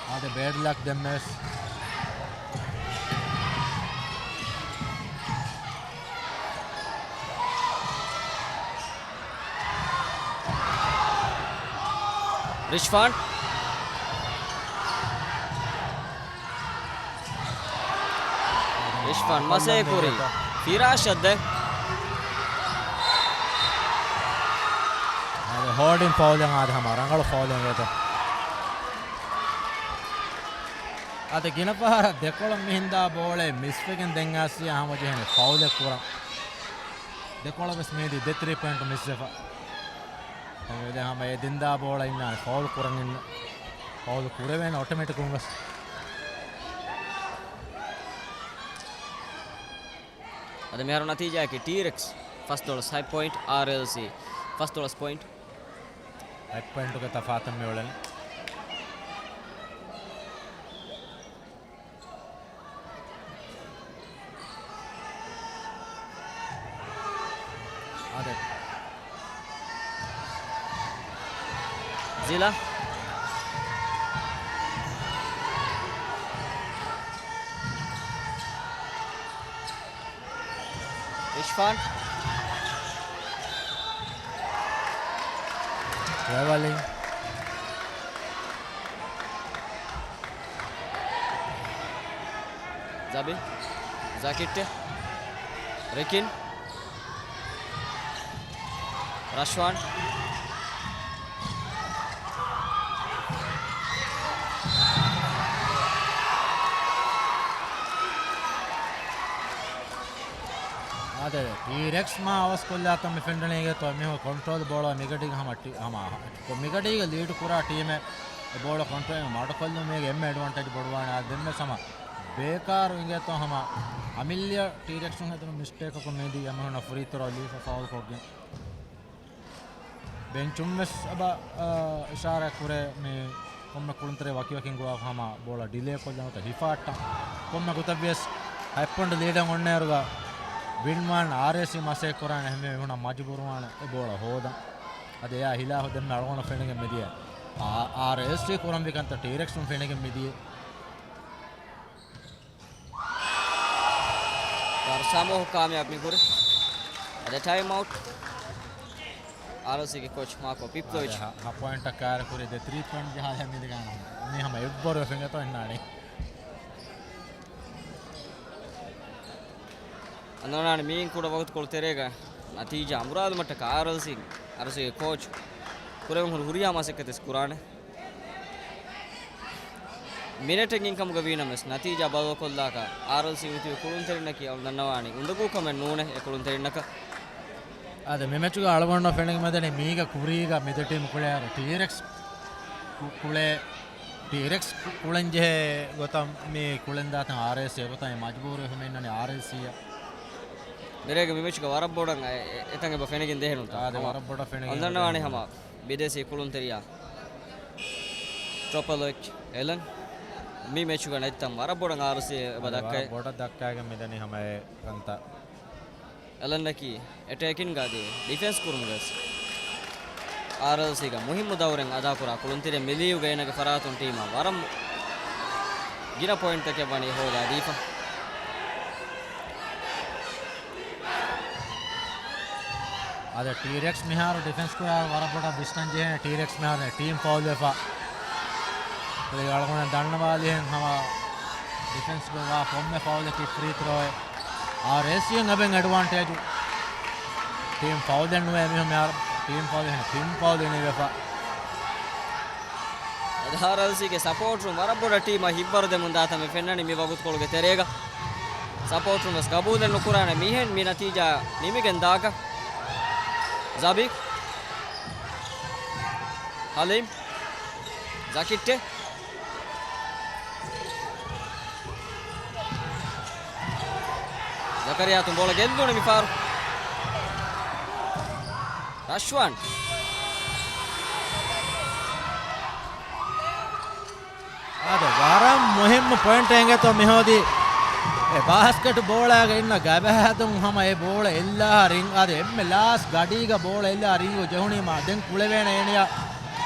އާދެ ބޭޑް ލަކް ދެންމެވެސް. ރިޝްފާން. ރިޝްފާން މަސޭ ކުރީ. ފިރާޝަށް ދެން. އަދި ހޯލްޑިން ފައުލެއް އާދެ ހަމަ ރަނގަޅު ފައުލެއް ވޭތޯ. އަދި ގިނަ ފަހަރަށް ދެކޮޅަށް މިހިންދާ ބޯޅައެއް މިސްވެގެން ދެން އާސިޔާ ހަމަޖެހޭނެ ފައުލެއް ކުރަން. ދެކޮޅަށް ވެސް މީދީ ދެ ތްރީ ޕޮއިންޓް މިސްވެފަ. އެ ހަމަ އެ ދިންދާ ބޯޅަ އިންނާނެ ފައުލް ކުރަން އިންނަ. ފައުލް ކުރެވޭނެ އޮޓޮމެޓިކުން ވެސް. އަދި މިހާރު ނަތީޖާއަކީ ޓީރެކްސް ފަސްދޮޅަސް ހަތް ޕޮއިންޓް، އާރްއެލްސީ ފަސްދޮޅަސް ޕޮއިންޓް. ހަތް ޕޮއިންޓުގެ ތަފާތުން މިއުޅެނީ. އާދެ. ޒިލާ. އިޝްފާން. ޓްރެވަލިން. ޒަބި. ޒަކިއްޓެ. ރިކިން. ރަޝްވާން. ޓީރެކްސް މާ އަވަސް ކޮށްލާތަން މި ފެންނަނީ އިނގޭތޯ މީހުން ކޮންޓްރޯލް ބޯޅަ މިގަޑީގަ ހަމަ ޓީ-، ހަމަ މިގަޑީގަ ލީޑް ކުރާ ޓީމެއް އެ ބޯޅަ ކޮންޓްރޯލް މަޑުކޮށްލުމުން މީގެ އެންމެ އެޑްވާންޓޭޖް ބޮޑުވާނެ. އާ ދެންވެސް ހަމަ ބޭކާރު އިނގޭތޯ ހަމަ އަމިއްލަ ޓީރެކްސުން ހެދުނު މިސްޓޭކަކުން މިދީ އެމީހުންނަށް ފްރީ ތްރޯ ލީފަ ފައުލް ކޮށްގެން. ބެންޗުން ވެސް އެބަ، އާ، އިޝާރާތް ކުރޭ މި ކޮންމެ ކުޅުންތެރި ވަކިވަކިން ގޮވާ ހަމަ ބޯޅަ ޑިލޭ ކޮށްލަން ނުވަތަ ހިފާއްޓަން. ކޮންމެ ގޮތަށް ވިޔަސް ހަތް ޕޮއިންޓް ލީޑަށް އޮންނައިރުގަ ވިންވާން އާރްއޭސީ މަސައްކަތް ކުރާނެ އެހެންވެ މީހުންނަށް މަޖުބޫރުވާނެ އެ ބޯޅަ ހޯދަން. އަދި އެއާ ހިލާފަށް ދެންމެ އަޅުގަނޑަށް ފެނިގެން މިދިޔަ. އާ، އާރްއޭސީ ކުރަންވީ ކަންތައް ޓީރެކްސުން ފެނިގެން މިދިޔަ. ސާމޫ ކާމިޔާބު މި ކުރި. އަދި ޓައިމް އައުޓް. އާރްއެލްސީގެ ކޯޗް މާކޯ ޕިޕްލޮވިޗް. އާދެ، ހަ-، ހަ ޕޮއިންޓަށް ކާރި ކުރި ދެ ތްރީ ޕޮއިންޓް ޖަހާލަ މިދިގާނަ. މީ ހަމަ އެއްވަރު ފެނގޭތޯ އިންނާނީ. އަންނަވަނާނެ މީން ކުޑަ ވަގުތުކޮޅު ތެރޭގަ ނަތީޖާ އަނބުރާލުމަށްޓަކާ އާރްއެލްސީ، އާރްއެލްސީގެ ކޯޗް ކުރެވެން ހުރި ހުރިހާ މަސައްކަތެއް ކުރާނެ. މިނެޓެއް އިންކަމުގަ ވީނަމަވެސް ނަތީޖާ ބަދަލުކޮށްލާކަށް އާރްއެލްސީ އޮތީ ކުޅުންތެރިންނަކީ އަޅު ދަންނަވާނީ އުނދަގޫކަމެއް ނޫނޭ އެ ކުޅުންތެރިންނަކަށް. އާދެ، މި މެޗުގަ އަޅުގަނޑު ފެނިގެން މިދަނީ މީގަ ކުރީގަ މިދެ ޓީމު ކުޅޭ އަރަ ޓީރެކްސް ކު-، ކުޅޭ، ޓީރެކްސް ކު-، ކުޅެން ޖެހޭ ގޮތަށް މި ކުޅެން ދާތަން އާރްއޭސީ ގޮތަށް މަޖުބޫރުވެފަ މި އިންނަނީ އާރްއެލްސީއަށް. މިރޭގެ މި މެޗުގަ ވަރަށް ބޮޑަށް އެ-، އެ-، އެތަން އެބަ ފެނިގެން ދޭހެނުންތަ؟ އާދެ، ހަމަ ވަރަށް ބޮޑަށް ފެނިގެން އަންނަންނަވާނެ ދޭހެން. ހަމަ ބިދޭސީ ކުޅުންތެރިޔާ ޓްރިޕްލޮވިޗް އެލަން މި މެޗުގަ ނެތްތަން ވަރަށް ބޮޑަށް އާރްއެލްސީ އެބަ އާދެ، ވަރަށް ދައްކައި. ބޮޑަށް ދައްކައިގެން މިދަނީ ހަމަ އެ ކަންތައް. އެލަންއަކީ އެޓޭކިންގ އަދި ޑިފެންސް ކުރުން ވެސް އާރްއެލްސީގަ މުހިއްމު ދައުރެއް އަދާކުރާ ކުޅުންތެރި މިލިޔުގަ އޭނަގެ ފަރާތުން ޓީމަށް ވަރަށް ގިނަ ޕޮއިންޓްތަކެއް ވަނީ ހޯދާދީފަ. އާދެ، ޓީރެކްސް މިހާރު ޑިފެންސް ކުރާ ވަރަށް ބޮޑަށް ވިސްނަން ޖެހޭ. ޓީރެކްސް މިހާރު ޓީމް ފައުލް ވެފަ. އަޅުގަނޑު ދަންނަވާލިހެން ހަމަ ޑިފެންސް ގޮވާ ކޮންމެ ފައުލަކީ ފްރީ ތްރޯއެއް. އާރްއޭސީއަށް އެބަ އެޑްވާންޓޭޖު. ޓީމް ފައުލެއް ނުވޭ މިހު މިހާރު. ޓީމް ފައުލެއް ހެން ޓީމް ފައުލެއް ނިވެފަ. އަދި އާރްއެލްސީގެ ސަޕޯޓްރުން ވަރަށް ބޮޑަށް ޓީމަށް ހިތްވަރު ދެމުން ދާތަން މި ފެންނަނީ މި ވަގުތުކޮޅުގެ ތެރޭގަ. ސަޕޯޓްރުން ވެސް ގަބޫލެއް ނުކުރާނެ މިހެން މި ނަތީޖާ ނިމިގެން ދާކަށް. ޒަބީ. ހަލީމް. ޒަކިއްޓެ. ޒަކަރިޔާ ތުން ބޯޅަ ގެއްލުނީ މިފަހަރު. ރަޝްވާން. އާދެ، ވަރަށް މުހިއްމު ޕޮއިންޓެއް އިނގޭތޯ މިހޯދީ. އެ ބާސްކެޓް ބޯޅައިގަ އިންނަ ގަބަހަދުން ހަމަ އެ ބޯޅަ އެއްލާ ރިން، އާދެ، އެންމެ ލާސް ގަޑީގަ ބޯޅަ އެއްލާ ރިންގު ޖެހުނީމާ ދެން ކުޅެވޭނެ އޭނިޔާ.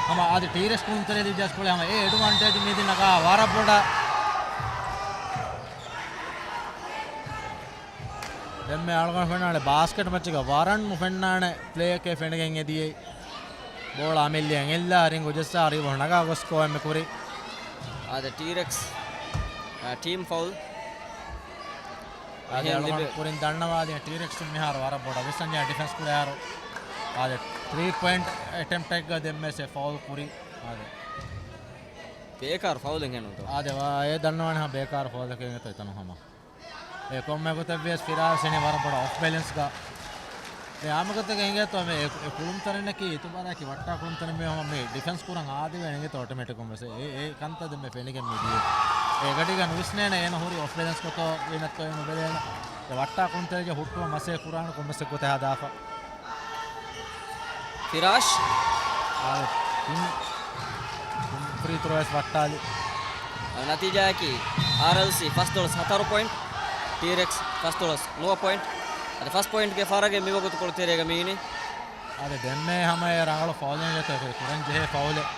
ހަމަ އާދެ، ޓީރެކްސް ކުޅުންތެރި ދިއްޖަސް ކުޅެ ހަމަ އެ އެޑްވާންޓޭޖް މީދިންނަކާ ވަރަށް ބޮޑަށް. ދެންމެ އަޅުގަނޑު ފެންނާނެ ބާސްކެޓް މެޗްގަ ވަރަށް ނުފެންނާނެ ޕްލޭއެކޭ ފެނިގެން އެދިޔައީ. ބޯޅަ އަމިއްލިއަށް އެއްލާ ރިންގު ޖެއްސާ ރިވޯ ނަގާ ގޮސް ކޯއެއް މި ކުރި. އާދެ، ޓީރެކްސް، އާ، ޓީމް ފައުލް. އާދެ، އެހެން އަޅުގަނޑު ލިބެ- ކުރިން ދަންނަވާލި ޓީރެކްސް މިހާރު ވަރަށް ބޮޑަށް ވިސްނަންޖެހޭ ޑިފެންސް ކުރި އަހަރު. އާދެ، ތްރީ ޕޮއިންޓް އެޓެމްޕްޓެއްގަ ދެންމެ ސެ ފައުލް ކުރި. އާދެ. ބޭކާރު ފައުލެއް ހެނުންތޯ؟ އާދެ، ވާ، އޭ ދަންނަވާނެ ހަމަ ބޭކާރު ފައުލެކޭ އިނގޭތޯ އެތަނު ހަމަ. އެ ކޮންމެ ގޮތެއް ވިޔަސް ފިރާސް އިނީ ވަރަށް ބޮޑަށް އޮފް ބެލެންސްގަ. އެ އާމުގޮތެއްގަ އިނގޭތޯ މި އެ، އެ ކުޅުންތެރިންނަކީ އިތުބާރާއެކީ ވައްޓާ ކުޅުންތެރިން މީ ހަމަ މި ޑިފެންސް ކުރަން އާދެވޭނެ އިނގޭތޯ އޮޓޮމެޓިކުން ވެސް. އެ، އެ ކަންތައް ދެންމެ ފެނިގެން މި ދިޔަ. އެ ގަޑީގަ ނުވިސްނޭނެ އޭނަ ހުރީ އޮފް ބެލެންސް ކޮތޯ އޭނަތޯ އޭނަ ނުބެލޭނެ. އެ ވައްޓާ ކުޅުންތެރިން ހުއްޓުވަން މަސޭ ކުރާނެ ކޮންމެސް ގޮތެއް ހަދާފަ. ފިރާޝް. އާ، ތިން، ތިން ފްރީ ތްރޯ ވެސް ވައްޓާލި. ނަތީޖާއަކީ، އާރްއެލްސީ ފަސްދޮޅަސް ހަތަރު ޕޮއިންޓް، ޓީރެކްސް ފަސްދޮޅަސް ނުވަ ޕޮއިންޓް. އަދި ފަސް ޕޮއިންޓްގެ ފަރަގެއް މިވަގުތުކޮޅު ތެރޭގަ މިއިނީ. އަދި ދެންމެ ހަމަ އެ ރަނގަޅު ފައުލެއް އިނގޭތޯ ކުރަން ޖެހޭ ފައުލެއް.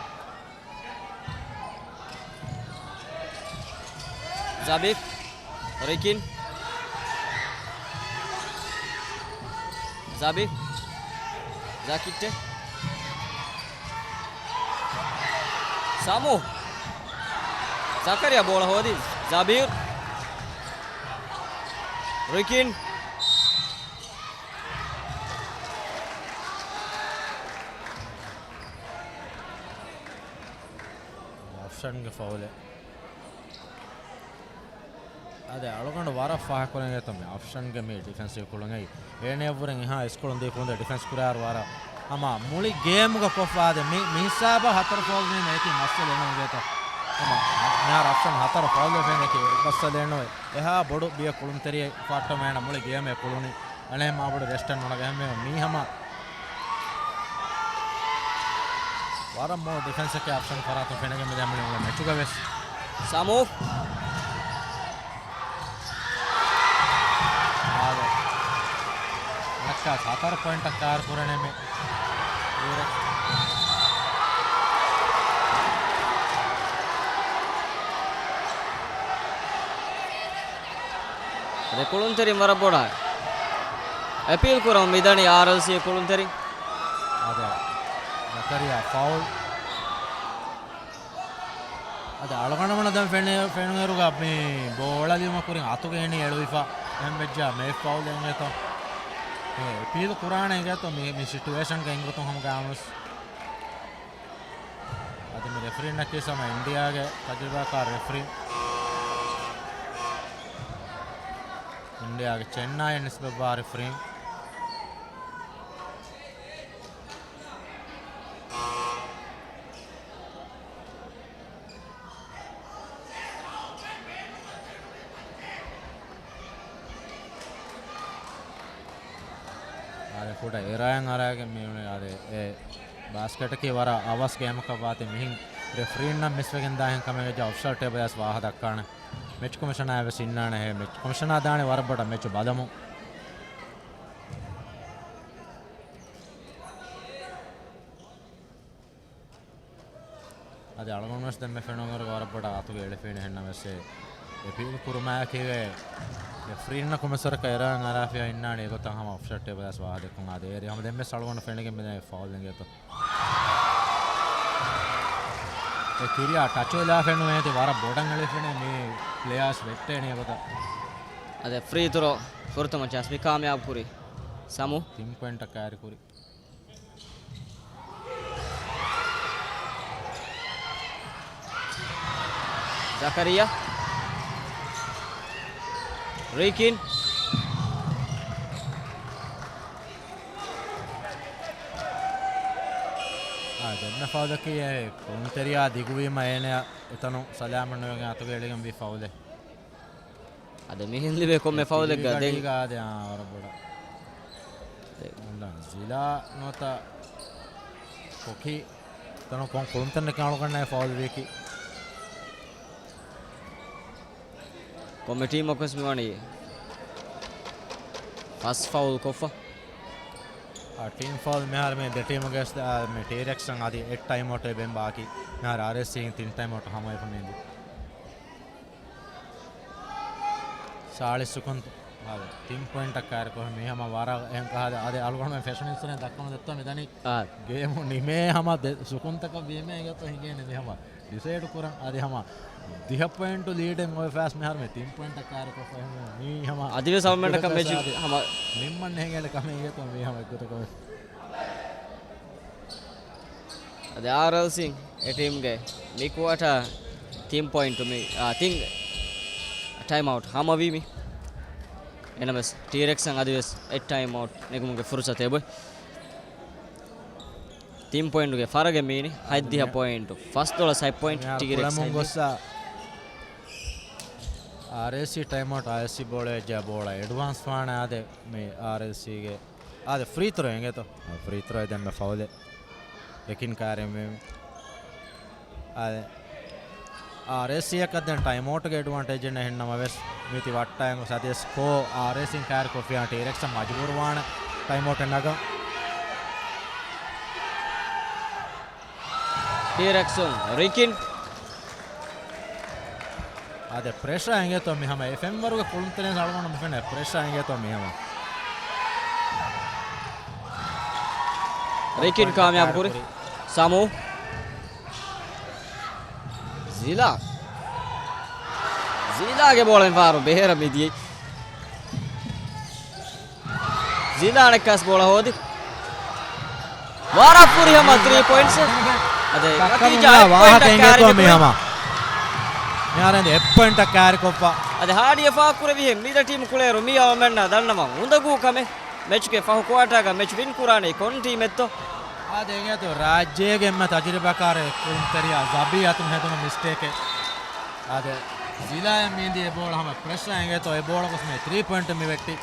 ޒަބީރް، ރިކިން. ޒަބީރް. ޒަކިއްޓެ. ސާމޫ. ޒަކަރިޔާ ބޯޅަ ހޯދި. ޒަބީރް. ރިކިން. އޮފްޝަންގެ ފައުލެއް. އަދި އަޅުގަނޑު ވަރަށް ފާހަގަކުރަން އެތަ މި އަފްޝަންގެ މި ޑިފެންސިވް ކުޅުން އެއީ. އޭނަޔަށްވުރެން އެހާ އިސްކުޅުން ދީ ކުޅުން ޑިފެންސް ކުރާއިރު ވަރަށް ހަމަ މުޅި ގޭމުގަ ކޮށްފަ އާދެ މި، މި ހިސާބަށް ހަތަރު ފައުލް ވީމަ އެކި މައްސަލައެއް ނޫން އިނގޭތަ. ހަމަ މިހާރު އަފްޝަން ހަތަރު ފައުލް ވެފައިން އެކި މައްސަލައެއް ނޫން. އެހާ ބޮޑު ބިޔަ ކުޅުންތެރިއެއް ފައްޓަމަ އޭނަ މުޅި ގޭމެއް ކުޅުނީ. އަނެއް މާބޮޑު ރެސްޓެއް ނުނަގަ އެހެންވެ މީ ހަމަ ވަރަށް މޮޅު ޑިފެންސްއެކޭ އަފްޝަން ފަރާތުން ފެނިގެން މިދެން މި މެޗުގަ ވެސް. ސާމޫ. އާދެ. އަނެއްކާ ހަތަރު ޕޮއިންޓަށް ކާރި ކުރަނީ މި. އަދި ކުޅުންތެރިން ވަރަށް ބޮޑަށް އެޕީލް ކުރަމުން މިދަނީ އާރްއެލްސީ ކުޅުންތެރިން. އާދެ. ޒަކަރިޔާ ފައުލް. އަދި އަޅުގަނޑުމެންނަށް ދެން ފެނެ-، ފެނުނުއިރުގަ މި ބޯޅަ ލިޔުމަށް ކުރިން އަތުގަ އިނީ އެޅުވިފަ. އެހެން ވެއްޖާ މޭ ފައުލް އެނގޭތޯ. އެ އެޕީލް ކުރާނެ އިނގޭތޯ މި، މި ސިޓުއޭޝަންގަ އިނގޮތުން ހަމަ ގާމުސް. އަދި މި ރެފްރީންނަކީ ހަމަ އިންޑިއާގެ ތަޖުރިބާކާރު ރެފްރީ. އިންޑިއާގެ ޗެންނާއި ނިސްބަތްވާ ރެފްރީ. އާދެ، ކުޑަ އެރާއެއް އަރާގެން މި އުޅެ. އާދެ، އެ ބާސްކެޓަކީ ވަރަށް އަވަސް ގޭމަކަށް ވާތީ މިހިން ރެފްރީންނަށް މިސްވެގެން ދާހެން ކަމެއް ވެއްޖާ އޮފްސައިޑް ޓޭބަލް ވެސް ވާހަ ދައްކާނެ. މެޗް ކޮމިޝަނާ ވެސް އިންނާނެ. އެ މެޗް ކޮމިޝަނާ ދާނެ ވަރަށް ބޮޑަށް މެޗު ބަލަމުން. އަދި އަޅުގަނޑު ވެސް ދެންމެ ފެނުނުއިރު ވަރަށް ބޮޑަށް އަތުގަ އެޅިފީނެ ހެންނަމެސް އެ އެޕީލް ކުރުމާއެކީވެ ރެފްރީންނަށް ކޮމެސަރަކަށް އެރާ އަރާފިޔާ އިންނާނެ އެގޮތަށް ހަމަ އޮފްސައިޑް ޓޭބަލް ވާހަ ދެއްކުން އާދެ އޭރި ހަމަ ދެންމެ އަޅުގަނޑު ފެނިގެން މިދަނީ ފައުލް އިނގޭތޯ. އެ ކިރިޔާ ޓަޗު ވެލާ ފެނުނޭތި ވަރަށް ބޮޑަށް އެޅިފިނޭ މި ޕްލޭޔާސް ވެއްޓޭނެ އެގޮތަށް. އަދެ ފްރީ ތުރޯ ފުރަތަމަ ޗާންސް މި ކާމިޔާބު ކުރީ. ސާމޫ. ތިން ޕޮއިންޓަށް ކާރި ކުރި. ޒަކަރިޔާ. ރީކިން. އާ، ދެންމެ ފައުލަކީ އެ ކުޅުންތެރިޔާ ދިގުވީމަ އޭނަ އެތަނު ސަލާމަތް ނުވެގެން އަތުގަ އެޅިގެން ވީ ފައުލެއް. އަދި މިހިން ލިބޭ ކޮންމެ ފައުލެއްގަ ދެން. ގަޑީގަ އާދެ، އާ، ވަރަށް ބޮޑަށް. އެ. ޒިލާ ނުވަތަ ކޮކި ތަނު ކޮން ކުޅުންތެރިންނަކީ އަޅުގަނޑަށް ފައުލް ވީކީ. ކޮންމެ ޓީމަކުވެސް މިވަނީ ފަސް ފައުލް ކޮށްފަ. އާ، ޓީމް ފައުލް މިހާރު މި ދެ ޓީމުގެ ވެސް، އާ، މި ޓީރެކްސަށް އަދި އެއް ޓައިމް އައުޓެއް ބެން ބާކީ. މިހާރު އާރްއެސްސީ ތިން ޓައިމް އައުޓް ހަމަވެފަ މި ސާޅީސް ސުކުންތު. އާދެ، ތިން ޕޮއިންޓަށް ކާރިކޮށް މީ ހަމަ ވަރަށް އެހެން ކަހަލަ. އާދެ، އަޅުގަނޑުމެން ފެޝަން އިންސަނެއް ދައްކަމުން ދެއްތޯ މިދަނީ. އާ. ގޭމު ނިމޭ ހަމަ ދެ ސުކުންތަކަށް ވީމޭ އިނގޭތޯ ހިނގޭނެ މި ހަމަ ޑިސައިޑް ކުރަން. އަދި ހަމަ ދިހަ ޕޮއިންޓު ލީޑެއް އޮވެފަސް މިހާރު މި ތިން ޕޮއިންޓަށް ކާރިކޮށްފަ ހަމަ މީ ހަމަ އަދިވެސް އަޅުމެންނަކަށް މެޗު ހަމަ ނިންމަން ނޭނގޭނެ ކަމެއް އިނގޭތޯ މީ ހަމަ އެއްގޮތަކަށް ވެސް. އަދި އާރްއެލްސީ އެ ޓީމްގެ މި ކުއާޓާ ތިން ޕޮއިންޓު މި، އާ، ތިން ޓައިމް އައުޓް ހަމަވީ މި. އެނަމެސް ޓީރެކްސަށް އަދިވެސް އެއް ޓައިމް އައުޓް ނެގުމުގެ ފުރުސަތެއް އެބޮތް. ތިން ޕޮއިންޓުގެ ފަރަގެއް މީނި. ހަތްދިހަ މި-، ޕޮއިންޓު. ފަސްދޮޅަސް ހަތް ޕޮއިންޓު މިހާރު ޓީރެކްސް ކުޅަމުން ހަތްދިހަ. ގޮއްސަ އާރްއެސްސީ ޓައިމް އައުޓް އާރްއެސްސީ ބޯޅަ އެއްޖާ ބޯޅަ އެޑްވާންސް ވާނެ އާދެ މި އާރްއެލްސީގެ. އާދެ ފްރީ ތްރޯ އެނގޭތޯ. ފްރީ ތްރޯ ދެންމެ ފައުލެއް. ރެކިން ކާރި މި. އާދެ. އާރްއޭސީއަކަށް ދެން ޓައިމް އައުޓްގެ އެޑްވާންޓޭޖެއް ނެހެންނަމަވެސް މީތި ވައްޓާއިން ގޮސް އަދިވެސް ކޯ އާރްއޭސީން ކާރި ކޮށްފިޔާ ޓީރެކްސް މަޖުބޫރުވާނެ ޓައިމް އައުޓެއް ނަގަން. ޓީރެކްސުން ރިކިން. އާދެ، ޕްރެޝާ އެނގޭތޯ މި ހަމަ. އެ ފެންވަރުގެ ކުޅުންތެރިން އަޅުގަނޑު މި ފެނޭ ޕްރެޝާ އެނގޭތޯ މި ހަމަ. ރިކިން ކާމިޔާބު ކުރި. ސާމޫ. ޒިލާ. ޒިލާގެ ބޯޅަ މިފަހަރު ބޭރަށް މިދިޔައީ. ޒިލާ އަނެއްކާސް ބޯޅަ ހޯދި. ވަރަށް ފުރިހަމަ ތްރީ ޕޮއިންޓްސް. އަދެ ނަތީޖާ އެއް ޕޮއިންޓަށް ކާރި ކުރި. މިހާރު އެނދެ އެއް ޕޮއިންޓަށް ކާރި ކޮށްފަ. އަދި ހާޑިޔަ ފާހަގަކުރެވިހެން މިދަ ޓީމު ކުޅޭއިރު މިޔާ އޮމެންނާ ދަންނަވަން އުނދަގޫ ކަމެއް. މެޗުގެ ފަހު ކުއާޓާގަ މެޗު ވިން ކުރާނީ ކޮން ޓީމެއްތޯ؟ އާދެ، އެނގޭތޯ ރާއްޖޭގެ އެންމެ ތަޖުރިބާކާރެއް ކުޅުންތެރިޔާ ޒަބީ އަތުން ހެދުނު މިސްޓޭކެއް. އާދެ، ޒިލާއަށް މީނދި އެ ބޯޅަ ހަމަ ޕްރެޝާ އެނގޭތޯ އެ ބޯޅަ ގޮސް މި ތްރީ ޕޮއިންޓު މި ވެއްޓި.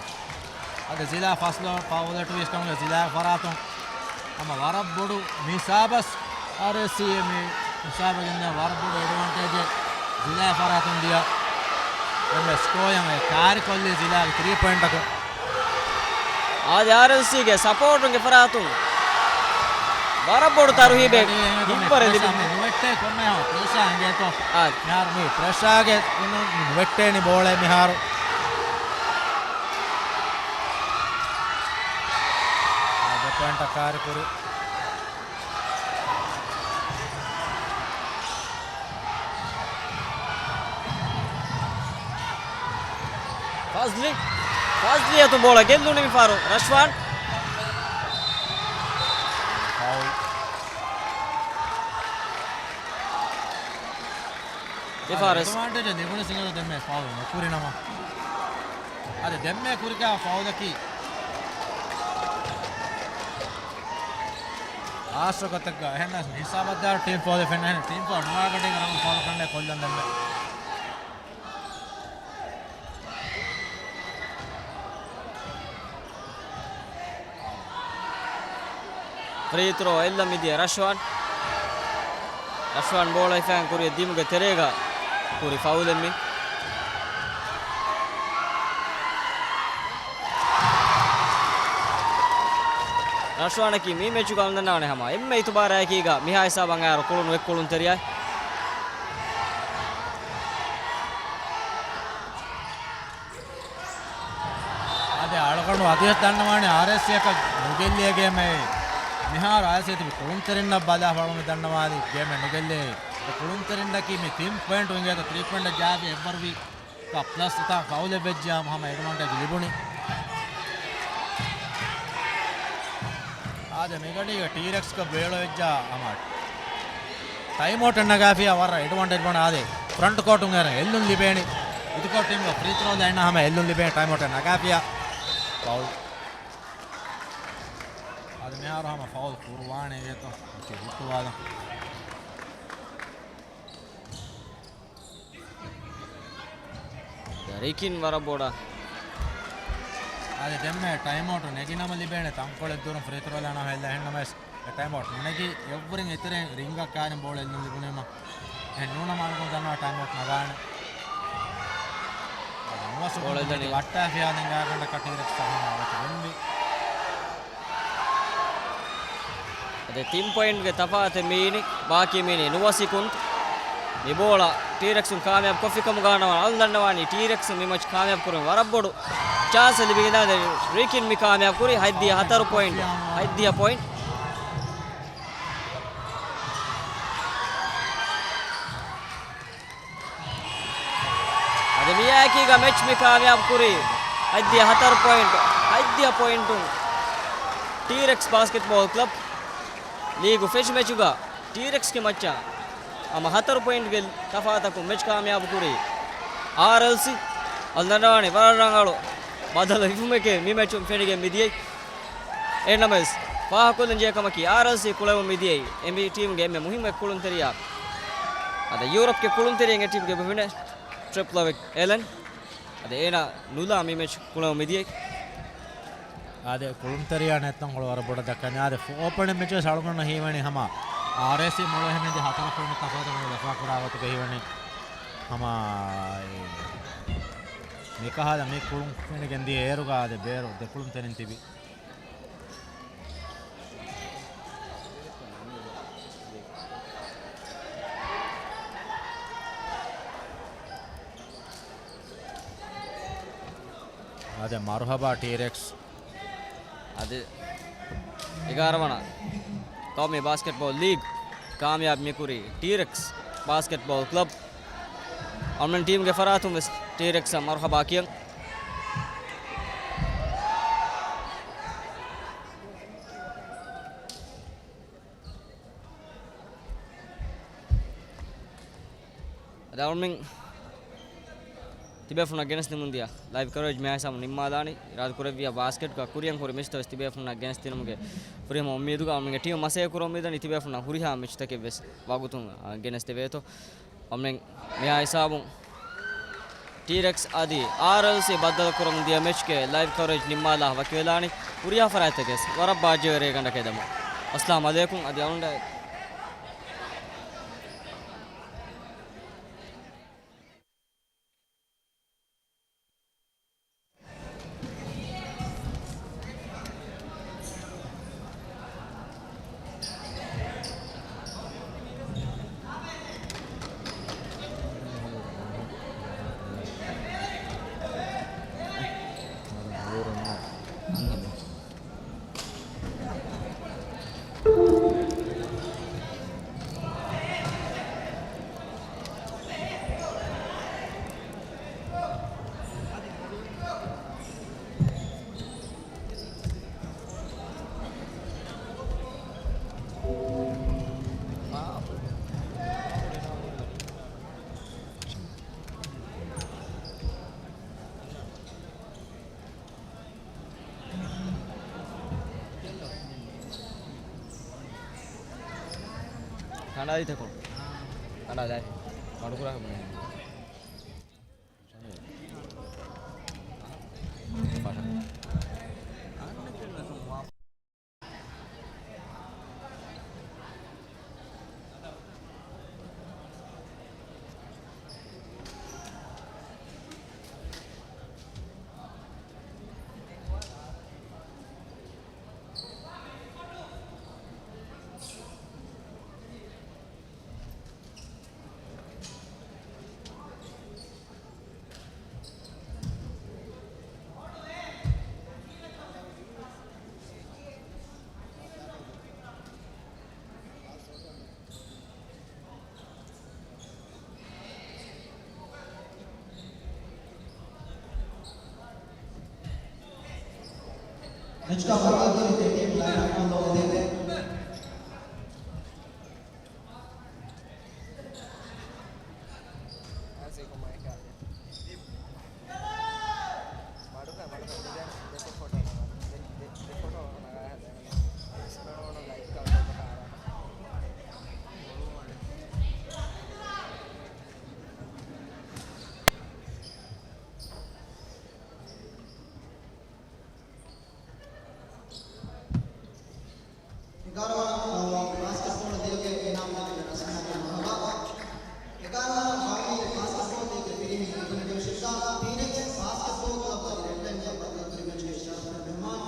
އަދި ޒިލާ ފަސް ލޯ ފައުލެޓް ވީސް ކަމުގެ ޒިލާގެ ފަރާތުން ހަމަ ވަރަށް ބޮޑު މި ހިސާބަސް އާރްއޭސީ މި ހިސާބަށް ގެންދާ ވަރަށް ބޮޑު އެޑްވާންޓޭޖެއް ޒިލާ ފަރާތުން ދިޔަ އެންމެ ސްކޯއަށް އެ ކާރިކޮށްލީ ޒިލާގެ ތްރީ ޕޮއިންޓަކުން. އާދެ، އާރްއެލްސީގެ ސަޕޯޓުންގެ ފަރާތުން ވަރަށް ބޮޑު ތަރުހީބެއް ހިއްވަރެއް ލިބި ނުވެއްޓޭ ކޮންމެ ހަމަ ޕްރެޝާ އެނގޭތޯ. އާދެ. މިހާރު މި ޕްރެޝާގެ ނުވެއްޓޭނި ބޯޅަ މިހާރު. އާދެ، ދެ ޕޮއިންޓަށް ކާރިކުރި. ފަޒްލި، ފަޒްލި އަތުން ބޯޅަ ގެއްލުނީ މިފަހަރު ރަޝްވާން. ފައުލް. ދެފާރަސް. އެޑްވާންޓޭޖް ލިބުނު ސިނގަލް ދެންމެ ފައުލް ނުކުރި ނަމަ. އަދި ދެންމެ ކުރިކާ ފައުލަކީ އާސްރަ ގޮތެއްގަ އެހެންނަސް ހިސާބަށްދާ ޓީމް ފައުލެއް ފެންނަ ހެން ޓީމް ފައުލް ނުވާ ގަޑީގަ ރަނގަޅު ފައުލް ކަންނޭ ކޮށްލަން ދެންމެ. ފްރީ ތްރޯ އެއްލަ މިދިޔަ ރަޝްވާން. ރަޝްވާން ބޯޅަ ހިފައިން ކުރި ދިމުގެ ތެރޭގަ ކުރި ފައުލެއް މި. ރަޝްވާނަކީ މި މެޗުގަ އަޅުގަނޑު ދަންނަވާނެ ހަމަ އެންމެ އިތުބާރާއެކީގަ މިހާ ހިސާބަށް އައިރު ކުޅުނު އެއްކުޅުންތެރިޔާ. އާދެ، އަޅުގަނޑު އަދިވެސް ދަންނަވާނެ އާރްއޭސީއަކަށް ނުގެއްލިޔަ ގޭމެއް. މިހާރު އާރްއޭސީ ތިބި ކުޅުންތެރިންނަށް ބަލާ ފަޅުމި ދަންނަވާލި ގޭމެއް ނުގެއްލޭ. އެ ކުޅުންތެރިންނަކީ މި ތިން ޕޮއިންޓު އިނގޭތޯ ތްރީ ޕޮއިންޓަށް ޖާގަ އެއްވަރުވީ. ޕްލަސް އެތާ ފައުލެއް ވެއްޖިޔާމު ހަމަ އެޑްވާންޓޭޖް ލިބުނީ. އާދެ، މިގަޑީގަ ޓީރެކްސްގަ ބޭޅު ވެއްޖާ ހަމަ ޓައިމްއައުޓެއް ނަގާފިޔާ ވަރަށް އެޑްވާންޓޭޖް ބޮނަ އާދެ. ފްރަންޓް ކޯޓުން އޭރަށް އެއްލުން ލިބޭނީ. އިދިކޮށް ޓީމްގެ ފްރީ ތްރޯ ލައިން ހަމަ އެއްލުން ލިބޭނީ ޓައިމްއައުޓެއް ނަގާފިޔާ. ފައުލް. އާދެ، މިހާރު ހަމަ ފައުލް ކުރުވާނެ އިނގޭތޯ. ހުއްޓުވާލަން. ރީކިން ވަރަށް ބޮޑަށް. އާދެ، ދެންމެ ޓައިމްއައުޓު ނެގިނަމަ ލިބޭނެ ތަންކޮޅެއް ދުރުން ފްރީ ތްރޯ ލައިނަށް ހެއްލާ. އެހެންނަމަވެސް އެ ޓައިމްއައުޓް ނުނެގި އެއްވުރެން އެތެރެއިން ރިންގަށް ކާރިން ބޯޅަ އެއްލުން ލިބުނީމަ. އެހެން ނޫނަމަ އަޅުގަނޑު ދަންނަވާ ޓައިމްއައުޓް ނަގާނެ. އާދެ، ނުވަސަކުން ބޯޅަ އެއްލަނީ. ވައްޓާފިޔާ ނިނގާގަނޑަކަށް ޓީރެކްސް އަހަން ވެސް ވެއްވި. އަދި ތިން ޕޮއިންޓްގެ ތަފާތެއް މިއިނީ، ބާކީ މިއިނީ ނުވަސަކުން. މި ބޯޅަ ޓީރެކްސުން ކާމިޔާބު ކޮށްފިކަމުގަ ވަން އަޅުގަނޑު ދަންނަވާނީ ޓީރެކްސް މި މެޗް ކާމިޔާބު ކުރުން ވަރަށް ބޮޑު ޗާންސެއް ލިބިގެންދާނެ. ރީކިން މި ކާމިޔާބު ކުރީ ހަތްދިހަ ހަތަރު ޕޮއިންޓު، ހަތްދިހަ ޕޮއިންޓު. އަދި މިއާއެކީގަ މެޗް މި ކާމިޔާބު ކުރީ ހަތްދިހަ ހަތަރު ޕޮއިންޓު، ހަތްދިހަ ޕޮއިންޓުން. ޓީރެކްސް ބާސްކެޓްބޯލް ކްލަބް ލީގު ފެށި މެޗުގަ ޓީރެކްސްގެ މައްޗަށް ހަމަ ހަތަރު ޕޮއިންޓްގެ ތަފާތަކުން މެޗް ކާމިޔާބު ކުރީ އާރްއެލްސީ. އަޅުގަނޑު ދަންނަވާނީ ވަރަށް ރަނގަޅު ބަދަލު ހިފުމެކޭ މި މެޗުން ފެނިގެން މިދިޔައީ. އެހެންނަމަވެސް، ފާހަގަކޮށްލަން ޖެހޭ ކަމަކީ، އާރްއެލްސީ ކުޅެވުން މިދިޔައީ އެ ޓީމުގެ އެންމެ މުހިއްމު އެއްކުޅުންތެރިޔާ. އަދި ޔޫރަޕްގެ ކުޅުންތެރިންގެ ޓީމުގެ ބިން ޓްރިޕްލަވެ އެލަން. އަދި އޭނާ ނުލާ މި މެޗް ކުޅެވުން މިދިޔައީ. އާދެ، ކުޅުންތެރިޔާ ނެތްތަންކޮޅު ވަރަށް ބޮޑަށް ދައްކަނީ. އާދެ، ފު-، އޯޕަނިން މެޗުގަ އަޅުގަނޑަށް ހީވަނީ ހަމަ އާރްއޭސީ މޮޅު އެހެން މެދު ހަތަރު ޕޮއިންޓު ތަފާތުގަ ލަފާ ކުރާ ގޮތުގަ ހީވަނީ. ހަމަ މިކަހަލަ މި ކުޅުން ފެނިގެން ދިޔަ އޭރުގަ އާދެ، ބޭރު ދެ ކުޅުންތެރިން ތިބި. އާދެ، މަރުހަބާ ޓީރެކްސް. އަދި އެގާރަ ވަނަ ޤައުމީ ބާސްކެޓްބޯލް ލީގް ކާމިޔާބު މިކުރީ ޓީރެކްސް ބާސްކެޓްބޯލް ކްލަބް. އަޅުގަނޑު ޓީމުގެ ފަރާތުން ވެސް ޓީރެކްސްއަށް މަރުހަބާ ކިޔަން. އަދި އަޅުމެން ތިބޭފުޅުންނަށް ގެނެސްދިނުމުން ދިޔަ ލައިވް ކަވަރޭޖް މިހާ ހިސާބުން ނިންމާލާނީ. އިރާދަކުރެއްވިޔާ ބާސްކެޓްގަ ކުރިއަށް ހުރި މެޗްތައް ވެސް ތިބޭފުޅުންނަށް ގެނެސްދިނުމުގެ ފުރިހަމަ އުއްމީދުގަ އަޅުގަނޑުގެ ޓީމު މަސައްކަތް ކުރަމުން މިދަނީ. ތިބޭފުޅުންނަށް ހުރިހާ މެޗްތަކެއް ވެސް ވަގުތުން، އާ، ގެނެސްދެވޭތޯ. އަޅުގަނޑު މިހާ ހިސާބުން ޓީރެކްސް އަދި އާރްއެލްސީ ބައްދަލުކުރަމުން ދިޔަ މެޗްގެ ލައިވް ކަވަރޭޖް ނިންމާލާ ވަކިވެލާނީ. ހުރިހާ ފަރާތްތަކެއް ވެސް ވަރަށް ބާއްޖަވެރި ގަނޑަކަށް އެދަމުން. އައްސަލާމު ޢަލައިކުމް. އަދި އަޅުގަނޑު ކަނޑާލިތަކުން. ކަނޑާލާ. މަޑުކުރާ. މެޗްގަ ފަރުވާތެރި ދެ ޓީމް ލައިން އަޕް ލޯ ދޭ. އެގާރަ ވަނަ ބާސްކެޓްބޯޅަ ލީގްގެ އިނާމް ދެއްވުމަށް ރަސްމީ މަރުޙަބާ. އެގާރަ ވަނަ ބާސްކެޓްބޯޅަ ލީގްގެ ފިރިހެން އެކަނި ޑިވިޝަންގަ ޓީރެކްސް ބާސްކެޓްބޯޅަ ކްލަބް އަދި ރެޑް ލައިން ކްލަބް ބައްދަލުކުރި މެޗްގެ ޝަރަފުވެރި މެހްމާން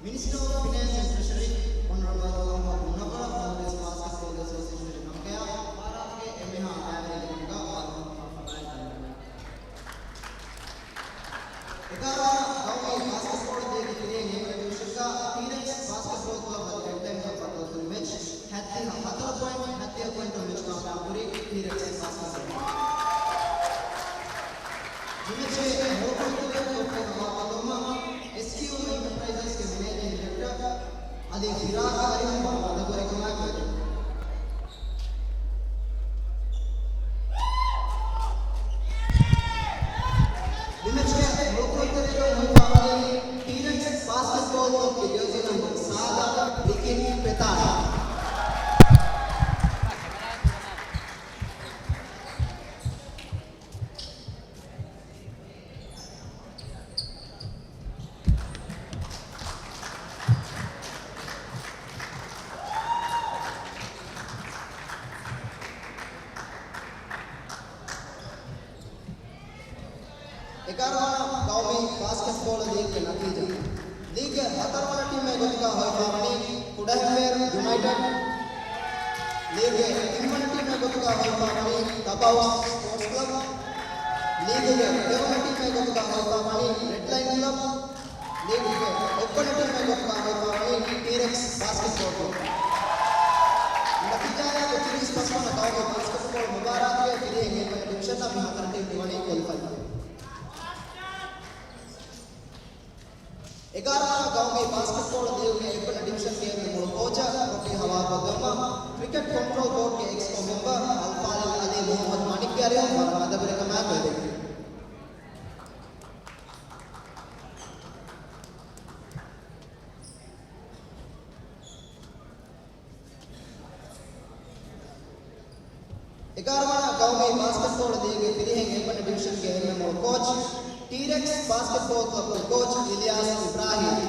މިނިސްޓަރ އޮފް ފިނޭންސް އެންޑް ޓްރެޝަރީ އޮނަރަބަލް އަޙްމަދު މުނައްވަރު ބަނގްލަދޭޝް ބާސްކެޓްބޯޅަ އެސޯސިއޭޝަނުގެ ނަމުގައި އިމާރާތުގެ އެންމެހާ މައިވެރި ލިބުމުގަ ވާހަކަ ފަށައިގަންނަވަން. އެގާރަ ވަނަ ގައުމީ ބާސްކެޓްބޯޅަ ލީގްގެ ފިރިހެން އެކަނި ޑިވިޝަންގަ ޓީރެކްސް ބާސްކެޓްބޯޅަ ކްލަބް އަދި ރެޑް ލައިން ކްލަބް ބައްދަލުކުރި މެޗް ހަތްދިހަ ހަތަރު ޕޮއިންޓް ހަތްދިހަ ޕޮއިންޓު މެޗް ކާމިޔާބުކުރީ ޓީރެކްސް ބާސްކެޓްބޯޅަ. މި މެޗުގެ މޮޅު ކުޅުންތެރިޔާ ކޮޓަރި ހަވާލުކޮށްލުމަށް އެސްކިއު އެންޓަޕްރައިޒަސްގެ މެނޭޖިން ޑިރެކްޓަރ އަދި ފިރާގް އަރިހުން ވަރަށް މަދަދުވެރިކަމާއެކު އެދެން. މި މެޗުގެ މޮޅު ކުޅުންތެރިޔަކަށް ހޮވިފައިވަނީ ޓީރެކްސް ބާސްކެޓްބޯޅަ ކްލަބްގެ ޖާސީ ނަންބަރު ސާދާ ރިކިން ޕެތާނާ. އެގާރަ ވަނަ ގައުމީ ބާސްކެޓްބޯޅަ ލީގްގެ ނަތީޖާ. ލީގްގެ ހަތަރު ވަނަ ޓީމެއް ގޮތުގަ ހޮވިފައިވަނީ ކުޑަހެއްވޭރު ޔުނައިޓެޑް. ލީގްގެ ތިން ވަނަ ޓީމެއް ގޮތުގަ ހޮވިފައިވަނީ ތަބައުސް ސްޕޯޓްސް ކްލަބް. ލީގުގެ ދެވަނަ ޓީމެއް ގޮތުގަ ހޮވިފައިވަނީ ރެޑް ލައިން ކްލަބް. ލީގުގެ އެއްވަނަ ޓީމެއް ގޮތުގަ ހޮވިފައިވަނީ ޓީރެކްސް ބާސްކެޓްބޯޅަ ކްލަބް. ނަތީޖާއާއެކު ތިރީސް ފަސްވަނަ ގައުމީ ބާސްކެޓްބޯޅަ މުބާރާތުގެ ފިރިހެން އެއްވަނަ ޑިވިޝަނަށް މި ހަތަރު ޓީމް ދިވަނީ ކޮލިފައި. އެގާރަ ވަނަ ގައުމީ ބާސްކެޓްބޯޅަ ލީގުގެ އެއްވަނަ ޑިވިޝަންގެ އެންމެ މޮޅު ކޯޗަށް ކޮޓަރި ހަވާލުކޮށްލުމަށް ކްރިކެޓް ކޮންޓްރޯލް ބޯޑްގެ އެކްސްކޯ މެމްބަރ އަލްފާޟިލް ޢަލީ މުޙައްމަދު މަނިކްގެ އަރިހުން ވަރަށް މަދަދުވެރިކަމާއެކު އެދެން. އެގާރަވަނަ ގައުމީ ބާސްކެޓްބޯޅަ ލީގްގެ ފިރިހެން އެއްވަނަ ޑިވިޝަންގެ އެންއެމްއޯ ކޯޗް، ޓީރެކްސް ބާސްކެޓްބޯޅަ ކްލަބުގެ ކޯޗް އިލްޔާސް އިބްރާހީމް.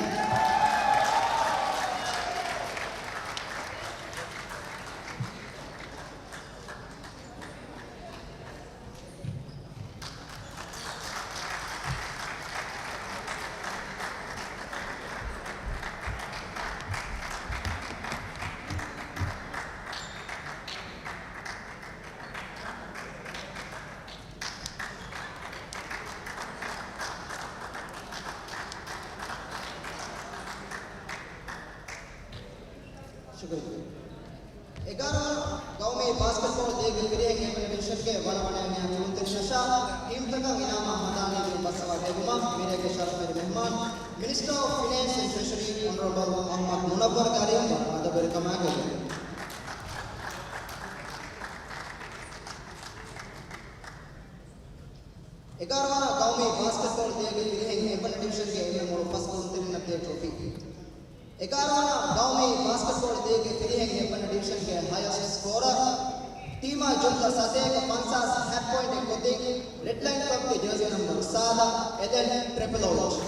ޝުކުރިއްޔާ. އެގާރަ ގައުމީ ބާސްކެޓްބޯޅަ ލީގްގެ ފިރިހެން އެއްވަނަ ޑިވިޝަންގެ ވަނަ ވަނަ މިހާ ތިން ތިރީސް ނަށާ ޓީމްތަކަށް އިނާމާ ހަނދާނީ ދިނުން ބައްސަވާ ދެއްވުމަށް މިރޭގެ ޝަރަފުވެރި މެހްމާން، މިނިސްޓަރ އޮފް ފިނޭންސް އެންޑް ޓްރެޝަރީ، އޮނަރަބަލް މުޙައްމަދު މުނައްވަރުގެ އަރިހުން އަދަބުވެރިކަމާ ގެންދެވި. އެގާރަ ވަނަ ގައުމީ ބާސްކެޓްބޯޅަ ލީގްގެ ފިރިހެން އެއްވަނަ ޑިވިޝަންގެ އެންއެމްއޯ ފަސް ކުޅުންތެރިންނަށް ދޭ ޓްރޮފީ. އެގާރަ ވަނަ ގައުމީ ބާސްކެޓްބޯޅަ ލީގްގެ ފިރިހެން އެއްވަނަ ޑިވިޝަންގެ ހަޔަސްޓް ސްކޯރަރ، ޓީމާ ޖުމްލަ ސަތޭކަ ފަންސާސް ހަތް ޕޮއިންޓެއް ގޮތުން، ރެޑްލައިން ކްލަބްގެ ޖާޒީ ނަމްބަރު ސާދަ، އެލެން ޓްރެޕިލޯވިޗް.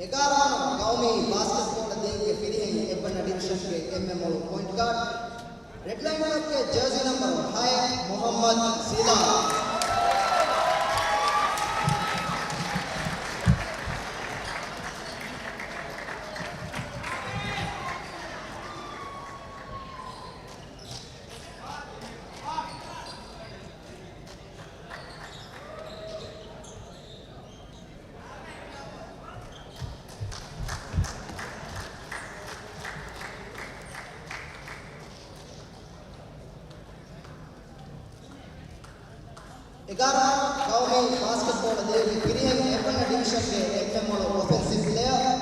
އެގާރަ ވަނަ ގައުމީ ބާސްކެޓްބޯޅަ ލީގްގެ ފިރިހެން އެއްވަނަ ޑިވިޝަންގެ އެމްއެމްއޯ ޕޮއިންޓް ގާޑް، ރެޑްލައިން ކްލަބްގެ ޖާޒީ ނަމްބަރު ހައެއް، މުޙައްމަދު ޒިލާން. އެގާރަ ގައުމީ ބާސްކެޓްބޯޅަ ލީގްގެ ފިރިހެން އެއްވަނަ ޑިވިޝަންގެ އެމްއެމްއޯ އޮފެންސިވް ޕްލޭޔަރ،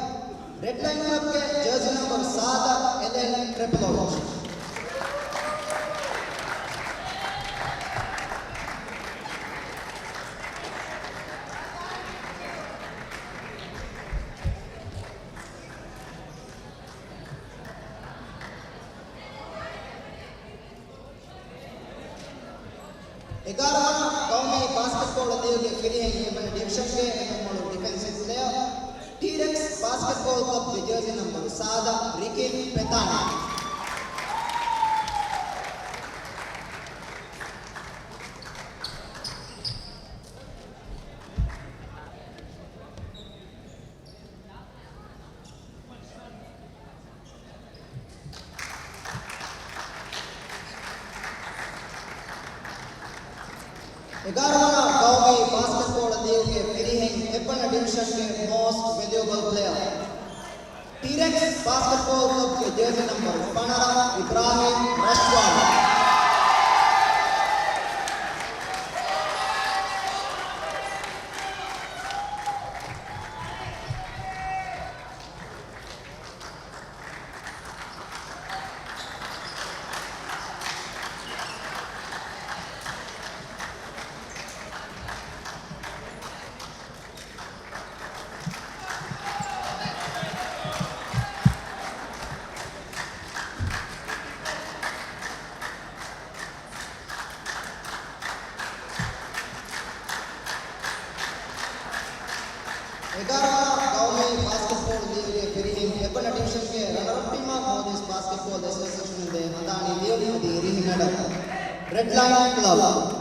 ރެޑްލައިން ކްލަބްގެ ޖާޒީ ނަމްބަރު ސާދަ، އެލެން ޓްރެޕިލޯވިޗް. އެގާރަ ވަނަ ގައުމީ ބާސްކެޓްބޯޅަ ލީގްގެ ފިރިހެން އެއްވަނަ ޑިވިޝަންގެ އެމްއެމްއޯ ޑިފެންސިވް ޕްލޭޔަރ، ޓީރެކްސް ބާސްކެޓްބޯޅަ ކްލަބްގެ ޖާޒީ ނަމްބަރު ސާދަ، ރިކިން ޕެތާނީ. އެގާރަ ވަނަ ގައުމީ ބާސްކެޓްބޯޅަ ލީގްގެ ފިރިހެން އެއްވަނަ ޑިވިޝަންގެ މޯސްޓް ވެލިއުބަލް ޕްލޭޔަރ، ޓީރެކްސް ބާސްކެޓްބޯޅަ ކްލަބްގެ ޖާޒީ ނަމްބަރު ފަނަރަ، އިބްރާހިމް ރަޝްވާން. އެގާރަ ވަނަ ގައުމީ ބާސްކެޓްބޯޅަ ލީގްގެ ފިރިހެން އެއްވަނަ ޑިވިޝަންގެ ރަނަރަޕް ޓީމަށް ނޯދިވެސް ބާސްކެޓްބޯޅަ އެސޯސިއޭޝަނުން ދޭ ހަނދާނީ ލިޔުން އަދި ރިހި މެޑަލް، ރެޑްލައިން ކްލަބް.